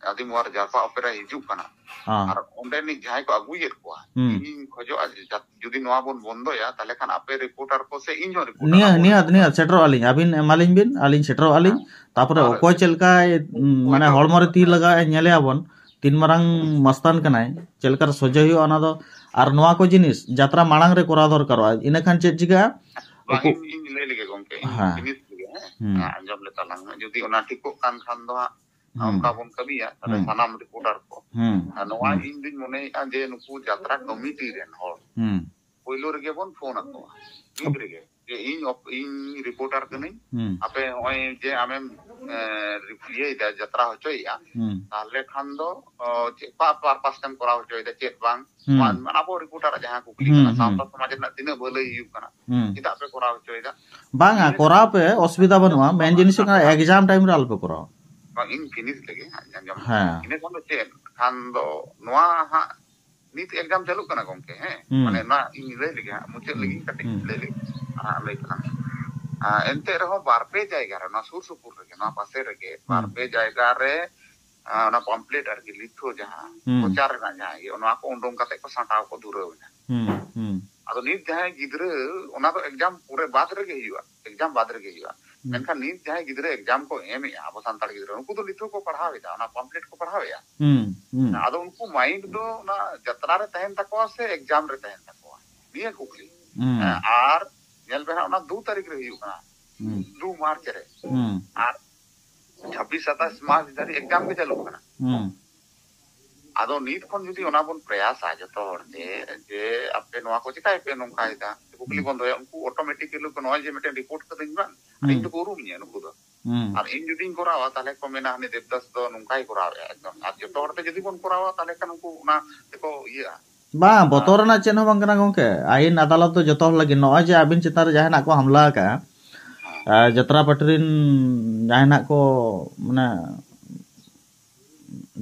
ᱟᱹᱫᱤᱢ ᱚᱣᱟᱨ ᱡᱟᱨᱯᱟ ᱚᱯᱮᱨᱟ ᱦᱤᱡᱩᱜ ᱠᱟᱱᱟ᱾ ᱦᱮᱸ᱾ ᱟᱨ ᱚᱸᱰᱮᱱᱤᱡ ᱡᱟᱦᱟᱸᱭ ᱠᱚ ᱟᱹᱜᱩᱭᱮᱫ ᱠᱚᱣᱟ, ᱦᱩᱸ᱾ ᱤᱧᱤᱧ ᱠᱷᱚᱡᱚᱜᱼᱟ ᱡᱮ ᱡᱟ-, ᱡᱩᱫᱤ ᱱᱚᱣᱟ ᱵᱚᱱ ᱵᱚᱱᱫᱚᱭᱟ, ᱛᱟᱦᱚᱞᱮ ᱠᱷᱟᱱ ᱟᱯᱮ reporter ᱠᱚ ᱥᱮ ᱤᱧ ᱦᱚᱸ reporter ᱱᱤᱭᱟᱹ, ᱟᱵᱚ ᱱᱤᱭᱟᱹ, reporter᱾ ᱱᱤᱭᱟᱹ ᱥᱮᱴᱮᱨᱚᱜ ᱟᱹᱞᱤᱧ, ᱟᱹᱵᱤᱱ ᱮᱢᱟᱞᱤᱧ ᱵᱤᱱ, ᱟᱹᱞᱤᱧ ᱥᱮᱴᱮᱨᱚᱜ ᱟᱹᱞᱤᱧ, ᱦᱮᱸ᱾ ᱛᱟᱯᱚᱨᱮ ᱟᱨ ᱚᱠᱚᱭ ᱪᱮᱫ ᱞᱮᱠᱟᱭ, ᱚᱠᱚᱭ ᱢᱟᱱᱮ ᱫᱚ ᱦᱚᱲᱢᱚ ᱨᱮ ᱛᱤ ᱞᱟᱜᱟᱣᱮᱫᱼᱟ, ᱧᱮᱞᱮᱭᱟ ᱵᱚᱱ, ᱛᱤᱱ ᱢᱟᱨᱟᱝ ᱢᱟᱥᱛᱟᱱ ᱠᱟᱱᱟᱭ, ᱪᱮᱫ ᱞᱮᱠᱟᱨᱮ ᱥᱚᱡᱷᱮ ᱦᱩᱭᱩᱜᱼᱟ ᱚᱱᱟ ᱫᱚ, ᱟᱨ ᱱᱚᱣᱟ ᱠᱚ ᱡᱤᱱᱤᱥ ᱡᱟᱛᱨᱟ ᱢᱟᱲᱟᱝ ᱨᱮ ᱠᱚᱨᱟᱣ ᱫᱚᱨᱠᱟᱨᱚᱜᱼᱟ, ᱤᱱᱟᱹᱠᱷᱟᱱ ᱪᱮᱫ ᱪᱤᱠᱟᱹᱜᱼᱟ? ᱵᱟᱝ, ᱩᱠᱩ-, ᱤᱧ, ᱤᱧ ᱞᱟᱹᱭ ᱞᱮᱜᱮ ᱜᱚᱢᱠᱮ, ᱤᱧ ᱦᱮᱸ᱾ ᱯᱷᱤᱱᱤᱥ ᱞᱮᱜᱮ, ᱦᱮᱸ? ᱦᱩᱸ᱾ ᱦᱮᱸ, ᱟᱸᱡᱚᱢ ᱞᱮ ᱛᱟᱞᱟᱝ ᱢᱮ᱾ ᱡᱩᱫᱤ ᱚᱱᱟ ᱴᱷᱤᱠᱚᱜ ᱠᱟᱱ ᱠᱷᱟᱱ ᱫᱚ ᱦᱟᱸᱜ, ᱦᱩᱸ᱾ ᱚᱱᱠᱟ ᱵᱚᱱ ᱠᱟᱹᱢᱤᱭᱟ, ᱛᱟᱦᱞᱮ ᱦᱩᱸ᱾ ᱥᱟᱱᱟᱢ reporter ᱠᱚ᱾ ᱦᱩᱸ᱾ ᱟᱨ ᱱᱚᱣᱟ ᱦᱩᱸ᱾ ᱤᱧ ᱫᱩᱧ ᱢᱚᱱᱮᱭᱮᱫᱼᱟ ᱡᱮ ᱱᱩᱠᱩ ᱡᱟᱛᱨᱟ committee ᱨᱮᱱ ᱦᱚᱲ ᱦᱩᱸ᱾ ᱯᱳᱭᱞᱳ ᱨᱮᱜᱮ ᱵᱚᱱ ᱯᱷᱳᱱ ᱟᱠᱚᱣᱟ, ᱢᱤᱫ ᱨᱮᱜᱮ, ᱡᱮ ᱤᱧ ᱚᱯ-, ᱤᱧ reporter ᱠᱟᱹᱱᱟᱹᱧ, ᱦᱩᱸ᱾ ᱟᱯᱮ ᱱᱚᱜᱼᱚᱭ ᱡᱮ ᱟᱢᱮᱢ, ᱮ, ᱨᱤᱯ-, ᱤᱭᱟᱹᱭᱮᱫᱟ, ᱡᱟᱛᱨᱟ ᱦᱚᱪᱚᱭᱮᱫᱼᱟ, ᱦᱩᱸ᱾ ᱛᱟᱦᱞᱮ ᱠᱷᱟᱱ ᱫᱚ, ᱚ, ᱪᱮᱫ ᱯᱟ-, purpose ᱛᱮᱢ ᱠᱚᱨᱟᱣ ᱦᱚᱪᱚᱭᱮᱫᱟ, ᱪᱮᱫ ᱵᱟᱝ? ᱦᱩᱸ᱾ ᱱᱚᱣᱟ ᱟᱵᱚ reporter ᱟᱜ ᱡᱟᱦᱟᱸ ᱠᱩᱠᱞᱤ ᱦᱩᱸ, ᱠᱟᱱᱟ, ᱦᱩᱸ᱾ ᱥᱟᱶᱛᱟ ᱥᱚᱢᱟᱡᱽ ᱨᱮᱱᱟᱜ ᱛᱤᱱᱟᱹᱜ ᱵᱷᱟᱹᱞᱟᱹᱭ ᱦᱩᱭᱩᱜ ᱠᱟᱱᱟ, ᱦᱩᱸ᱾ ᱪᱮᱫᱟᱜ ᱯᱮ ᱠᱚᱨᱟᱣ ᱦᱚᱪᱚᱭᱮᱫᱟ? ᱵᱟᱝᱟ, ᱤᱱᱟᱹ ᱠᱚᱨᱟᱣ ᱯᱮ, ᱚᱥᱩᱵᱤᱫᱷᱟ ᱵᱟᱹᱱᱩᱜᱼᱟ᱾ ᱢᱮᱱ ᱡᱤᱱᱤᱥ ᱦᱩᱭᱩᱜ ᱠᱟᱱᱟ, exam time ᱨᱮ ᱟᱞᱚᱯᱮ ᱠᱚᱨᱟᱣᱟ᱾ ᱵᱟᱝ, ᱤᱧ ᱯᱷᱤᱱᱤᱥ ᱞᱮᱜᱮ ᱦᱟᱸᱜ, ᱟᱸᱡᱚᱢ᱾ ᱦᱮᱸ᱾ ᱤᱱᱟᱹ ᱠᱷᱟᱱ ᱫᱚ ᱪᱮᱫ? ᱠᱷᱟᱱ ᱫᱚ ᱱᱚᱣᱟ ᱦᱟᱸᱜ ᱱᱤᱛ exam ᱪᱟᱹᱞᱩᱜ ᱠᱟᱱᱟ ᱜᱚᱢᱠᱮ, ᱦᱮᱸ? ᱦᱩᱸ᱾ ᱢᱟᱱᱮ ᱚᱱᱟ ᱤᱧ ᱞᱟᱹᱭ ᱞᱮᱜᱮ ᱦᱟᱸᱜ, ᱢᱩᱪᱟᱹᱫ ᱦᱩᱸ᱾ ᱞᱟᱹᱜᱤᱫ ᱠᱟᱹᱴᱤᱡ ᱦᱩᱸ᱾ ᱞᱟᱹᱭ ᱞᱮᱜᱮ᱾ ᱦᱟᱸᱜ ᱞᱟᱹᱭ ᱛᱟᱞᱟᱝ ᱢᱮ᱾ ᱟᱨ ᱮᱱᱛᱮ ᱨᱮᱦᱚᱸ ᱵᱟᱨ ᱯᱮ ᱡᱟᱭᱜᱟ ᱨᱮ, ᱱᱚᱣᱟ ᱥᱩᱨ ᱥᱩᱯᱩᱨ ᱨᱮᱜᱮ, ᱱᱚᱣᱟ ᱯᱟᱥᱮ ᱨᱮᱜᱮ, ᱦᱩᱸ᱾ ᱵᱟᱨ ᱯᱮ ᱡᱟᱭᱜᱟ ᱨᱮ, ᱟᱸ, ᱚᱱᱟ pamphlet ᱟᱨᱠᱤ, ᱞᱤᱛᱷᱳ ᱡᱟᱦᱟᱸ, ᱦᱩᱸ᱾ ᱯᱨᱚᱪᱟᱨ ᱨᱮᱱᱟᱜ ᱡᱟᱦᱟᱸ ᱤᱭᱟᱹ, ᱚᱱᱟ ᱠᱚ ᱩᱰᱩᱝ ᱠᱟᱛᱮ ᱠᱚ ᱥᱟᱸᱴᱟᱣ ᱠᱚ ᱫᱷᱩᱨᱟᱹᱣ ᱮᱱᱟ᱾ ᱦᱩᱸ, ᱦᱩᱸ᱾ ᱟᱫᱚ ᱱᱤᱛ ᱡᱟᱦᱟᱸᱭ ᱜᱤᱫᱽᱨᱟᱹ, ᱚᱱᱟ ᱫᱚ ᱮᱠᱡᱟᱢ ᱯᱚᱨᱮ ᱵᱟᱫ ᱨᱮᱜᱮ ᱦᱩᱭᱩᱜᱼᱟ, ᱮᱠᱡᱟᱢ ᱵᱟᱫ ᱨᱮᱜᱮ ᱦᱩᱭᱩᱜᱼᱟ᱾ ᱦᱩᱸ᱾ ᱢᱮᱱᱠᱷᱟᱱ ᱱᱤᱛ ᱡᱟᱦᱟᱸᱭ ᱜᱤᱫᱽᱨᱟᱹ ᱮᱠᱡᱟᱢ ᱠᱚ ᱮᱢᱮᱜᱼᱟ, ᱟᱵᱚ ᱥᱟᱱᱛᱟᱲ ᱜᱤᱫᱽᱨᱟᱹ, ᱩᱱᱠᱩ ᱫᱚ ᱱᱤᱛ ᱦᱚᱸᱠᱚ ᱯᱟᱲᱦᱟᱣ ᱮᱫᱟ, ᱚᱱᱟ ᱯᱟᱢᱯᱞᱮᱴ ᱠᱚ ᱯᱟᱲᱦᱟᱣ ᱮᱫᱼᱟ᱾ ᱦᱩᱸ, ᱦᱩᱸ᱾ ᱟᱫᱚ ᱩᱱᱠᱩ ᱢᱟᱭᱤᱱᱰ ᱫᱚ ᱚᱱᱟ ᱡᱟᱛᱨᱟ ᱨᱮ ᱛᱟᱦᱮᱱ ᱛᱟᱠᱚᱣᱟ ᱥᱮ ᱮᱠᱡᱟᱢ ᱨᱮ ᱛᱟᱦᱮᱱ ᱛᱟᱠᱚᱣᱟ, ᱱᱤᱭᱟᱹ ᱠᱩᱠᱞᱤ᱾ ᱦᱩᱸ᱾ ᱦᱮᱸ, ᱟᱨ ᱧᱮᱞ ᱵᱮᱱ ᱦᱟᱸᱜ, ᱚᱱᱟ ᱫᱩ ᱛᱟᱹᱨᱤᱠᱷ ᱨᱮ ᱦᱩᱭᱩᱜ ᱠᱟᱱᱟ, ᱦᱩᱸ᱾ ᱫᱩ ᱢᱟᱨᱪ ᱨᱮ᱾ ᱦᱩᱸ᱾ ᱟᱨ ᱪᱷᱟᱵᱵᱤᱥ ᱥᱟᱛᱟᱥ ᱢᱟᱨᱪ ᱫᱷᱟᱹᱨᱤᱡ ᱮᱠᱡᱟᱢ ᱜᱮ ᱪᱟᱹᱞᱩᱜ ᱠᱟᱱᱟ᱾ ᱦᱩᱸ᱾ ᱟᱫᱚ ᱱᱤᱛ ᱠᱷᱚᱱ ᱡᱩᱫᱤ ᱚᱱᱟ ᱵᱚᱱ ᱯᱨᱚᱭᱟᱥᱟ ᱡᱚᱛᱚ ᱦᱚᱲ ᱛᱮ, ᱡᱮ ᱟᱯᱮ ᱱᱚᱣᱟ ᱠᱚ ᱪᱮᱠᱟᱭ ᱯᱮ ᱱᱚᱝᱠᱟᱭᱮᱫᱟ, ᱠᱩᱠᱞᱤ ᱦᱩᱸ᱾ ᱵᱚᱱ ᱫᱚᱦᱚᱭᱟ, ᱩᱱᱠᱩ ᱚᱴᱳᱢᱮᱴᱤᱠ ᱱᱚᱜᱼᱚᱭ ᱡᱮ ᱢᱤᱫᱴᱮᱱ ᱨᱤᱯᱳᱨᱴ ᱠᱟᱹᱫᱟᱹᱧ ᱵᱟᱝ, ᱟᱨ ᱤᱧ ᱦᱩᱸ᱾ ᱫᱚᱠᱚ ᱩᱨᱩᱢᱤᱧᱟ ᱱᱩᱠᱩ ᱫᱚ᱾ ᱦᱩᱸ᱾ ᱟᱨ ᱤᱧ ᱡᱩᱫᱤᱧ ᱠᱚᱨᱟᱣᱟ, ᱛᱟᱦᱞᱮ ᱠᱚ ᱢᱮᱱᱟ, "ᱦᱟᱹᱱᱤ ᱫᱮᱵᱫᱟᱥ ᱫᱚ ᱱᱚᱝᱠᱟᱭ ᱠᱚᱨᱟᱣᱮᱫᱼᱟ ᱮᱠᱫᱚᱢ", ᱟᱨ ᱡᱚᱛᱚ ᱦᱚᱲ ᱛᱮ ᱡᱩᱫᱤ ᱵᱚᱱ ᱠᱚᱨᱟᱣᱟ, ᱛᱟᱦᱞᱮ ᱠᱷᱟᱱ ᱩᱱᱠᱩ ᱚᱱᱟ ᱛᱮᱠᱚ ᱤᱭᱟᱹᱜᱼᱟ᱾ ᱵᱟᱝ, ᱵᱚᱛᱚᱨ ᱨᱮᱱᱟᱜ ᱪᱮᱫ ᱦᱚᱸ ᱵᱟᱝ ᱠᱟᱱᱟ ᱜᱚᱝᱠᱮ᱾ ᱟᱹᱭᱤᱱ ᱟᱫᱟᱞᱚᱛ ᱫᱚ ᱡᱚᱛᱚ ᱦᱚᱲ ᱞᱟᱹᱜᱤᱫ᱾ ᱱᱚᱜᱼᱚᱭ ᱡᱮ ᱟᱹᱵᱤᱱ ᱪᱮᱛᱟᱱ ᱨᱮ ᱡᱟᱦᱟᱸᱭ ᱱᱟᱜ ᱠᱚ ᱦᱟᱢᱞᱟ ᱟᱠᱟᱜᱼᱟ, ᱟᱨ ᱡᱟᱛᱨᱟ ᱯᱟᱹᱴᱤ ᱨᱤᱱ ᱡᱟᱦᱟᱸᱭ ᱱᱟᱜ ᱠᱚ, ᱢᱟᱱᱮ,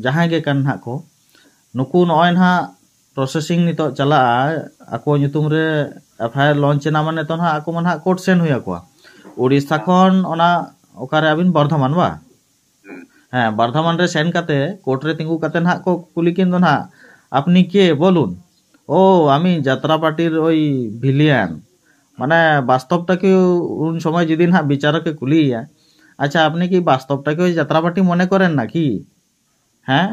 ᱡᱟᱦᱟᱸᱭ ᱜᱮ ᱠᱟᱱ ᱱᱟᱜ ᱠᱚ, ᱱᱩᱠᱩ ᱱᱚᱜᱼᱚᱭ ᱱᱟᱦᱟᱜ ᱯᱨᱚᱥᱮᱥᱤᱝ ᱱᱤᱛᱚᱜ ᱪᱟᱞᱟᱜᱼᱟ, ᱟᱠᱚ ᱧᱩᱛᱩᱢ ᱨᱮ ᱮᱯᱷ ᱟᱭ ᱟᱨ ᱞᱚᱧᱪ ᱮᱱᱟ, ᱢᱟᱱᱮ ᱛᱚ ᱱᱟᱦᱟᱜ ᱟᱠᱚ ᱢᱟ ᱱᱟᱦᱟᱜ ᱠᱳᱨᱴ ᱥᱮᱱ ᱦᱩᱭ ᱟᱠᱚᱣᱟ᱾ ᱩᱲᱤᱥᱥᱟ ᱠᱷᱚᱱ ᱚᱱᱟ, ᱚᱠᱟᱨᱮ ᱟᱹᱵᱤᱱ, ᱵᱚᱨᱫᱷᱚᱢᱟᱱ ᱵᱟ? ᱦᱩᱸ᱾ ᱦᱮᱸ, ᱵᱚᱨᱫᱷᱚᱢᱟᱱ ᱨᱮ ᱥᱮᱱ ᱠᱟᱛᱮ, ᱠᱳᱨᱴ ᱨᱮ ᱛᱤᱸᱜᱩ ᱠᱟᱛᱮ ᱱᱟᱦᱟᱜ ᱠᱚ ᱠᱩᱞᱤ ᱠᱤᱱ ᱫᱚ ᱱᱟᱦᱟᱜ, "আপনি কে? বলুন।" "ও, আমি যাত্রাপার্টির ওই ভিলিয়ান।" ᱢᱟᱱᱮ, ᱵᱟᱥᱛᱚᱵ ᱴᱟ ᱠᱤ ᱩᱱ ᱥᱚᱢᱚᱭ ᱡᱩᱫᱤ ᱱᱟᱦᱟᱜ ᱵᱤᱪᱟᱨᱚᱠᱮ ᱠᱩᱞᱤᱭᱮᱭᱟ, "ᱟᱪᱪᱷᱟ, আপনি কি বাস্তবটা কি ওই যাত্রাপার্টি মনে করেন নাকি?" ᱦᱮᱸ?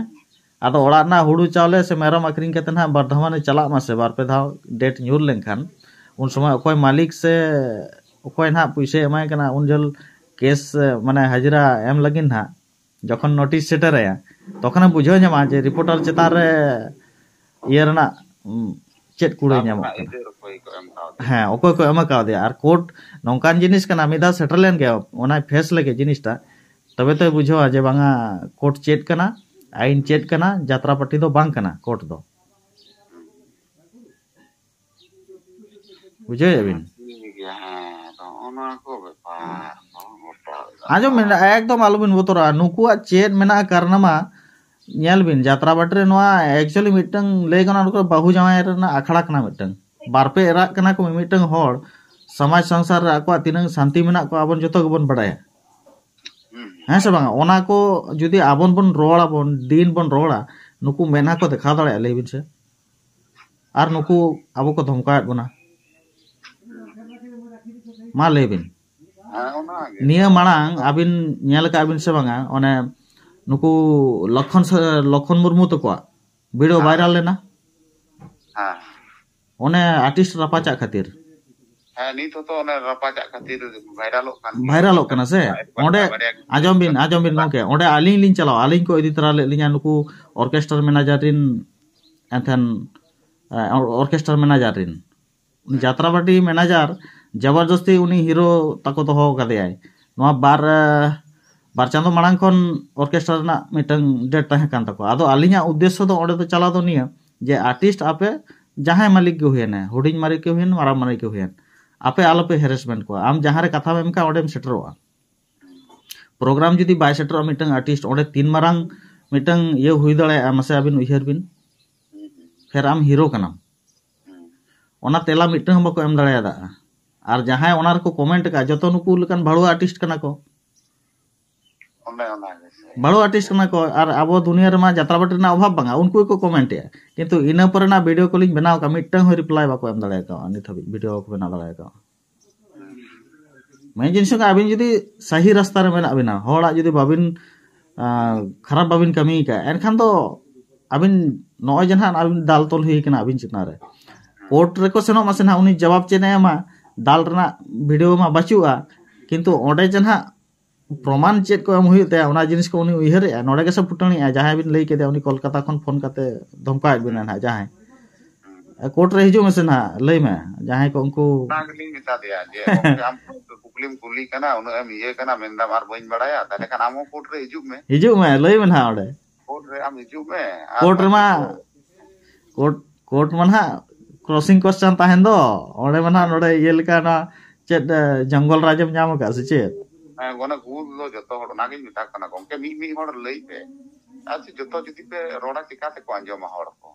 ᱟᱫᱚ ᱚᱲᱟᱜ ᱨᱮᱱᱟᱜ ᱦᱩᱲᱩ ᱪᱟᱣᱞᱮ ᱥᱮ ᱢᱮᱨᱚᱢ ᱟᱹᱠᱷᱨᱤᱧ ᱠᱟᱛᱮ ᱱᱟᱦᱟᱜ ᱵᱚᱨᱫᱷᱚᱢᱟᱱᱮ ᱪᱟᱞᱟᱜ ᱢᱟ ᱥᱮ, ᱵᱟᱨ ᱯᱮ ᱫᱷᱟᱣ ᱰᱮᱴ ᱧᱩᱨ ᱞᱮᱱᱠᱷᱟᱱ, ᱩᱱ ᱥᱚᱢᱚᱭ ᱚᱠᱚᱭ ᱢᱟᱹᱞᱤᱠ ᱥᱮ ᱚᱠᱚᱭ ᱱᱟᱦᱟᱜ ᱯᱩᱭᱥᱟᱹᱭ ᱮᱢᱟᱭ ᱠᱟᱱᱟ, ᱩᱱ ᱡᱷᱟᱹᱞ ᱠᱮᱥ, ᱢᱟᱱᱮ, ᱦᱟᱡᱽᱨᱟ ᱮᱢ ᱞᱟᱹᱜᱤᱫ ᱱᱟᱦᱟᱜ, ᱡᱚᱠᱷᱚᱱ ᱱᱳᱴᱤᱥ ᱥᱮᱴᱮᱨᱟᱭᱟ, ᱛᱚᱠᱷᱚᱱᱮ ᱵᱩᱡᱷᱟᱹᱣ ᱧᱟᱢᱟ ᱡᱮ ᱨᱤᱯᱳᱨᱴᱟᱨ ᱪᱮᱛᱟᱱ ᱨᱮ ᱤᱭᱟᱹ ᱨᱮᱱᱟᱜ, ᱩᱢ, ᱪᱮᱫ ᱠᱩᱲᱟᱹᱭ ᱧᱟᱢᱚᱜ ᱠᱟᱱᱟ᱾ ᱦᱮᱸ, ᱚᱠᱚᱭ ᱠᱚ ᱮᱢ ᱠᱟᱣᱫᱮᱭᱟ᱾ ᱟᱨ ᱠᱳᱨᱴ ᱱᱚᱝᱠᱟᱱ ᱡᱤᱱᱤᱥ ᱠᱟᱱᱟ, ᱢᱤᱫ ᱫᱷᱟᱣ ᱥᱮᱴᱮᱨ ᱞᱮᱱ ᱜᱮ, ᱚᱱᱟᱭ ᱯᱷᱮᱥ ᱞᱮᱜᱮ ᱡᱤᱱᱤᱥᱴᱟ, ᱛᱚᱵᱮ ᱛᱚᱭ ᱵᱩᱡᱷᱟᱹᱣᱟ ᱡᱮ ᱵᱟᱝᱟ, ᱠᱳᱨᱴ ᱪᱮᱫ ᱠᱟᱱᱟ, ᱟᱹᱭᱤᱱ ᱪᱮᱫ ᱠᱟᱱᱟ, ᱡᱟᱛᱨᱟ ᱯᱟᱹᱴᱤ ᱫᱚ ᱵᱟᱝ ᱠᱟᱱᱟ ᱠᱳᱨᱴ ᱫᱚ᱾ ᱵᱩᱡᱷᱟᱹᱣᱮᱫ ᱵᱤᱱ? ᱴᱷᱤᱠ ᱜᱮᱭᱟ, ᱦᱮᱸ, ᱟᱫᱚ ᱦᱚᱸᱜᱼᱚ ᱱᱚᱣᱟ ᱠᱚ ᱵᱮᱯᱟᱨ ᱠᱚ ᱜᱚᱴᱟ ᱟᱸᱡᱚᱢ ᱵᱤᱱ, ᱮᱠᱫᱚᱢ ᱟᱞᱚᱵᱤᱱ ᱵᱚᱛᱚᱨᱚᱜᱼᱟ᱾ ᱱᱩᱠᱩᱣᱟᱜ ᱪᱮᱫ ᱢᱮᱱᱟᱜᱼᱟ ᱠᱟᱨᱱᱟᱢᱟ, ᱧᱮᱞ ᱵᱤᱱ, ᱡᱟᱛᱨᱟ ᱯᱟᱹᱴᱤ ᱨᱮ ᱱᱚᱣᱟ actually ᱢᱤᱫᱴᱟᱝ ᱞᱟᱹᱭ ᱜᱟᱱᱚᱜᱼᱟ, ᱱᱩᱠᱩ ᱵᱟᱹᱦᱩ ᱡᱟᱶᱟᱭ ᱨᱮᱱᱟᱜ ᱟᱠᱷᱲᱟ ᱠᱟᱱᱟ ᱢᱤᱫᱴᱟᱝ᱾ ᱵᱟᱨ ᱯᱮ ᱮᱨᱟᱜ ᱠᱟᱱᱟ ᱠᱚ, ᱢᱤᱢᱤᱫᱴᱟᱝ ᱦᱚᱲ ᱥᱚᱢᱟᱡᱽ ᱥᱚᱝᱥᱟᱨ ᱨᱮ ᱟᱠᱚᱣᱟᱜ ᱛᱤᱱᱟᱹᱝ ᱥᱟᱱᱛᱤ ᱢᱮᱱᱟᱜ ᱠᱚᱣᱟ, ᱟᱵᱚᱱ ᱡᱚᱛᱚ ᱜᱮᱵᱚᱱ ᱵᱟᱲᱟᱭᱟ᱾ ᱦᱩᱸ᱾ ᱦᱮᱸ ᱥᱮ ᱵᱟᱝ? ᱚᱱᱟ ᱠᱚ ᱡᱩᱫᱤ ᱟᱵᱚᱱ ᱵᱚᱱ ᱨᱚᱲ ᱟᱵᱚᱱ, ᱫᱤᱱ ᱵᱚᱱ ᱨᱚᱲᱟ, ᱱᱩᱠᱩ ᱢᱮᱫᱦᱟ ᱠᱚ ᱫᱮᱠᱷᱟᱣ ᱫᱟᱲᱮᱭᱟᱜᱼᱟ, ᱞᱟᱹᱭ ᱵᱤᱱ ᱥᱮ? ᱟᱨ ᱱᱩᱠᱩ ᱟᱵᱚ ᱠᱚ ᱫᱷᱚᱢᱠᱟᱣᱮᱫ ᱵᱚᱱᱟ᱾ ᱢᱟ ᱞᱟᱹᱭ ᱵᱤᱱ᱾ ᱦᱮᱸ, ᱚᱱᱟᱜᱮ᱾ ᱱᱤᱭᱟᱹ ᱢᱟᱲᱟᱝ ᱟᱹᱵᱤᱱ ᱧᱮᱞ ᱟᱠᱟᱫ ᱵᱤᱱ ᱥᱮ ᱵᱟᱝᱟ, ᱚᱱᱮ ᱱᱩᱠᱩ ᱞᱚᱠᱷᱚᱱ ᱥᱮ-, ᱞᱚᱠᱷᱚᱱ ᱢᱩᱨᱢᱩ ᱛᱟᱠᱚᱣᱟᱜ ᱵᱷᱤᱰᱤᱭᱳ ᱵᱷᱟᱭᱨᱟᱞ ᱞᱮᱱᱟ, ᱦᱮᱸ᱾ ᱚᱱᱮ ᱟᱨᱴᱤᱥᱴ ᱨᱟᱯᱟᱪᱟᱜ ᱠᱷᱟᱹᱛᱤᱨ᱾ ᱦᱮᱸ, ᱱᱤᱛ ᱦᱚᱸᱛᱚ ᱚᱱᱮ ᱨᱟᱯᱟᱪᱟᱜ ᱠᱷᱟᱹᱛᱤᱨ ᱵᱷᱟᱭᱨᱟᱞᱚᱜ ᱠᱟᱱ ᱜᱮᱭᱟ᱾ ᱵᱷᱟᱭᱨᱟᱞᱚᱜ ᱠᱟᱱᱟ ᱥᱮ? ᱮᱠ ᱵᱟᱨᱭᱟ, ᱚᱸᱰᱮ ᱵᱟᱨᱭᱟ ᱜᱮ᱾ ᱟᱸᱡᱚᱢ ᱵᱤᱱ, ᱟᱸᱡᱚᱢ ᱵᱤᱱ ᱜᱚᱢᱠᱮ, ᱚᱸᱰᱮ ᱟᱹᱞᱤᱧ ᱞᱤᱧ ᱪᱟᱞᱟᱣᱟ, ᱟᱹᱞᱤᱧ ᱠᱚ ᱤᱫᱤ ᱛᱚᱨᱟ ᱞᱮᱫ ᱞᱤᱧᱟ ᱱᱩᱠᱩ ᱚᱨᱠᱮᱥᱴᱟᱨ ᱢᱮᱱᱮᱡᱟᱨ ᱨᱤᱱ, ᱮᱱᱛᱷᱮᱱ ᱚᱨᱠᱮᱥᱴᱟᱨ ᱢᱮᱱᱮᱡᱟᱨ ᱨᱤᱱ, ᱩᱱᱤ ᱡᱟᱛᱨᱟᱯᱟᱴᱤ ᱢᱮᱱᱮᱡᱟᱨ ᱡᱚᱵᱚᱨᱫᱚᱥᱛᱤ ᱩᱱᱤ ᱦᱤᱨᱳ ᱛᱟᱠᱚ ᱫᱚᱦᱚ ᱠᱟᱫᱮᱭᱟᱭ᱾ ᱱᱚᱣᱟ ᱵᱟᱨ ᱵᱟᱨ ᱪᱟᱸᱫᱚ ᱢᱟᱲᱟᱝ ᱠᱷᱚᱱ ᱚᱨᱠᱮᱥᱴᱟᱨ ᱨᱮᱱᱟᱜ ᱢᱤᱫᱴᱟᱝ ᱰᱮᱴ ᱛᱟᱦᱮᱸ ᱠᱟᱱ ᱛᱟᱠᱚᱣᱟ᱾ ᱟᱫᱚ ᱟᱹᱞᱤᱧᱟᱜ ᱩᱫᱽᱫᱮᱥᱥᱚ ᱫᱚ ᱚᱸᱰᱮ ᱫᱚ ᱪᱟᱞᱟᱣ ᱫᱚ ᱱᱤᱭᱟᱹ, ᱡᱮ ᱟᱨᱴᱤᱥᱴ ᱟᱯᱮ ᱡᱟᱦᱟᱸᱭ ᱢᱟᱹᱞᱤᱠ ᱜᱮ ᱦᱩᱭᱮᱱ, ᱦᱩᱰᱤᱧ ᱢᱟᱹᱞᱤᱠ ᱜᱮ ᱦᱩᱭᱮᱱ, ᱢᱟᱨᱟᱝ ᱢᱟᱹᱞᱤᱠ ᱜᱮ ᱦᱩᱭᱮᱱ, ᱟᱯᱮ ᱟᱞᱚᱯᱮ ᱦᱮᱨᱮᱥᱢᱮᱱᱴ ᱠᱚᱣᱟ᱾ ᱟᱢ ᱡᱟᱦᱟᱸ ᱨᱮ ᱠᱟᱛᱷᱟᱢ ᱮᱢ ᱠᱟᱜ, ᱚᱸᱰᱮᱢ ᱥᱮᱴᱮᱨᱚᱜᱼᱟ᱾ ᱯᱨᱳᱜᱨᱟᱢ ᱡᱩᱫᱤ ᱵᱟᱭ ᱥᱮᱴᱮᱨᱚᱜᱼᱟ ᱢᱤᱫᱴᱟᱝ ᱟᱨᱴᱤᱥᱴ, ᱚᱸᱰᱮ ᱛᱤᱱ ᱢᱟᱨᱟᱝ ᱢᱤᱫᱴᱟᱝ ᱤᱭᱟᱹ ᱦᱩᱭ ᱫᱟᱲᱮᱭᱟᱜᱼᱟ, ᱢᱟᱥᱮ ᱟᱹᱵᱤᱱ ᱩᱭᱦᱟᱹᱨ ᱵᱤᱱ᱾ ᱯᱷᱮᱨ ᱟᱢ ᱦᱤᱨᱳ ᱠᱟᱱᱟᱢ, ᱚᱱᱟ ᱛᱮᱞᱟ ᱢᱤᱫᱴᱟᱝ ᱦᱚᱸ ᱵᱟᱠᱚ ᱮᱢ ᱫᱟᱲᱮᱭᱟᱫᱟ᱾ ᱟᱨ ᱡᱟᱦᱟᱸᱭ ᱚᱱᱟ ᱨᱮᱠᱚ ᱠᱚᱢᱮᱱᱴ ᱟᱠᱟᱫ, ᱡᱚᱛᱚ ᱱᱩᱠᱩ ᱞᱮᱠᱟᱱ ᱵᱷᱟᱹᱲᱩᱣᱟᱹ ᱟᱨᱴᱤᱥᱴ ᱠᱟᱱᱟ ᱠᱚ᱾ ᱚᱱᱮ ᱚᱱᱟ ᱜᱮ ᱥᱮ᱾ ᱵᱷᱟᱹᱲᱩᱣᱟᱹ ᱟᱨᱴᱤᱥᱴ ᱠᱟᱱᱟ ᱠᱚ, ᱟᱨ ᱟᱵᱚ ᱫᱩᱱᱤᱭᱟᱹ ᱨᱮᱢᱟ ᱡᱟᱛᱨᱟ ᱯᱟᱹᱴᱤ ᱨᱮᱱᱟᱜ ᱚᱵᱷᱟᱵᱽ ᱵᱟᱝᱟ, ᱩᱱᱠᱩ ᱜᱮᱠᱚ ᱠᱚᱢᱮᱱᱴ ᱮᱜᱼᱟ᱾ ᱠᱤᱱᱛᱩ ᱤᱱᱟᱹ ᱯᱚᱨᱮᱱᱟᱜ ᱵᱷᱤᱰᱤᱭᱳ ᱠᱚᱞᱤᱧ ᱵᱮᱱᱟᱣ ᱠᱟᱜᱼᱟ, ᱢᱤᱫᱴᱟᱝ ᱦᱚᱸ ᱨᱤᱯᱞᱟᱭ ᱵᱟᱠᱚ ᱮᱢ ᱫᱟᱲᱮ ᱠᱟᱣᱟ, ᱱᱤᱛ ᱦᱟᱹᱵᱤᱡ ᱵᱷᱤᱰᱤᱭᱳ ᱵᱟᱠᱚ ᱵᱮᱱᱟᱣ ᱫᱟᱲᱮ ᱠᱟᱣᱟ᱾ ᱢᱮᱱ ᱡᱤᱱᱤᱥ ᱦᱩᱭᱩᱜ ᱠᱟᱱᱟ, ᱟᱹᱵᱤᱱ ᱡᱩᱫᱤ ᱥᱟᱹᱦᱤ ᱨᱟᱥᱛᱟ ᱨᱮ ᱢᱮᱱᱟᱜ ᱵᱤᱱᱟ, ᱦᱚᱲᱟᱜ ᱡᱩᱫᱤ ᱵᱟᱵᱤᱱ, ᱟᱸ, ᱠᱷᱟᱨᱟᱯ ᱵᱟᱵᱤᱱ ᱠᱟᱹᱢᱤ ᱠᱟᱜᱼᱟ, ᱮᱱᱠᱷᱟᱱ ᱫᱚ ᱟᱹᱵᱤᱱ ᱱᱚᱜᱼᱚᱭ ᱡᱮ ᱱᱟᱦᱟᱜ ᱟᱹᱵᱤᱱ ᱫᱟᱞ ᱛᱚᱞ ᱦᱩᱭ ᱠᱟᱱᱟ ᱟᱹᱵᱤᱱ ᱪᱮᱛᱟᱱ ᱨᱮ, ᱠᱳᱨᱴ ᱨᱮᱠᱚ ᱥᱮᱱᱚᱜ ᱢᱟᱥᱮ ᱱᱟᱦᱟᱜ, ᱩᱱᱤ ᱡᱚᱵᱟᱵ ᱪᱮᱫ ᱮ ᱮᱢᱟ? ᱫᱟᱞ ᱨᱮᱱᱟᱜ ᱵᱷᱤᱰᱤᱭᱳ ᱢᱟ ᱵᱟᱹᱪᱩᱜᱼᱟ, ᱠᱤᱱᱛᱩ ᱚᱸᱰᱮ ᱡᱮ ᱱᱟᱦᱟᱜ ᱯᱨᱚᱢᱟᱱ ᱪᱮᱫ ᱠᱚ ᱮᱢ ᱦᱩᱭᱩᱜ ᱛᱟᱭᱟ, ᱚᱱᱟ ᱡᱤᱱᱤᱥ ᱠᱚ ᱩᱱᱤ ᱩᱭᱦᱟᱹᱨᱮᱜᱼᱟ᱾ ᱱᱚᱰᱮ ᱜᱮᱥᱮ ᱯᱷᱩᱴᱟᱹᱱᱤᱜᱼᱟ, ᱡᱟᱦᱟᱸᱭ ᱵᱤᱱ ᱞᱟᱹᱭ ᱠᱮᱫᱮᱭᱟ, ᱩᱱᱤ ᱠᱳᱞᱠᱟᱛᱟ ᱠᱷᱚᱱ ᱯᱷᱳᱱ ᱠᱟᱛᱮ ᱫᱷᱚᱢᱠᱟᱣᱮᱫ ᱵᱤᱱᱟ ᱱᱟᱦᱟᱜ ᱡᱟᱦᱟᱸᱭ᱾ ᱠᱳᱨᱴ ᱨᱮ ᱦᱤᱡᱩᱜ ᱢᱮᱥᱮ ᱱᱟᱦᱟᱜ, ᱞᱟᱹᱭ ᱢᱮ ᱡᱟᱦᱟᱸᱭ ᱠᱚ ᱩᱱᱠᱩ᱾ ᱚᱱᱟ ᱜᱮᱞᱤᱧ ᱢᱮᱛᱟ ᱫᱮᱭᱟ ᱡᱮ, "ᱜᱚᱢᱠᱮ, ᱟᱢ ᱠᱩᱠᱞᱤᱢ ᱠᱩᱞᱤ ᱠᱟᱱᱟ, ᱩᱱᱟᱹᱜ ᱮᱢ ᱤᱭᱟᱹ ᱠᱟᱱᱟ, ᱢᱮᱱᱫᱟᱢ ᱟᱨ ᱵᱟᱹᱧ ᱵᱟᱲᱟᱭᱟ, ᱛᱟᱦᱞᱮ ᱠᱷᱟᱱ ᱟᱢ ᱦᱚᱸ ᱠᱳᱨᱴ ᱨᱮ ᱦᱤᱡᱩᱜ ᱢᱮ, ᱦᱤᱡᱩᱜ ᱢᱮ, ᱞᱟᱹᱭ ᱢᱮ ᱱᱟᱦᱟᱜ ᱚᱸᱰᱮ᱾ ᱠᱳᱨᱴ ᱨᱮ ᱟᱢ ᱦᱤᱡᱩᱜ ᱢᱮ, ᱟᱨ ᱠᱳᱨᱴ ᱨᱮᱢᱟ, ᱵᱟᱠᱷᱟᱱ ᱫᱚ ᱠᱳᱨᱴ, ᱠᱳᱨᱴ ᱢᱟ ᱱᱟᱦᱟᱜ ᱠᱨᱚᱥᱤᱝ ᱠᱚᱥᱪᱟᱱ ᱛᱟᱦᱮᱱ ᱫᱚ, ᱚᱸᱰᱮ ᱢᱟ ᱱᱟᱦᱟᱜ ᱱᱚᱰᱮ ᱤᱭᱟᱹ ᱞᱮᱠᱟ ᱚᱱᱟ ᱪᱮᱫ, ᱮ, ᱡᱚᱝᱜᱚᱞ ᱨᱟᱡᱽ ᱮᱢ ᱧᱟᱢ ᱟᱠᱟᱫ ᱥᱮ ᱪᱮᱫ?" ᱦᱮᱸ, ᱚᱱᱟ ᱜᱩᱞ ᱫᱚ ᱡᱚᱛᱚ ᱦᱚᱲ, ᱚᱱᱟᱜᱤᱧ ᱢᱮᱛᱟ ᱠᱚ ᱠᱟᱱᱟ, "ᱜᱚᱢᱠᱮ, ᱢᱤᱫ ᱢᱤᱫ ᱦᱚᱲ ᱞᱟᱹᱭ ᱯᱮ, ᱟᱨ ᱡᱚᱛᱚ ᱡᱩᱫᱤ ᱯᱮ ᱨᱚᱲᱟ, ᱪᱤᱠᱟ ᱛᱮᱠᱚ ᱟᱸᱡᱚᱢᱟ ᱦᱚᱲ ᱠᱚ?"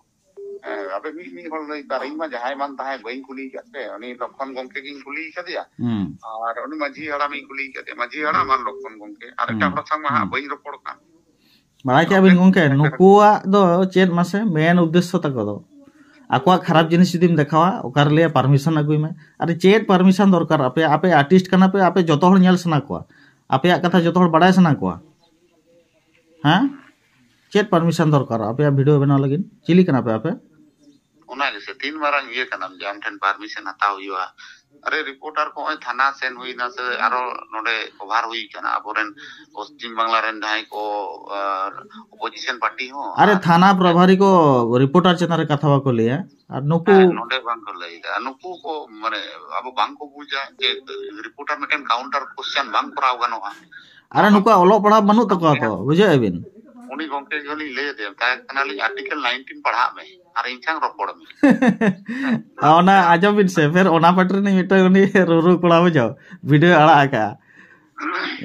ᱦᱮᱸ, ᱟᱯᱮ ᱢᱤᱫ ᱢᱤᱫ ᱦᱚᱲ ᱞᱟᱹᱭ ᱯᱮ, ᱟᱨ ᱤᱧ ᱢᱟ ᱡᱟᱦᱟᱸᱭ ᱵᱟᱝ ᱛᱟᱦᱮᱸ ᱵᱟᱹᱧ ᱠᱩᱞᱤ ᱟᱠᱟᱫ ᱯᱮ, ᱩᱱᱤ ᱞᱚᱠᱷᱚᱱ ᱜᱚᱢᱠᱮ ᱜᱤᱧ ᱠᱩᱞᱤ ᱟᱠᱟᱫᱮᱭᱟ, ᱦᱩᱸ᱾ ᱟᱨ ᱩᱱᱤ ᱢᱟᱹᱡᱷᱤ ᱦᱟᱲᱟᱢᱤᱧ ᱠᱩᱞᱤ ᱟᱠᱟᱫᱮᱭᱟ, ᱢᱟᱹᱡᱷᱤ ᱦᱟᱲᱟᱢ ᱟᱨ ᱞᱚᱠᱷᱚᱱ ᱜᱚᱢᱠᱮ, ᱟᱨ ᱮᱴᱟᱜ ᱦᱩᱸ᱾ ᱦᱚᱲ ᱥᱟᱶ ᱢᱟ ᱦᱟᱸᱜ ᱦᱩᱸ᱾ ᱵᱟᱹᱧ ᱨᱚᱯᱚᱲ ᱠᱟᱱ᱾ ᱵᱟᱲᱟᱭ ᱠᱮᱜᱼᱟ ᱵᱤᱱ ᱜᱚᱢᱠᱮ, ᱱᱩᱠᱩᱣᱟᱜ ᱫᱚ ᱪᱮᱫ ᱢᱟᱥᱮ ᱢᱮᱱ ᱩᱫᱽᱫᱮᱥᱥᱚ ᱛᱟᱠᱚ ᱫᱚ? ᱟᱠᱚᱣᱟᱜ ᱠᱷᱟᱨᱟᱯ ᱡᱤᱱᱤᱥ ᱡᱩᱫᱤᱢ ᱫᱮᱠᱷᱟᱣᱟ, ᱚᱠᱟᱨᱮ ᱞᱟᱹᱭᱟ ᱯᱟᱨᱢᱤᱥᱚᱱ ᱟᱹᱜᱩᱭ ᱢᱮ᱾ ᱟᱨ ᱪᱮᱫ ᱯᱟᱨᱢᱤᱥᱚᱱ ᱫᱚᱨᱠᱟᱨ? ᱟᱯᱮ, ᱟᱯᱮ ᱟᱨᱴᱤᱥᱴ ᱠᱟᱱᱟ ᱯᱮ, ᱟᱯᱮ ᱡᱚᱛᱚ ᱦᱚᱲ ᱧᱮᱞ ᱥᱟᱱᱟ ᱠᱚᱣᱟ, ᱟᱯᱮᱭᱟᱜ ᱠᱟᱛᱷᱟ ᱡᱚᱛᱚ ᱦᱚᱲ ᱵᱟᱲᱟᱭ ᱥᱟᱱᱟ ᱠᱚᱣᱟ᱾ ᱦᱮᱸ, ᱪᱮᱫ ᱯᱟᱨᱢᱤᱥᱚᱱ ᱫᱚᱨᱠᱟᱨ ᱟᱯᱮᱭᱟᱜ ᱵᱷᱤᱰᱤᱭᱳ ᱵᱮᱱᱟᱣ ᱞᱟᱹᱜᱤᱫ? ᱪᱤᱞᱤ ᱠᱟᱱᱟ ᱯᱮ ᱟᱯᱮ? ᱚᱱᱟ ᱜᱮᱥᱮ, ᱛᱤᱱ ᱢᱟᱨᱟᱝ ᱤᱭᱟᱹ ᱠᱟᱱᱟᱢ ᱡᱮ ᱟᱢ ᱴᱷᱮᱱ ᱯᱟᱨᱢᱤᱥᱚᱱ ᱦᱟᱛᱟᱣ ᱦᱩᱭᱩᱜᱼᱟ? ᱟᱨᱮ, ᱨᱤᱯᱳᱨᱴᱟᱨ ᱠᱚ ᱱᱚᱜᱼᱚᱭ ᱛᱷᱟᱱᱟ ᱥᱮᱱ ᱦᱩᱭᱱᱟ ᱥᱮ ᱟᱨᱚ ᱱᱚᱰᱮ ᱠᱚᱵᱷᱟᱨ ᱦᱩᱭ ᱠᱟᱱᱟ, ᱟᱵᱚᱨᱮᱱ ᱯᱚᱥᱪᱤᱢ ᱵᱟᱝᱞᱟ ᱨᱮᱱ ᱡᱟᱦᱟᱸᱭ ᱠᱚ ᱚᱯᱳᱡᱤᱥᱚᱱ ᱯᱟᱨᱴᱤ ᱦᱚᱸ᱾ ᱟᱨᱮ, ᱟᱨ ᱛᱷᱟᱱᱟ ᱯᱨᱚᱵᱷᱟᱨᱤ ᱠᱚ ᱨᱤᱯᱳᱨᱴᱟᱨ ᱪᱮᱛᱟᱱ ᱨᱮ ᱠᱟᱛᱷᱟ ᱵᱟᱠᱚ ᱞᱟᱹᱭᱟ᱾ ᱟᱨ ᱱᱩᱠᱩ ᱦᱮᱸ, ᱱᱚᱰᱮ ᱵᱟᱝ ᱠᱚ ᱞᱟᱹᱭ ᱮᱫᱟ᱾ ᱱᱩᱠᱩ ᱠᱚ, ᱢᱟᱱᱮ, ᱟᱵᱚ ᱵᱟᱝ ᱠᱚ ᱵᱩᱡᱟ ᱡᱮ ᱨᱤᱯᱳᱨᱴᱟᱨ ᱢᱤᱫᱴᱮᱱ ᱠᱟᱣᱩᱱᱴᱟᱨ ᱠᱚᱥᱪᱮᱱ ᱵᱟᱝ ᱠᱚᱨᱟᱣ ᱜᱟᱱᱚᱜᱼᱟ᱾ ᱟᱨᱮ, ᱱᱩᱠᱩᱣᱟᱜ ᱚᱞᱚᱜ ᱯᱟᱲᱦᱟᱣ ᱵᱟᱹᱱᱩᱜ ᱛᱟᱠᱚᱣᱟ ᱛᱚ, ᱵᱩᱡᱷᱟᱹᱣᱮᱫ ᱵᱤᱱ? ᱩᱱᱤ ᱜᱚᱝᱠᱮ ᱜᱮᱞᱤᱧ ᱞᱟᱹᱭ ᱟᱫᱮᱭᱟ, ᱢᱮᱛᱟᱭ ᱠᱟᱱᱟᱞᱤᱧ, "ᱟᱨᱴᱤᱠᱮᱞ ᱱᱟᱭᱤᱱᱴᱤᱱ ᱯᱟᱲᱦᱟᱜ ᱢᱮ ᱟᱨ ᱤᱧ ᱥᱟᱝ ᱨᱚᱯᱚᱲ ᱢᱮ᱾" ᱚᱱᱟ ᱟᱸᱡᱚᱢ ᱵᱤᱱ ᱥᱮ, ᱯᱷᱮᱨ ᱚᱱᱟ ᱯᱟᱴᱤ ᱨᱤᱱᱤᱡ ᱢᱤᱫᱴᱟᱝ ᱩᱱᱤ ᱨᱩᱨᱩ ᱠᱚᱲᱟ, ᱵᱩᱡᱷᱟᱹᱣ, ᱵᱷᱤᱰᱤᱭᱳ ᱟᱲᱟᱜ ᱟᱠᱟᱜᱼᱟ᱾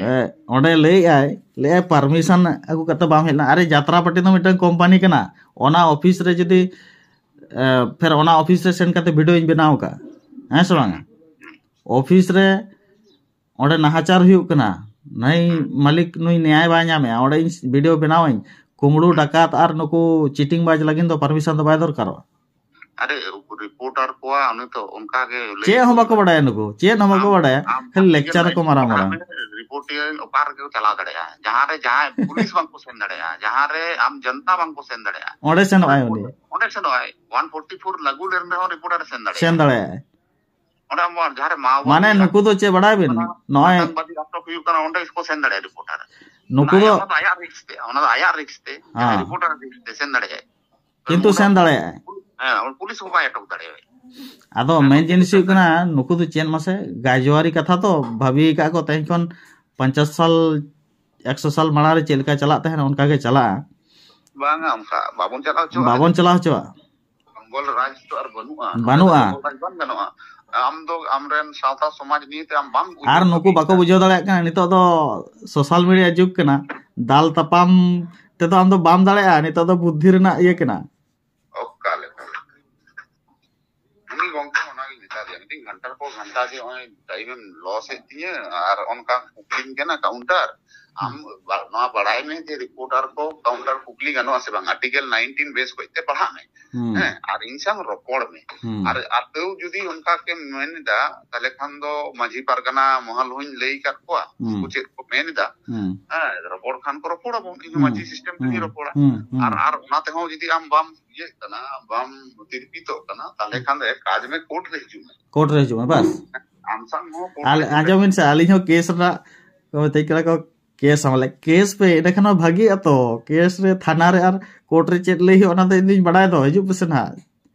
ᱮ, ᱚᱸᱰᱮ ᱞᱟᱹᱭᱮᱫ ᱟᱭ, ᱞᱟᱹᱭᱮᱫ ᱟᱭ, "ᱯᱟᱨᱢᱤᱥᱚᱱ ᱟᱹᱜᱩ ᱠᱟᱛᱮ ᱵᱟᱢ ᱦᱮᱡ ᱞᱮᱱᱟ?" ᱟᱨᱮ, ᱡᱟᱛᱨᱟ ᱯᱟᱴᱤ ᱫᱚ ᱢᱤᱫᱴᱟᱝ ᱠᱳᱢᱯᱟᱱᱤ ᱠᱟᱱᱟ, ᱚᱱᱟ ᱚᱯᱷᱤᱥ ᱨᱮ ᱡᱩᱫᱤ, ᱮ, ᱯᱷᱮᱨ ᱚᱱᱟ ᱚᱯᱷᱤᱥ ᱨᱮ ᱥᱮᱱ ᱠᱟᱛᱮ ᱵᱷᱤᱰᱤᱭᱳᱧ ᱵᱮᱱᱟᱣ ᱟᱠᱟᱫᱼᱟ, ᱦᱮᱸ ᱥᱮ ᱵᱟᱝᱟ? ᱚᱯᱷᱤᱥ ᱨᱮ ᱚᱸᱰᱮ ᱱᱟᱦᱟᱪᱟᱨ ᱦᱩᱭᱩᱜ ᱠᱟᱱᱟ, ᱱᱟᱹᱭ ᱢᱟᱹᱞᱤᱠ ᱱᱩᱭ ᱱᱮᱭᱟᱭ ᱵᱟᱭ ᱧᱟᱢᱮᱜᱼᱟ, ᱚᱸᱰᱮ ᱤᱧ ᱵᱷᱤᱰᱤᱭᱳ ᱵᱮᱱᱟᱣᱟᱹᱧ, ᱠᱩᱢᱵᱽᱲᱩ ᱰᱟᱠᱟᱛ ᱟᱨ ᱱᱩᱠᱩ ᱪᱤᱴᱤᱝ ᱵᱟᱡᱽ ᱞᱟᱹᱜᱤᱫ ᱫᱚ ᱯᱟᱨᱢᱤᱥᱚᱱ ᱫᱚ ᱵᱟᱭ ᱫᱚᱨᱠᱟᱨᱚᱜᱼᱟ᱾ ᱟᱨᱮ, ᱨᱤᱯᱳᱨᱴᱟᱨ ᱠᱚᱣᱟᱜ ᱩᱱᱤ ᱛᱚ ᱚᱱᱠᱟ ᱜᱮ ᱞᱟᱹᱭ ᱪᱮᱫ ᱦᱚᱸ ᱦᱩᱭᱩᱜᱼᱟ᱾ ᱵᱟᱠᱚ ᱵᱟᱰᱟᱭᱟ ᱱᱩᱠᱩ, ᱪᱮᱫ ᱦᱚᱸ ᱵᱟᱠᱚ ᱟᱢ, ᱵᱟᱰᱟᱭᱟ, ᱟᱢ ᱠᱷᱟᱹᱞᱤ ᱟᱢ ᱞᱮᱠᱪᱟᱨ ᱧᱮᱞ ᱠᱚ ᱢᱮ, ᱢᱟᱨᱟᱣ ᱟᱢ ᱢᱟᱨᱟᱣᱟ᱾ ᱨᱤᱯᱳᱨᱴᱤᱭᱟᱹ ᱚᱠᱟ ᱨᱮᱜᱮ ᱪᱟᱞᱟᱣ ᱫᱟᱲᱮᱭᱟᱜᱼᱟ, ᱡᱟᱦᱟᱸ ᱨᱮ ᱡᱟᱦᱟᱸᱭ ᱯᱩᱞᱤᱥ ᱵᱟᱝ ᱠᱚ ᱥᱮᱱ ᱫᱟᱲᱮᱭᱟᱜᱼᱟ, ᱡᱟᱦᱟᱸ ᱨᱮ ᱟᱢ ᱡᱚᱱᱛᱟ ᱵᱟᱝ ᱠᱚ ᱥᱮᱱ ᱫᱟᱲᱮᱭᱟᱜᱼᱟ, ᱚᱸᱰᱮ ᱥᱮᱱᱚᱜᱼᱟᱭ ᱩᱱᱤ᱾ ᱚᱸᱰᱮ ᱥᱮᱱᱚᱜᱼᱟᱭ᱾ ᱚᱣᱟᱱ ᱯᱷᱳᱨᱴᱤ ᱯᱷᱳᱨ ᱞᱟᱹᱜᱩ ᱞᱮᱱ ᱨᱮᱦᱚᱸ ᱨᱤᱯᱳᱨᱴᱟᱨ ᱮ ᱥᱮᱱ ᱫᱟᱲᱮᱭᱟᱜᱼᱟ᱾ ᱥᱮᱱ ᱫᱟᱲᱮᱭᱟᱜᱼᱟᱭ᱾ ᱚᱸᱰᱮ ᱟᱵᱚ ᱡᱟᱦᱟᱸ ᱨᱮ ᱢᱟᱣᱵᱟᱫᱤ ᱢᱟᱱᱮ ᱱᱩᱠᱩ ᱫᱚ ᱪᱮᱫ ᱵᱟᱲᱟᱭ ᱵᱤᱱ? ᱱᱚᱜᱼᱚᱭ ᱟᱛᱟᱝᱵᱟᱫᱤ ᱟᱴᱚᱠ ᱦᱩᱭᱩᱜ ᱠᱟᱱᱟ, ᱚᱸᱰᱮ ᱜᱮᱠᱚ ᱥᱮᱱ ᱫᱟᱲᱮᱭᱟᱜᱼᱟ ᱨᱤᱯᱳᱨᱴᱟᱨ᱾ ᱱᱩᱠᱩ ᱫᱚ ᱚᱱᱟ ᱫᱚ ᱟᱭᱟᱜ ᱨᱤᱠᱥ ᱛᱮ, ᱚᱱᱟ ᱫᱚ ᱟᱭᱟᱜ ᱨᱤᱠᱥ ᱛᱮ, ᱦᱮᱸ᱾ ᱨᱤᱯᱳᱨᱴᱟᱨ ᱨᱤᱠᱥ ᱛᱮ ᱥᱮᱱ ᱫᱟᱲᱮᱭᱟᱜᱼᱟᱭ᱾ ᱠᱤᱱᱛᱩ ᱚᱸᱰᱮ ᱥᱮᱱ ᱫᱟᱲᱮᱭᱟᱜᱼᱟᱭ᱾ ᱦᱮᱸ, ᱩᱱᱤ ᱯᱩᱞᱤᱥ ᱦᱚᱸ ᱵᱟᱭ ᱟᱴᱚᱠ ᱫᱟᱲᱮᱭᱟᱭᱟ᱾ ᱟᱫᱚ ᱦᱮᱸ, ᱢᱮᱱ ᱡᱤᱱᱤᱥ ᱦᱩᱭᱩᱜ ᱠᱟᱱᱟ, ᱱᱩᱠᱩ ᱫᱚ ᱪᱮᱫ ᱢᱟᱥᱮ ᱜᱟᱡᱣᱟᱨᱤ ᱠᱟᱛᱷᱟ ᱛᱚ, ᱵᱷᱟᱹᱵᱤ ᱟᱠᱟᱫ ᱠᱚ ᱛᱮᱦᱮᱧ ᱠᱷᱚᱱ ᱯᱚᱧᱪᱟᱥ ᱥᱟᱞ, ᱮᱠᱥᱚ ᱥᱟᱞ ᱢᱟᱲᱟᱝ ᱨᱮ ᱪᱮᱫ ᱞᱮᱠᱟ ᱪᱟᱞᱟᱜ ᱛᱟᱦᱮᱱᱟ, ᱚᱱᱠᱟ ᱜᱮ ᱪᱟᱞᱟᱜᱼᱟ᱾ ᱵᱟᱝᱟ, ᱚᱱᱠᱟ ᱵᱟᱵᱚᱱ ᱪᱟᱞᱟᱣ ᱦᱚᱪᱚᱣᱟᱜᱼᱟ᱾ ᱵᱟᱵᱚᱱ ᱪᱟᱞᱟᱣ ᱦᱚᱪᱚᱣᱟᱜᱼᱟ᱾ ᱢᱚᱝᱜᱚᱞ ᱨᱟᱡᱽ ᱫᱚ ᱟᱨ ᱵᱟᱹᱱᱩᱜᱼᱟ᱾ ᱵᱟᱹᱱᱩᱜᱼᱟ᱾ ᱢᱚᱝᱜᱚᱞ ᱨᱟᱡᱽ ᱵᱟᱝ ᱜᱟᱱᱚᱜᱼᱟ᱾ ᱟᱢ ᱫᱚ ᱟᱢᱨᱮᱱ ᱥᱟᱶᱛᱟ ᱥᱚᱢᱟᱡᱽ ᱱᱤᱭᱮ ᱛᱮ ᱟᱢ ᱵᱟᱢ ᱩᱭᱦᱟᱹᱨ ᱟᱨ ᱱᱩᱠᱩ ᱵᱷᱟᱵᱤᱭᱮᱫᱟ᱾ ᱵᱟᱠᱚ ᱵᱩᱡᱷᱟᱹᱣ ᱫᱟᱲᱮᱭᱟᱜ ᱠᱟᱱᱟ, ᱱᱤᱛᱚᱜ ᱫᱚ ᱥᱳᱥᱟᱞ ᱢᱤᱰᱤᱭᱟ ᱡᱩᱜᱽ ᱠᱟᱱᱟ, ᱫᱟᱞ ᱛᱟᱯᱟᱢ ᱛᱮᱫᱚ ᱟᱢ ᱫᱚ ᱵᱟᱢ ᱫᱟᱲᱮᱭᱟᱜᱼᱟ, ᱱᱤᱛᱚᱜ ᱫᱚ ᱵᱩᱫᱽᱫᱷᱤ ᱨᱮᱱᱟᱜ ᱤᱭᱟᱹ ᱠᱟᱱᱟ᱾ ᱚᱠᱟ ᱞᱮᱠᱟ? ᱩᱱᱤ ᱜᱚᱝᱠᱮ ᱚᱱᱟᱜᱤᱧ ᱢᱮᱛᱟ ᱫᱮᱭᱟ, ᱢᱤᱫᱴᱤᱡ ᱜᱷᱟᱱᱴᱟᱨ ᱯᱚᱨ ᱜᱷᱟᱱᱴᱟ ᱡᱮ ᱱᱚᱜᱼᱚᱭ ᱴᱟᱭᱤᱢ ᱮᱢ ᱞᱚᱥ ᱮᱫ ᱛᱤᱧᱟᱹ ᱟᱨ ᱚᱱᱠᱟ ᱠᱩᱠᱞᱤᱧ ᱠᱟᱱᱟ ᱠᱟᱣᱩᱱᱴᱟᱨ, ᱟᱢ ᱵᱟ- ᱱᱚᱣᱟ ᱵᱟᱲᱟᱭ ᱢᱮ ᱡᱮ ᱨᱤᱯᱳᱨᱴᱟᱨ ᱠᱚ ᱠᱟᱣᱩᱱᱴᱟᱨ ᱠᱩᱠᱞᱤ ᱜᱟᱱᱚᱜᱼᱟ ᱥᱮ ᱵᱟᱝ, ᱟᱨᱴᱤᱠᱮᱞ ᱱᱟᱭᱤᱱᱴᱤᱱ ᱵᱮᱥ ᱠᱚᱡ ᱛᱮ ᱯᱟᱲᱦᱟᱜ ᱢᱮ᱾ ᱦᱩᱸ᱾ ᱦᱮᱸ, ᱟᱨ ᱤᱧ ᱥᱟᱶ ᱨᱚᱯᱚᱲ ᱢᱮ᱾ ᱦᱩᱸ᱾ ᱟᱨ ᱟᱨ ᱛᱟᱹᱣ ᱡᱩᱫᱤ ᱚᱱᱠᱟ ᱜᱮᱢ ᱢᱮᱱ ᱮᱫᱟ, ᱛᱟᱦᱞᱮ ᱠᱷᱟᱱ ᱫᱚ ᱢᱟᱹᱡᱷᱤ ᱯᱟᱨᱜᱟᱱᱟ ᱢᱚᱦᱚᱞ ᱦᱚᱸᱧ ᱞᱟᱹᱭ ᱟᱠᱟᱫ ᱠᱚᱣᱟ, ᱦᱩᱸ᱾ ᱩᱱᱠᱩ ᱪᱮᱫ ᱠᱚ ᱢᱮᱱ ᱮᱫᱟ᱾ ᱦᱩᱸ᱾ ᱦᱮᱸ, ᱨᱚᱯᱚᱲ ᱠᱷᱟᱱ ᱠᱚ ᱨᱚᱯᱚᱲ ᱟᱵᱚᱱ, ᱤᱧ ᱦᱚᱸ ᱦᱩᱸ᱾ ᱢᱟᱹᱡᱷᱤ ᱥᱤᱥᱴᱮᱢ ᱛᱮᱜᱮᱧ ᱦᱩᱸ᱾ ᱨᱚᱯᱚᱲᱟ᱾ ᱦᱩᱸ᱾ ᱦᱩᱸ᱾ ᱟᱨ ᱟᱨ ᱚᱱᱟ ᱛᱮᱦᱚᱸ ᱡᱩᱫᱤ ᱟᱢ ᱵᱟᱢ ᱤᱭᱟᱹᱜ ᱠᱟᱱᱟ, ᱵᱟᱢ ᱛᱤᱨᱯᱤᱛᱚᱜ ᱠᱟᱱᱟ, ᱛᱟᱦᱞᱮ ᱠᱷᱟᱱ ᱫᱚ ᱮᱠ ᱠᱟᱡᱽ ᱢᱮ, ᱠᱳᱨᱴ ᱨᱮ ᱦᱤᱡᱩᱜ ᱢᱮ᱾ ᱠᱳᱨᱴ ᱨᱮ ᱦᱤᱡᱩᱜ ᱢᱮ, ᱵᱟᱥ᱾ ᱟᱢ ᱥᱟᱶ ᱦᱚᱸ ᱠᱳᱨᱴ ᱟᱞ-, ᱨᱮ ᱦᱤᱡᱩᱜ ᱟᱸᱡᱚᱢ ᱵᱤᱱ ᱥᱮ, ᱟᱹᱞᱤᱧ ᱦᱚᱸ ᱠᱮᱥ ᱨᱮᱱᱟᱜ ᱠᱚ ᱢᱤᱛᱟᱹᱧ ᱠᱟᱱᱟ ᱠᱚ, ᱠᱮᱥ ᱟᱢᱟᱞᱮ, ᱠᱮᱥ ᱯᱮ, ᱮᱸᱰᱮᱠᱷᱟᱱ ᱢᱟ ᱵᱷᱟᱜᱤᱜ ᱟᱛᱚ᱾ ᱠᱮᱥ ᱨᱮ, ᱛᱷᱟᱱᱟ ᱨᱮ ᱟᱨ ᱠᱳᱨᱴ ᱨᱮ ᱪᱮᱫ ᱞᱟᱹᱭ ᱦᱩᱭᱩᱜᱼᱟ, ᱚᱱᱟ ᱫᱚ ᱤᱧ ᱫᱩᱧ ᱵᱟᱲᱟᱭ ᱫᱚ, ᱦᱤᱡᱩᱜ ᱯᱮᱥᱮ ᱱᱟᱦᱟᱜ᱾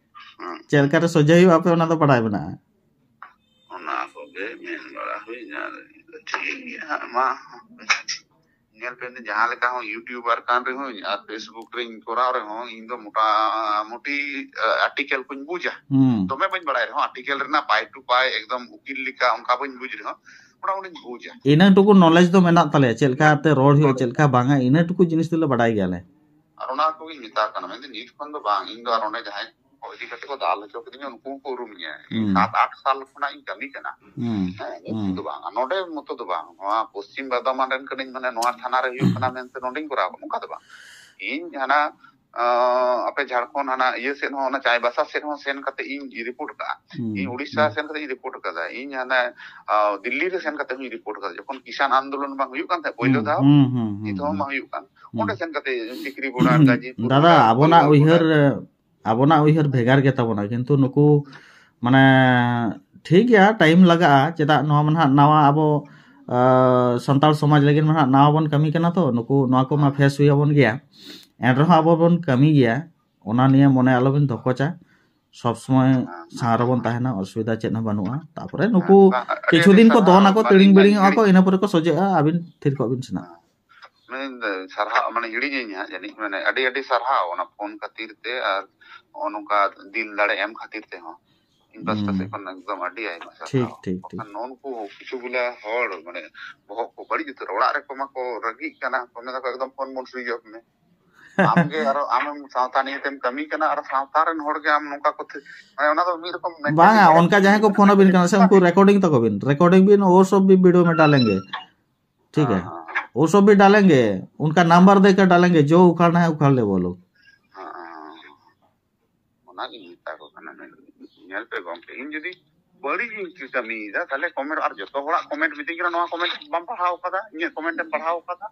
ᱦᱩᱸ᱾ ᱪᱮᱫ ᱞᱮᱠᱟᱨᱮ ᱥᱚᱡᱷᱮ ᱦᱩᱭᱩᱜᱼᱟ, ᱟᱯᱮ ᱚᱱᱟ ᱫᱚ ᱵᱟᱲᱟᱭ ᱢᱮᱱᱟᱜᱼᱟ᱾ ᱚᱱᱟ ᱠᱚᱜᱮ ᱢᱮᱱ ᱵᱟᱲᱟ ᱦᱩᱭᱱᱟ᱾ ᱴᱷᱤᱠ ᱜᱮᱭᱟ ᱦᱟᱸᱜ, ᱢᱟ᱾ ᱧᱮᱞ ᱯᱮ, ᱡᱟᱦᱟᱸ ᱞᱮᱠᱟ ᱦᱚᱸ ᱤᱭᱩᱴᱤᱭᱩᱵᱟᱨ ᱠᱟᱱ ᱨᱮᱦᱚᱸᱧ ᱟᱨ ᱯᱷᱮᱥᱵᱩᱠ ᱨᱮᱧ ᱠᱚᱨᱟᱣ ᱨᱮᱦᱚᱸ, ᱤᱧ ᱫᱚ ᱢᱚᱴᱟᱢᱩᱴᱤ, ᱟ, ᱟᱨᱴᱤᱠᱮᱞ ᱠᱚᱧ ᱵᱩᱡᱟ᱾ ᱦᱩᱸ᱾ ᱫᱚᱢᱮ ᱵᱟᱹᱧ ᱵᱟᱲᱟᱭ ᱨᱮᱦᱚᱸ, ᱟᱨᱴᱤᱠᱮᱞ ᱨᱮᱱᱟᱜ ᱯᱟᱭ ᱴᱩ ᱯᱟᱭ ᱮᱠᱫᱚᱢ ᱩᱠᱤᱞ ᱞᱮᱠᱟ ᱚᱱᱠᱟ ᱵᱟᱹᱧ ᱵᱩᱡᱽ ᱨᱮᱦᱚᱸ, ᱢᱚᱴᱟᱢᱩᱴᱤᱧ ᱵᱩᱡᱟ᱾ ᱤᱱᱟᱹ ᱴᱩᱠᱩ ᱱᱚᱞᱮᱡᱽ ᱫᱚ ᱢᱮᱱᱟᱜ ᱛᱟᱞᱮᱭᱟ, ᱪᱮᱫ ᱞᱮᱠᱟᱛᱮ ᱨᱚᱲ ᱦᱩᱭᱩᱜᱼᱟ, ᱪᱮᱫ ᱞᱮᱠᱟ ᱵᱟᱝᱟ, ᱤᱱᱟᱹ ᱴᱩᱠᱩ ᱡᱤᱱᱤᱥ ᱫᱚᱞᱮ ᱵᱟᱰᱟᱭ ᱜᱮᱭᱟᱞᱮ᱾ ᱟᱨ ᱚᱱᱟ ᱠᱚᱜᱤᱧ ᱢᱮᱛᱟ ᱠᱟᱱᱟ, ᱢᱮᱱᱫᱟᱹᱧ ᱱᱤᱛ ᱠᱷᱚᱱ ᱫᱚ ᱵᱟᱝ, ᱤᱧ ᱫᱚ ᱟᱨ ᱚᱸᱰᱮ ᱡᱟᱦᱟᱸᱭ ᱠᱚ ᱤᱫᱤ ᱠᱟᱛᱮ ᱠᱚ ᱫᱟᱞ ᱦᱚᱪᱚ ᱠᱤᱫᱤᱧᱟ, ᱩᱱᱠᱩ ᱦᱚᱸᱠᱚ ᱩᱨᱩᱢᱤᱧᱟ᱾ ᱤᱧ ᱦᱩᱸ᱾ ᱥᱟᱛ ᱟᱴ ᱥᱟᱞ ᱠᱷᱚᱱᱟᱜ ᱤᱧ ᱠᱟᱹᱢᱤ ᱠᱟᱱᱟ᱾ ᱦᱩᱸ᱾ ᱦᱮᱸ, ᱦᱩᱸ᱾ ᱱᱤᱛ ᱫᱚ ᱵᱟᱝ, ᱟᱨ ᱱᱚᱰᱮ ᱢᱚᱛᱚ ᱫᱚ ᱵᱟᱝ, ᱱᱚᱣᱟ ᱯᱚᱥᱪᱤᱢ ᱵᱚᱨᱫᱷᱚᱢᱟᱱ ᱨᱮᱱ ᱠᱟᱹᱱᱟᱹᱧ, ᱢᱟᱱᱮ ᱱᱚᱣᱟ ᱛᱷᱟᱱᱟ ᱨᱮ ᱦᱩᱭᱩᱜ ᱠᱟᱱᱟ ᱢᱮᱱᱛᱮ ᱱᱚᱰᱮᱧ ᱠᱚᱨᱟᱣ ᱠᱟᱜᱼᱟ, ᱱᱚᱝᱠᱟ ᱫᱚ ᱵᱟᱝ᱾ ᱤᱧ ᱦᱟᱱᱟ, ᱟᱸ, ᱟᱯᱮ ᱡᱷᱟᱲᱠᱷᱚᱸᱰ ᱦᱟᱱᱟ ᱤᱭᱟᱹ ᱥᱮᱫ ᱦᱚᱸ, ᱚᱱᱟ ᱪᱟᱭᱵᱟᱥᱟ ᱥᱮᱫ ᱦᱚᱸ ᱥᱮᱱ ᱠᱟᱛᱮ ᱤᱧ ᱨᱤᱯᱳᱨᱴ ᱠᱟᱜᱼᱟ᱾ ᱦᱩᱸ᱾ ᱤᱧ ᱩᱲᱤᱥᱥᱟ ᱦᱩᱸ᱾ ᱥᱮᱱ ᱠᱟᱛᱮ ᱤᱧ ᱨᱤᱯᱳᱨᱴ ᱠᱟᱫᱟ᱾ ᱤᱧ ᱦᱟᱱᱟ, ᱟᱸ, ᱫᱤᱞᱞᱤ ᱨᱮ ᱥᱮᱱ ᱠᱟᱛᱮ ᱦᱚᱸᱧ ᱨᱤᱯᱳᱨᱴ ᱠᱟᱫᱟ᱾ ᱡᱚᱠᱷᱚᱱ ᱠᱤᱥᱟᱱ ᱟᱱᱫᱳᱞᱚᱱ ᱵᱟᱝ ᱦᱩᱭᱩᱜ ᱠᱟᱱ ᱛᱟᱦᱮᱸᱫ ᱯᱳᱭᱞᱳ ᱦᱩᱸ, ᱫᱷᱟᱣ, ᱦᱩᱸ, ᱦᱩᱸ, ᱱᱤᱛ ᱦᱚᱸ ᱦᱩᱸ᱾ ᱵᱟᱝ ᱦᱩᱭᱩᱜ ᱠᱟᱱ᱾ ᱦᱩᱸ᱾ ᱚᱸᱰᱮ ᱥᱮᱱ ᱠᱟᱛᱮ ᱴᱤᱠᱨᱤ border, ᱜᱟᱡᱤᱯᱩᱨ ᱫᱟᱫᱟ, border, ᱟᱵᱚᱱᱟᱜ ᱯᱟᱞᱣᱟᱨ ᱩᱭᱦᱟᱹᱨ, border᱾ ᱟᱵᱚᱱᱟᱜ ᱩᱭᱦᱟᱹᱨ ᱵᱷᱮᱜᱟᱨ ᱜᱮᱛᱟ ᱵᱚᱱᱟ, ᱠᱤᱱᱛᱩ ᱱᱩᱠᱩ, ᱢᱟᱱᱮ, ᱴᱷᱤᱠ ᱜᱮᱭᱟ, ᱴᱟᱭᱤᱢ ᱞᱟᱜᱟᱜᱼᱟ᱾ ᱪᱮᱫᱟᱜ, ᱱᱚᱣᱟ ᱢᱟ ᱱᱟᱦᱟᱜ ᱱᱟᱣᱟ, ᱟᱵᱚ, ᱟ, ᱥᱟᱱᱛᱟᱲ ᱥᱚᱢᱟᱡᱽ ᱞᱟᱹᱜᱤᱫ ᱢᱟ ᱱᱟᱦᱟᱜ ᱱᱟᱣᱟ ᱵᱚᱱ ᱠᱟᱹᱢᱤ ᱠᱟᱱᱟ, ᱛᱚ ᱱᱩᱠᱩ, ᱱᱚᱣᱟ ᱠᱚᱢᱟ ᱦᱮᱸ᱾ ᱯᱷᱮᱥ ᱦᱩᱭ ᱟᱵᱚᱱ ᱜᱮᱭᱟ᱾ ᱮᱱ ᱨᱮᱦᱚᱸ ᱟᱵᱚ ᱵᱚᱱ ᱠᱟᱹᱢᱤ ᱜᱮᱭᱟ, ᱚᱱᱟ ᱱᱤᱭᱮ ᱢᱚᱱᱮ ᱟᱞᱚᱵᱤᱱ ᱫᱷᱚᱠᱚᱪᱟ᱾ ᱥᱚᱵ ᱥᱚᱢᱚᱭ ᱦᱮᱸ᱾ ᱥᱟᱶ ᱨᱮᱵᱚᱱ ᱛᱟᱦᱮᱱᱟ, ᱚᱥᱩᱵᱤᱫᱷᱟ ᱪᱮᱫ ᱦᱚᱸ ᱵᱟᱹᱱᱩᱜᱼᱟ᱾ ᱛᱟᱯᱚᱨᱮ ᱱᱩᱠᱩ ᱦᱮᱸ, ᱵᱟᱝ, ᱟᱹᱰᱤ ᱠᱤᱪᱷᱩ ᱟᱹᱰᱤ ᱫᱤᱱ ᱠᱚ ᱥᱟᱨᱦᱟᱣ, ᱫᱚᱱ ᱟᱠᱚ, ᱢᱟᱱᱮ ᱛᱤᱲᱤᱝ ᱤᱧᱟᱹᱜ ᱵᱤᱲᱤᱝ ᱚᱜᱼᱟ ᱠᱚ, ᱦᱤᱲᱤᱧ ᱤᱱᱟᱹ ᱯᱚᱨᱮ ᱠᱚ ᱥᱚᱡᱷᱮᱜᱼᱟ, ᱟᱹᱵᱤᱱ ᱛᱷᱤᱨ ᱠᱚᱜ ᱵᱤᱱ ᱥᱮ ᱱᱟᱜ᱾ ᱢᱟᱱᱮ, ᱥᱟᱨᱦᱟᱣ, ᱢᱟᱱᱮ, ᱦᱤᱲᱤᱧᱟᱹᱧ ᱦᱟᱸᱜ ᱡᱟᱹᱱᱤᱡ, ᱢᱟᱱᱮ, ᱟᱹᱰᱤ ᱟᱹᱰᱤ ᱥᱟᱨᱦᱟᱣ ᱚᱱᱟ ᱯᱷᱳᱱ ᱠᱷᱟᱹᱛᱤᱨ ᱛᱮ ᱟᱨ ᱱᱚᱜᱼᱚ ᱱᱚᱝᱠᱟ ᱫᱤᱞ ᱫᱟᱲᱮ ᱮᱢ ᱠᱷᱟᱹᱛᱤᱨ ᱛᱮᱦᱚᱸ᱾ ᱤᱧ ᱯᱟᱥᱴᱟ ᱦᱩᱸ᱾ ᱥᱮᱫ ᱠᱷᱚᱱ ᱮᱠᱫᱚᱢ ᱟᱹᱰᱤ ᱟᱭᱢᱟ ᱥᱟᱨᱦᱟᱣ᱾ ᱴᱷᱤᱠ, ᱴᱷᱤᱠ, ᱴᱷᱤᱠ᱾ ᱵᱟᱠᱷᱟᱱ ᱱᱚᱜᱼᱚ ᱱᱩᱠᱩ ᱠᱤᱪᱷᱩ ᱜᱩᱞᱟ ᱦᱚᱲ, ᱢᱟᱱᱮ, ᱵᱚᱦᱚᱜ ᱠᱚ ᱵᱟᱹᱲᱤᱡ ᱩᱛᱟᱹᱨ, ᱚᱲᱟᱜ ᱨᱮᱠᱚ ᱢᱟᱠᱚ ᱨᱟᱹᱜᱤᱜ ᱠᱟᱱᱟ, ᱠᱚ ᱢᱮᱱ ᱫᱟᱠᱚ, "ᱮᱠᱫᱚᱢ ᱯᱷᱳᱱ ᱵᱚᱱ switch off ᱢᱮ, ᱟᱢ ᱜᱮ ᱟᱨᱚ ᱟᱢᱮᱢ ᱥᱟᱶᱛᱟ ᱱᱤᱭᱮ ᱛᱮᱢ ᱠᱟᱹᱢᱤ ᱠᱟᱱᱟ, ᱟᱨ ᱥᱟᱶᱛᱟ ᱨᱮᱱ ᱦᱚᱲ ᱜᱮ ᱟᱢ ᱱᱚᱝᱠᱟ ᱠᱚ ᱛᱷᱤ-", ᱢᱟᱱᱮ, ᱚᱱᱟ ᱫᱚ ᱢᱤᱫ ᱨᱚᱠᱚᱢ mentality ᱵᱟᱝᱟ, ᱠᱟᱱᱟ᱾ ᱚᱱᱠᱟ ᱡᱟᱦᱟᱸᱭ ᱠᱚ ᱯᱷᱳᱱ ᱟᱵᱤᱱ ᱠᱟᱱᱟ ᱥᱮ, ᱩᱱᱠᱩ recording ᱛᱟᱠᱚ ᱵᱤᱱ, recording ᱵᱤᱱ, ᱳ ᱥᱚᱵ ᱵᱤ video ᱢᱮᱴᱟ ᱞᱮᱱᱜᱮ᱾ ᱴᱷᱤᱠ ᱦᱮᱸ, ᱜᱮᱭᱟ᱾ ᱦᱮᱸ, ᱦᱮᱸ᱾ वो सब भी डालेंगे, उनका नंबर देकर डालेंगे, जो उखाड़ना है उखाड़ ले वो लोग। ᱦᱮᱸ, ᱚᱱᱟᱜᱤᱧ ᱢᱮᱛᱟ ᱠᱚ ᱠᱟᱱᱟ, ᱢᱮᱱ, ᱧᱮᱞ ᱯᱮ ᱜᱚᱢᱠᱮ, ᱤᱧ ᱡᱩᱫᱤ ᱵᱟᱹᱲᱤᱡ ᱤᱧ ᱠᱟᱹᱢᱤᱭᱮᱫᱟ, ᱛᱟᱦᱞᱮ ᱠᱚᱢᱮᱱᱴ, ᱟᱨ ᱡᱚᱛᱚ ᱦᱚᱲᱟᱜ ᱠᱚᱢᱮᱱᱴ ᱢᱤᱛᱟᱹᱧ ᱠᱟᱱᱟ, "ᱱᱚᱣᱟ ᱠᱚᱢᱮᱱᱴ ᱵᱟᱢ ᱯᱟᱲᱦᱟᱣ ᱠᱟᱫᱟ, ᱤᱧᱟᱹᱜ ᱠᱚᱢᱮᱱᱴ ᱮᱢ ᱯᱟᱲᱦᱟᱣ ᱠᱟᱫᱟ,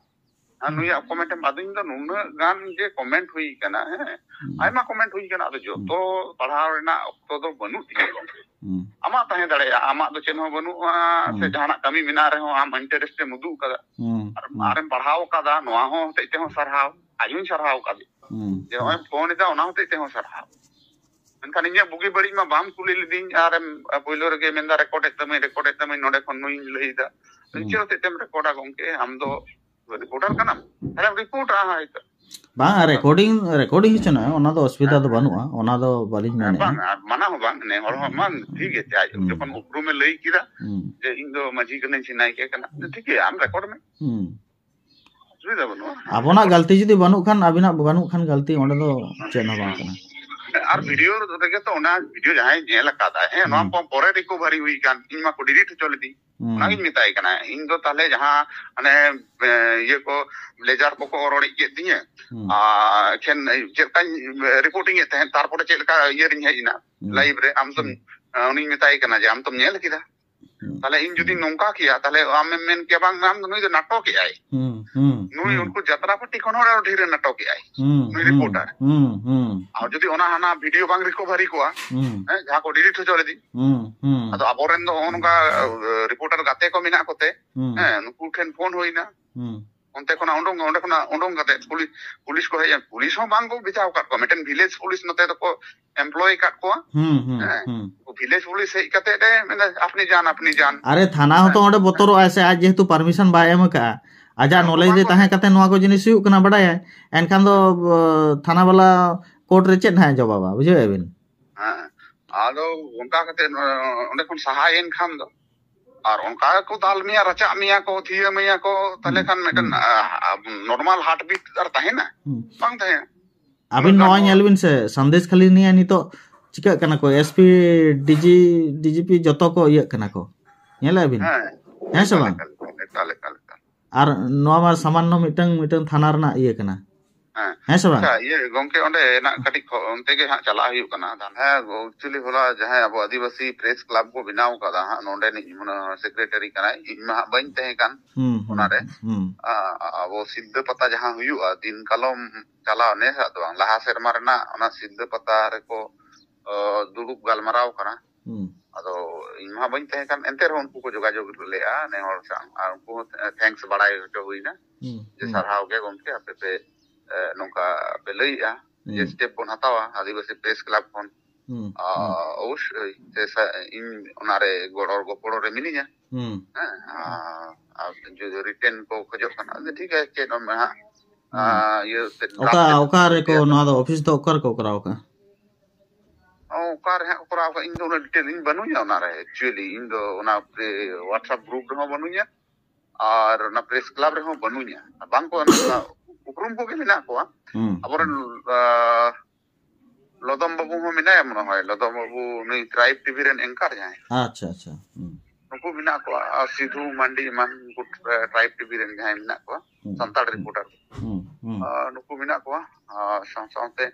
ᱟᱨ ᱱᱩᱭᱟᱜ ᱠᱚᱢᱮᱱᱴ ᱮᱢ", ᱟᱫᱚᱧ ᱫᱚ ᱱᱩᱱᱟᱹᱜ ᱜᱟᱱ ᱡᱮ ᱠᱚᱢᱮᱱᱴ ᱦᱩᱭ ᱠᱟᱱᱟ, ᱦᱮᱸ, ᱦᱩᱸ᱾ ᱟᱭᱢᱟ ᱠᱚᱢᱮᱱᱴ ᱦᱩᱭ ᱠᱟᱱᱟ, ᱟᱫᱚ ᱡᱚᱛᱚ ᱦᱩᱸ᱾ ᱯᱟᱲᱦᱟᱣ ᱨᱮᱱᱟᱜ ᱚᱠᱛᱚ ᱫᱚ ᱵᱟᱹᱱᱩᱜ ᱛᱤᱧᱟᱹ ᱜᱚᱢᱠᱮ᱾ ᱦᱩᱸ᱾ ᱟᱢᱟᱜ ᱛᱟᱦᱮᱸ ᱫᱟᱲᱮᱭᱟᱜᱼᱟ, ᱟᱢᱟᱜ ᱫᱚ ᱪᱮᱫ ᱦᱚᱸ ᱵᱟᱹᱱᱩᱜᱼᱟ, ᱥᱮ ᱦᱩᱸ᱾ ᱡᱟᱦᱟᱱᱟᱜ ᱠᱟᱹᱢᱤ ᱢᱮᱱᱟᱜ ᱨᱮᱦᱚᱸ ᱟᱢ ᱤᱱᱴᱟᱨᱮᱥᱴ ᱮᱢ ᱩᱫᱩᱜ ᱠᱟᱫᱟ, ᱦᱩᱸ, ᱟᱨ, ᱦᱩᱸ᱾ ᱟᱨᱮᱢ ᱯᱟᱲᱦᱟᱣ ᱠᱟᱫᱟ, ᱱᱚᱣᱟ ᱦᱚᱸ ᱦᱚᱛᱮᱡ ᱛᱮᱦᱚᱸ ᱥᱟᱨᱦᱟᱣ, ᱟᱡ ᱦᱚᱸᱧ ᱥᱟᱨᱦᱟᱣ ᱠᱟᱫᱮ᱾ ᱦᱩᱸ, ᱡᱮ ᱦᱩᱸ᱾ ᱱᱚᱜᱼᱚᱭ ᱮᱢ ᱯᱷᱳᱱ ᱮᱫᱟ, ᱚᱱᱟ ᱦᱚᱛᱮᱡ ᱛᱮᱦᱚᱸ ᱥᱟᱨᱦᱟᱣ᱾ ᱢᱮᱱᱠᱷᱟᱱ ᱤᱧᱟᱹᱜ ᱵᱩᱜᱤ ᱵᱟᱹᱲᱤᱡ ᱢᱟ ᱵᱟᱢ ᱠᱩᱞᱤ ᱞᱤᱫᱤᱧ, ᱟᱨᱮᱢ, ᱯᱳᱭᱞᱳ ᱨᱮᱜᱮ ᱢᱮᱱᱫᱟ, "ᱨᱮᱠᱚᱨᱰ ᱮᱫ ᱛᱟᱢᱟᱹᱧ, ᱨᱮᱠᱚᱨᱰ ᱮᱫ ᱛᱟᱢᱟᱹᱧ, ᱱᱚᱰᱮ ᱠᱠᱷᱚᱱ ᱱᱩᱭᱤᱧ ᱞᱟᱹᱭ ᱮᱫᱟ᱾" ᱦᱩᱸ᱾ ᱪᱮᱫ ᱦᱚᱛᱮᱡ ᱛᱮᱢ ᱨᱮᱠᱚᱨᱰᱟ ᱜᱚᱢᱠᱮ? ᱟᱢ ᱫᱚ ᱨᱤᱯᱳᱨᱴᱟᱨ ᱠᱟᱱᱟᱢ? ᱟᱨᱮᱢ ᱨᱤᱯᱳᱨᱴᱟ ᱦᱚᱭᱛᱚ᱾ ᱵᱟᱝ, ᱨᱮᱠᱚᱨᱰᱤᱝ, ᱨᱮᱠᱚᱨᱰᱤᱝ ᱦᱚᱪᱚ ᱱᱚᱜᱼᱚᱭ, ᱚᱱᱟ ᱫᱚ ᱚᱥᱩᱵᱤᱫᱷᱟ ᱫᱚ ᱵᱟᱹᱱᱩᱜᱼᱟ, ᱚᱱᱟ ᱫᱚ ᱵᱟᱹᱞᱤᱧ ᱦᱮᱸ, ᱢᱮᱱᱮᱫᱼᱟ᱾ ᱵᱟᱝ, ᱟᱨ ᱢᱟᱱᱟ ᱦᱚᱸ ᱵᱟᱝ, ᱱᱮ ᱦᱚᱲ ᱦᱚᱸ ᱵᱟᱝ, ᱴᱷᱤᱠ ᱜᱮᱭᱟ, ᱟᱡ ᱦᱩᱸ᱾ ᱡᱚᱠᱷᱚᱱ ᱩᱯᱨᱩᱢᱮ ᱞᱟᱹᱭ ᱠᱮᱫᱟ ᱦᱩᱸ᱾ ᱡᱮ ᱤᱧ ᱫᱚ ᱢᱟᱹᱡᱷᱤ ᱠᱟᱹᱱᱟᱹᱧ ᱥᱮ ᱱᱟᱭᱠᱮ ᱠᱟᱱᱟ, ᱴᱷᱤᱠ ᱜᱮᱭᱟ, ᱟᱢ ᱨᱮᱠᱚᱨᱰ ᱢᱮ᱾ ᱦᱩᱸ᱾ ᱚᱥᱩᱵᱤᱫᱷᱟ ᱵᱟᱹᱱᱩᱜᱼᱟ᱾ ᱟᱵᱚᱱᱟᱜ ᱜᱟᱹᱞᱛᱤ ᱡᱩᱫᱤ ᱵᱟᱹᱱᱩᱜ ᱠᱷᱟᱱ, ᱟᱹᱵᱤᱱᱟᱜ ᱵᱟᱹᱱᱩᱜ ᱠᱷᱟᱱ ᱜᱟᱹᱞᱛᱤ, ᱚᱸᱰᱮ ᱫᱚ ᱪᱮᱫ ᱦᱚᱸ ᱵᱟᱝ ᱠᱟᱱᱟ᱾ ᱟᱨ ᱵᱷᱤᱰᱤᱭᱳ ᱨᱮᱜᱮ ᱛᱚ ᱚᱱᱟ ᱵᱷᱤᱰᱤᱭᱳ ᱡᱟᱦᱟᱸᱭ ᱧᱮᱞ ᱟᱠᱟᱫᱟᱭ, ᱦᱮᱸ, ᱱᱚᱣᱟ ᱦᱩᱸ᱾ ᱠᱚ ᱯᱚᱨᱮ ᱨᱤᱠᱚᱵᱷᱟᱨᱤ ᱦᱩᱭ ᱠᱟᱱ, ᱤᱧ ᱢᱟᱠᱚ ᱰᱤᱞᱤᱴ ᱦᱚᱪᱚ ᱞᱤᱫᱤᱧ᱾ ᱦᱩᱸ᱾ ᱚᱱᱟᱜᱤᱧ ᱢᱮᱛᱟᱭ ᱠᱟᱱᱟ, ᱤᱧ ᱫᱚ ᱛᱟᱦᱞᱮ ᱡᱟᱦᱟᱸ ᱚᱱᱮ, ᱮ, ᱤᱭᱟᱹ ᱠᱚ, ᱞᱮᱡᱟᱨ ᱠᱚᱠᱚ ᱚᱨᱚᱲᱮᱡ ᱠᱮᱫ ᱛᱤᱧᱟᱹ, ᱦᱩᱸ᱾ ᱟᱨ ᱮᱠᱷᱮᱱ ᱪᱮᱫ ᱞᱮᱠᱟᱧ ᱨᱤᱯᱳᱨᱴᱤᱝ ᱮᱫ ᱛᱟᱦᱮᱸᱫ, ᱛᱟᱨᱯᱚᱨᱮ ᱪᱮᱫ ᱞᱮᱠᱟ ᱤᱭᱟᱹ ᱨᱤᱧ ᱦᱮᱡ ᱮᱱᱟ, ᱦᱩᱸ᱾ ᱞᱟᱭᱤᱵᱷ ᱨᱮ, ᱟᱢ ᱫᱚᱢ, ᱦᱩᱸ᱾ ᱩᱱᱤᱧ ᱢᱮᱛᱟᱭ ᱠᱟᱱᱟ ᱡᱮ, "ᱟᱢ ᱛᱚᱢ ᱧᱮᱞ ᱠᱮᱫᱟ?" ᱦᱩᱸ᱾ ᱛᱟᱦᱞᱮ ᱤᱧ ᱡᱩᱫᱤᱧ ᱱᱚᱝᱠᱟ ᱠᱮᱭᱟ, ᱛᱟᱦᱞᱮ ᱟᱢᱮᱢ ᱢᱮᱱ ᱠᱮᱭᱟ, "ᱵᱟᱝ, ᱟᱢ ᱫᱚ ᱱᱩᱭ ᱫᱚ ᱱᱟᱴᱚᱠ ᱮᱜᱼᱟᱭ᱾ ᱦᱩᱸ, ᱦᱩᱸ, ᱱᱩᱭ ᱦᱩᱸ᱾ ᱩᱱᱠᱩ ᱡᱟᱛᱨᱟ ᱯᱟᱴᱤ ᱠᱷᱚᱱ ᱦᱚᱸ ᱟᱨᱚ ᱰᱷᱮᱨᱮ ᱱᱟᱴᱚᱠ ᱮᱜᱼᱟᱭ, ᱦᱩᱸ, ᱱᱩᱭ ᱦᱩᱸ, ᱨᱤᱯᱳᱨᱴᱟᱨ᱾" ᱦᱩᱸ, ᱦᱩᱸ᱾ ᱟᱨ ᱡᱩᱫᱤ ᱚᱱᱟ ᱦᱟᱱᱟ ᱵᱷᱤᱰᱤᱭᱳ ᱵᱟᱝ ᱨᱤᱠᱚᱵᱷᱟᱨᱤ ᱠᱚᱜᱼᱟ, ᱦᱩᱸ᱾ ᱦᱮᱸ, ᱡᱟᱦᱟᱸ ᱠᱚ ᱰᱤᱞᱤᱴ ᱦᱚᱪᱚ ᱞᱤᱫᱤᱧ, ᱦᱩᱸ, ᱦᱩᱸ᱾ ᱟᱫᱚ ᱟᱵᱚᱨᱮᱱ ᱫᱚ ᱱᱚᱜᱼᱚ ᱱᱚᱝᱠᱟ, ᱦᱩᱸ᱾ ᱨᱤᱯᱳᱨᱴᱟᱨ ᱜᱟᱛᱮ ᱠᱚ ᱢᱮᱱᱟᱜ ᱠᱚᱛᱮ, ᱦᱩᱸ᱾ ᱦᱮᱸ, ᱱᱩᱠᱩ ᱴᱷᱮᱱ ᱯᱷᱳᱱ ᱦᱩᱭᱱᱟ᱾ ᱦᱩᱸ᱾ ᱚᱱᱛᱮ ᱠᱷᱚᱱᱟᱜ ᱩᱰᱩᱝ, ᱚᱸᱰᱮ ᱠᱷᱚᱱᱟᱜ ᱩᱰᱩᱝ ᱠᱟᱛᱮ ᱯᱩᱞᱤᱥ, ᱯᱩᱞᱤᱥ ᱠᱚ ᱦᱮᱡ ᱮᱱ, ᱯᱩᱞᱤᱥ ᱦᱚᱸ ᱵᱟᱝ ᱠᱚ ᱵᱷᱮᱡᱟ ᱟᱠᱟᱫ ᱠᱚᱣᱟ᱾ ᱢᱤᱫᱴᱮᱱ ᱵᱷᱤᱞᱮᱡᱽ ᱯᱩᱞᱤᱥ ᱱᱚᱛᱮ ᱫᱚᱠᱚ ᱮᱢᱯᱞᱚᱭ ᱟᱠᱟᱫ ᱠᱚᱣᱟ᱾ ᱦᱩᱸ, ᱦᱩᱸ, ᱦᱮᱸ᱾ ᱦᱩᱸ᱾ ᱵᱷᱤᱞᱮᱡᱽ ᱯᱩᱞᱤᱥ ᱦᱮᱡ ᱠᱟᱛᱮ ᱮ ᱢᱮᱱᱫᱟ, "ᱟᱯᱱᱤ ᱡᱟᱱ, ᱟᱯᱱᱤ ᱡᱟᱱ᱾" ᱟᱨᱮ, ᱛᱷᱟᱱᱟ ᱦᱚᱸᱛᱚ ᱦᱮᱸ᱾ ᱚᱸᱰᱮ ᱵᱚᱛᱚᱨᱚᱜᱼᱟᱭ ᱥᱮ, ᱟᱡ ᱡᱮᱦᱮᱛᱩ ᱯᱟᱨᱢᱤᱥᱚᱱ ᱵᱟᱭ ᱮᱢ ᱟᱠᱟᱫᱼᱟ᱾ ᱟᱡᱟᱜ ᱦᱮᱸ, ᱱᱚᱞᱮᱡᱽ ᱵᱟᱝ ᱨᱮ ᱠᱚ ᱛᱟᱦᱮᱸ ᱠᱟᱛᱮ ᱱᱚᱣᱟ ᱠᱚ ᱡᱤᱱᱤᱥ ᱦᱩᱭᱩᱜ ᱠᱟᱱᱟ, ᱵᱟᱰᱟᱭᱟᱭ᱾ ᱮᱱᱠᱷᱟᱱ ᱫᱚ, ᱚ, ᱛᱷᱟᱱᱟ ᱵᱟᱞᱟ ᱠᱳᱨᱴ ᱨᱮ ᱪᱮᱫ ᱦᱟᱸᱜ ᱮ ᱡᱚᱵᱟᱵᱟ, ᱵᱩᱡᱷᱟᱹᱣᱮᱫ ᱵᱤᱱ? ᱦᱮᱸ, ᱟᱫᱚ ᱚᱱᱠᱟ ᱠᱟᱛᱮ, ᱚ, ᱚᱸᱰᱮ ᱠᱷᱚᱱ ᱥᱟᱦᱟᱭᱮᱱ ᱠᱷᱟᱱ ᱫᱚ, ᱟᱨ ᱚᱱᱠᱟ ᱜᱮᱠᱚ ᱫᱟᱞ ᱢᱮᱭᱟ, ᱨᱟᱪᱟᱜ ᱢᱮᱭᱟ ᱠᱚ, ᱛᱷᱤᱭᱟᱹ ᱢᱮᱭᱟ ᱠᱚ, ᱛᱟᱦᱞᱮ ᱦᱩᱸ, ᱠᱷᱟᱱ ᱢᱤᱫᱴᱮᱱ, ᱦᱩᱸ᱾ ᱟ, ᱟ, ᱱᱚᱨᱢᱟᱞ ᱦᱟᱨᱴ ᱵᱤᱴ ᱟᱨ ᱛᱟᱦᱮᱱᱟ? ᱦᱩᱸ᱾ ᱵᱟᱝ ᱛᱟᱦᱮᱱᱟ᱾ ᱟᱹᱵᱤᱱ ᱩᱱᱟᱹᱜ ᱜᱟᱱ ᱱᱚᱜᱼᱚᱭ ᱦᱚᱲ᱾ ᱧᱮᱞ ᱵᱤᱱ ᱥᱮ, ᱥᱟᱸᱫᱮᱥ ᱠᱷᱟᱹᱞᱤ ᱱᱤᱭᱟᱹ ᱱᱤᱛᱚᱜ ᱪᱤᱠᱟᱹᱜ ᱠᱟᱱᱟ ᱠᱚ, SP, DG, DGP ᱡᱚᱛᱚ ᱠᱚ ᱤᱭᱟᱹᱜ ᱠᱟᱱᱟ ᱠᱚ᱾ ᱧᱮᱞᱮᱫ ᱵᱤᱱ? ᱦᱮᱸ᱾ ᱦᱮᱸ ᱥᱮ ᱮᱠᱟᱞ, ᱵᱟᱝ? ᱮᱠᱟᱞ, ᱮᱠᱟᱞ, ᱮᱠᱟᱞ, ᱮᱠᱟᱞ, ᱮᱠᱟᱞ᱾ ᱟᱨ ᱱᱚᱣᱟ ᱢᱟ ᱥᱟᱢᱟᱱᱱᱚ ᱢᱤᱫᱴᱟᱝ, ᱢᱤᱫᱴᱟᱝ ᱛᱷᱟᱱᱟ ᱨᱮᱱᱟᱜ ᱤᱭᱟᱹ ᱠᱟᱱᱟ᱾ ᱦᱮᱸ᱾ ᱦᱮᱸ ᱥᱮ ᱵᱟᱝ? ᱟᱪᱪᱷᱟ, ᱤᱭᱟᱹ ᱜᱚᱝᱠᱮ, ᱚᱸᱰᱮ ᱱᱟᱜ ᱠᱟᱹᱴᱤᱡ ᱠᱷᱚ-, ᱚᱱᱛᱮ ᱜᱮ ᱦᱟᱸᱜ ᱪᱟᱞᱟᱜ ᱦᱩᱭᱩᱜ ᱠᱟᱱᱟ᱾ ᱛᱟᱦᱞᱮ actually ᱦᱚᱞᱟ ᱡᱟᱦᱟᱸᱭ ᱟᱵᱚ ᱟᱹᱫᱤᱵᱟᱹᱥᱤ ᱯᱨᱮᱥ ᱠᱞᱟᱵᱽ ᱠᱚ ᱵᱮᱱᱟᱣ ᱠᱟᱫᱟ ᱦᱟᱸᱜ, ᱱᱚᱸᱰᱮᱱᱤᱡ ᱢᱟᱱᱮ ᱥᱮᱠᱨᱮᱴᱟᱨᱤ ᱠᱟᱱᱟᱭ, ᱤᱧ ᱢᱟ ᱦᱟᱸᱜ ᱵᱟᱹᱧ ᱛᱟᱦᱮᱸ ᱠᱟᱱ ᱦᱩᱸ, ᱦᱩᱸ, ᱚᱱᱟᱨᱮ᱾ ᱦᱩᱸ᱾ ᱟ-, ᱟ-, ᱟᱵᱚ ᱥᱤᱞᱫᱟᱹ ᱯᱟᱛᱟ ᱡᱟᱦᱟᱸ ᱦᱩᱭᱩᱜᱼᱟ, ᱫᱤᱱ ᱠᱟᱞᱚᱢ ᱪᱟᱞᱟᱣ, ᱱᱮᱥᱟᱜ ᱫᱚ ᱵᱟᱝ, ᱞᱟᱦᱟ ᱥᱮᱨᱢᱟ ᱨᱮᱱᱟᱜ ᱚᱱᱟ ᱥᱤᱞᱫᱟᱹ ᱯᱟᱛᱟ ᱨᱮᱠᱚ, ᱚ, ᱫᱩᱲᱩᱵ ᱜᱟᱞᱢᱟᱨᱟᱣ ᱠᱟᱱᱟ᱾ ᱦᱩᱸ᱾ ᱟᱫᱚ ᱤᱧ ᱢᱟ ᱵᱟᱹᱧ ᱛᱟᱦᱮᱸ ᱠᱟᱱ, ᱮᱱᱛᱮ ᱨᱮᱦᱚᱸ ᱩᱱᱠᱩ ᱠᱚ ᱡᱳᱜᱟᱡᱳᱜᱽ ᱞᱮᱜᱼᱟ ᱱᱮ ᱦᱚᱲ ᱥᱟᱶ, ᱟᱨ ᱩᱱᱠᱩ ᱦᱚᱸ ᱛᱷᱮᱝᱠᱥ ᱵᱟᱲᱟᱭ ᱦᱚᱪᱚ ᱦᱩᱭᱱᱟ ᱦᱩᱸ, ᱡᱮ ᱦᱩᱸ᱾ ᱥᱟᱨᱦᱟᱣ ᱜᱮ ᱜᱚᱢᱠᱮ, ᱟᱯᱮ ᱯᱮ, ᱮ, ᱱᱚᱝᱠᱟ ᱯᱮ ᱞᱟᱹᱭᱮᱜᱼᱟ ᱡᱮ ᱦᱩᱸ᱾ ᱥᱴᱮᱯ ᱵᱚᱱ ᱦᱟᱛᱟᱣᱟ ᱟᱹᱫᱤᱵᱟᱹᱥᱤ ᱯᱨᱮᱥ ᱠᱞᱟᱵᱽ ᱠᱷᱚᱱ᱾ ᱦᱩᱸ, ᱟ, ᱦᱩᱸ᱾ ᱚᱵᱚᱥᱥᱳᱭ, ᱥᱮ ᱥᱟ-, ᱤᱧ ᱚᱱᱟᱨᱮ ᱜᱚᱲᱚ ᱜᱚᱯᱚᱲᱚ ᱨᱮ ᱢᱤᱱᱟᱹᱧᱟ᱾ ᱦᱩᱸ᱾ ᱦᱮᱸ, ᱟ-, ᱟᱨ ᱡᱩᱫᱤ ᱨᱤᱴᱮᱱ ᱠᱚ ᱠᱷᱚᱡᱚᱜ ᱠᱟᱱᱟ, ᱟᱫᱚ ᱴᱷᱤᱠ ᱟᱪᱷᱮ, ᱪᱮᱫ ᱦᱚᱸ ᱦᱟᱸᱜ, ᱦᱩᱸ᱾ ᱟ, ᱤᱭᱟᱹ ᱛᱮᱫ ᱚᱠᱟ, ᱰᱨᱟᱯᱴ ᱛᱮᱫ ᱚᱠᱟ ᱠᱚ ᱨᱮᱠᱚ, ᱞᱟᱹᱭᱟ᱾ ᱱᱚᱣᱟ ᱫᱚ ᱚᱯᱷᱤᱥ ᱫᱚ ᱚᱠᱟ ᱨᱮᱠᱚ ᱠᱚᱨᱟᱣ ᱠᱟᱜᱼᱟ? ᱚᱠᱟ ᱨᱮ ᱦᱟᱸᱜ ᱠᱚᱨᱟᱣ ᱠᱟᱜᱼᱟ, ᱤᱧ ᱫᱚ ᱩᱱᱟᱹᱜ ᱰᱤᱴᱮᱞ ᱤᱧ ᱵᱟᱹᱱᱩᱧᱟ ᱚᱱᱟᱨᱮ᱾ Actually, ᱤᱧ ᱫᱚ ᱚᱱᱟ ᱯᱨᱮ-, WhatsApp ᱜᱨᱩᱯ ᱨᱮᱦᱚᱸ ᱵᱟᱹᱱᱩᱧᱟ, ᱟᱨ ᱚᱱᱟ ᱯᱨᱮᱥ ᱠᱞᱟᱵᱽ ᱨᱮᱦᱚᱸ ᱵᱟᱹᱱᱩᱧᱟ᱾ ᱵᱟᱝ ᱠᱚ, ᱚᱱᱟ ᱩᱯᱨᱩᱢ ᱠᱚᱜᱮ ᱢᱮᱱᱟᱜ ᱠᱚᱣᱟ᱾ ᱦᱩᱸ, ᱟᱵᱚᱨᱮᱱ, ᱦᱩᱸ᱾ ᱟ, ᱞᱚᱫᱚᱢ ᱵᱟᱹᱵᱩ ᱦᱚᱸ ᱢᱮᱱᱟᱭᱟ ᱢᱚᱱᱮ ᱦᱚᱭ, ᱞᱚᱫᱚᱢ ᱵᱟᱹᱵᱩ, ᱱᱩᱭ ᱴᱨᱟᱭᱤᱵᱽ ᱴᱤᱵᱷᱤ ᱨᱮᱱ ᱮᱝᱠᱟᱨ ᱡᱟᱦᱟᱸᱭ᱾ ᱟᱪᱪᱷᱟ, ᱟᱪᱪᱷᱟ᱾ ᱦᱩᱸ᱾ ᱱᱩᱠᱩ ᱢᱮᱱᱟᱜ ᱠᱚᱣᱟ, ᱟᱨ ᱥᱤᱫᱷᱩ ᱢᱟᱱᱰᱤ ᱮᱢᱟᱱ ᱱᱩᱠᱩ ᱴᱨᱟᱭᱤᱵᱽ ᱴᱤᱵᱷᱤ ᱨᱮᱱ ᱡᱟᱦᱟᱸᱭ ᱢᱮᱱᱟᱜ ᱠᱚᱣᱟ, ᱦᱩᱸ, ᱥᱟᱱᱛᱟᱲ ᱦᱩᱸ᱾ ᱨᱤᱯᱳᱨᱴᱟᱨ᱾ ᱦᱩᱸ, ᱦᱩᱸ᱾ ᱟ, ᱱᱩᱠᱩ ᱢᱮᱱᱟᱜ ᱠᱚᱣᱟ, ᱟᱨ ᱥᱟᱶ ᱥᱟᱶᱛᱮ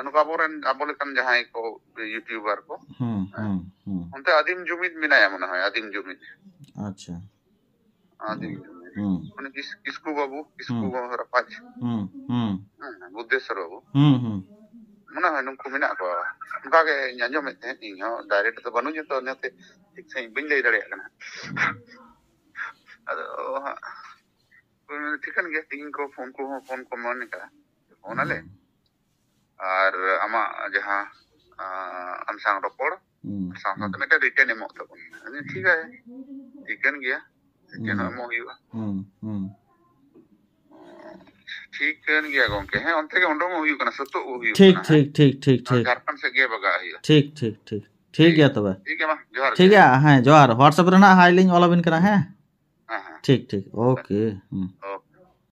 ᱱᱩᱠᱩ ᱟᱵᱚᱨᱮᱱ, ᱟᱵᱚ ᱞᱮᱠᱟᱱ ᱡᱟᱦᱟᱸᱭ ᱠᱚ ᱤᱭᱩᱴᱩᱵᱟᱨ ᱠᱚ᱾ ᱦᱩᱸ, ᱦᱮᱸ᱾ ᱦᱩᱸ, ᱦᱩᱸ᱾ ᱚᱱᱛᱮ ᱟᱹᱫᱤᱢ ᱡᱩᱢᱤᱫ ᱢᱮᱱᱟᱭᱟ ᱢᱚᱱᱮ ᱦᱚᱭ, ᱟᱹᱫᱤᱢ ᱡᱩᱢᱤᱫ᱾ ᱟᱪᱪᱷᱟ᱾ ᱟᱹᱫᱤᱢ ᱡᱩᱢᱤᱫ᱾ ᱦᱩᱸ᱾ ᱩᱱᱤ ᱠᱤᱥ-, ᱠᱤᱥᱠᱩ ᱵᱟᱹᱵᱩ, ᱠᱤᱥᱠᱩ ᱦᱩᱸ᱾ ᱵᱟᱹᱵᱩ ᱨᱟᱯᱟᱡᱽ᱾ ᱦᱩᱸ, ᱦᱩᱸ᱾ ᱦᱮᱸ, ᱵᱩᱫᱽᱫᱷᱮᱥᱥᱚᱨ ᱵᱟᱹᱵᱩ᱾ ᱦᱩᱸ, ᱦᱩᱸ᱾ ᱢᱚᱱᱮ ᱦᱚᱭ ᱱᱩᱠᱩ ᱢᱮᱱᱟᱜ ᱠᱚᱣᱟ᱾ ᱚᱱᱠᱟ ᱜᱮ ᱟᱸᱡᱚᱢᱮᱫ ᱛᱟᱦᱮᱸᱫ, ᱤᱧ ᱦᱚᱸ ᱰᱟᱭᱨᱮᱠᱴ ᱫᱚ ᱵᱟᱹᱱᱩᱧᱟ ᱛᱚ, ᱚᱱᱟᱛᱮ ᱴᱷᱤᱠ ᱥᱟᱺᱦᱤᱡ ᱵᱟᱹᱧ ᱞᱟᱹᱭ ᱫᱟᱲᱮᱭᱟᱜ ᱠᱟᱱᱟ᱾ ᱟᱫᱚ ᱦᱟᱸᱜ, ᱴᱷᱤᱠᱟᱹᱱ ᱜᱮᱭᱟ, ᱛᱤᱦᱤᱧ ᱠᱚ ᱯᱷᱳᱱ ᱠᱚᱦᱚᱸ, ᱯᱷᱳᱱ ᱠᱚ ᱢᱮᱱ ᱠᱟᱜᱼᱟ, ᱯᱷᱳᱱ ᱟᱞᱮ᱾ ᱦᱩᱸ᱾ ᱟᱨ ᱟᱢᱟᱜ ᱡᱟᱦᱟᱸ, ᱟᱸ, ᱟᱢ ᱥᱟᱶ ᱨᱚᱯᱚᱲ, ᱦᱩᱸ, ᱥᱟᱶ ᱥᱟᱶᱛᱮ ᱦᱩᱸ᱾ ᱢᱤᱫᱴᱮᱱ ᱨᱤᱴᱮᱱ ᱮᱢᱚᱜ ᱛᱟᱵᱚᱱ ᱢᱮ᱾ ᱟᱫᱚ ᱴᱷᱤᱠ ᱟᱪᱷᱮ, ᱴᱷᱤᱠᱟᱹᱱ ᱜᱮᱭᱟ, ᱨᱤᱴᱮᱱ ᱦᱚᱸ ᱦᱩᱸ᱾ ᱮᱢᱚᱜ ᱦᱩᱭᱩᱜᱼᱟ᱾ ᱦᱩᱸ, ᱦᱩᱸ᱾ ᱴᱷᱤᱠᱟᱹᱱ ᱜᱮᱭᱟ ᱜᱚᱝᱠᱮ, ᱦᱮᱸ, ᱚᱱᱛᱮ ᱜᱮ ᱩᱰᱩᱝᱚᱜ ᱦᱩᱭᱩᱜ ᱠᱟᱱᱟ, ᱥᱟᱹᱛᱚᱜ ᱦᱩᱭᱩᱜ ᱴᱷᱤᱠ, ᱠᱟᱱᱟ, ᱦᱮᱸ᱾ ᱴᱷᱤᱠ, ᱴᱷᱤᱠ, ᱴᱷᱤᱠ, ᱟᱨ ᱴᱷᱤᱠ᱾ ᱡᱷᱟᱲᱠᱷᱚᱸᱰ ᱥᱮᱫ ᱜᱮ ᱵᱟᱜᱟᱜ ᱦᱩᱭᱩᱜᱼᱟ᱾ ᱴᱷᱤᱠ, ᱴᱷᱤᱠ, ᱴᱷᱤᱠ᱾ ᱴᱷᱤᱠ ᱴᱷᱤᱠ, ᱜᱮᱭᱟ ᱛᱚᱵᱮ᱾ ᱴᱷᱤᱠ ᱜᱮᱭᱟ ᱢᱟ, ᱡᱚᱦᱟᱨ ᱴᱷᱤᱠ ᱜᱮ᱾ ᱜᱮᱭᱟ, ᱦᱮᱸ, ᱡᱚᱦᱟᱨ᱾ WhatsApp ᱨᱮ ᱱᱟᱦᱟᱜ hi ᱞᱤᱧ ᱚᱞ ᱟᱵᱤᱱ ᱠᱟᱱᱟ, ᱦᱮᱸ? ᱦᱮᱸ, ᱦᱮᱸ᱾ ᱴᱷᱤᱠ, ᱴᱷᱤᱠ᱾ OK, ᱦᱩᱸ᱾ OK᱾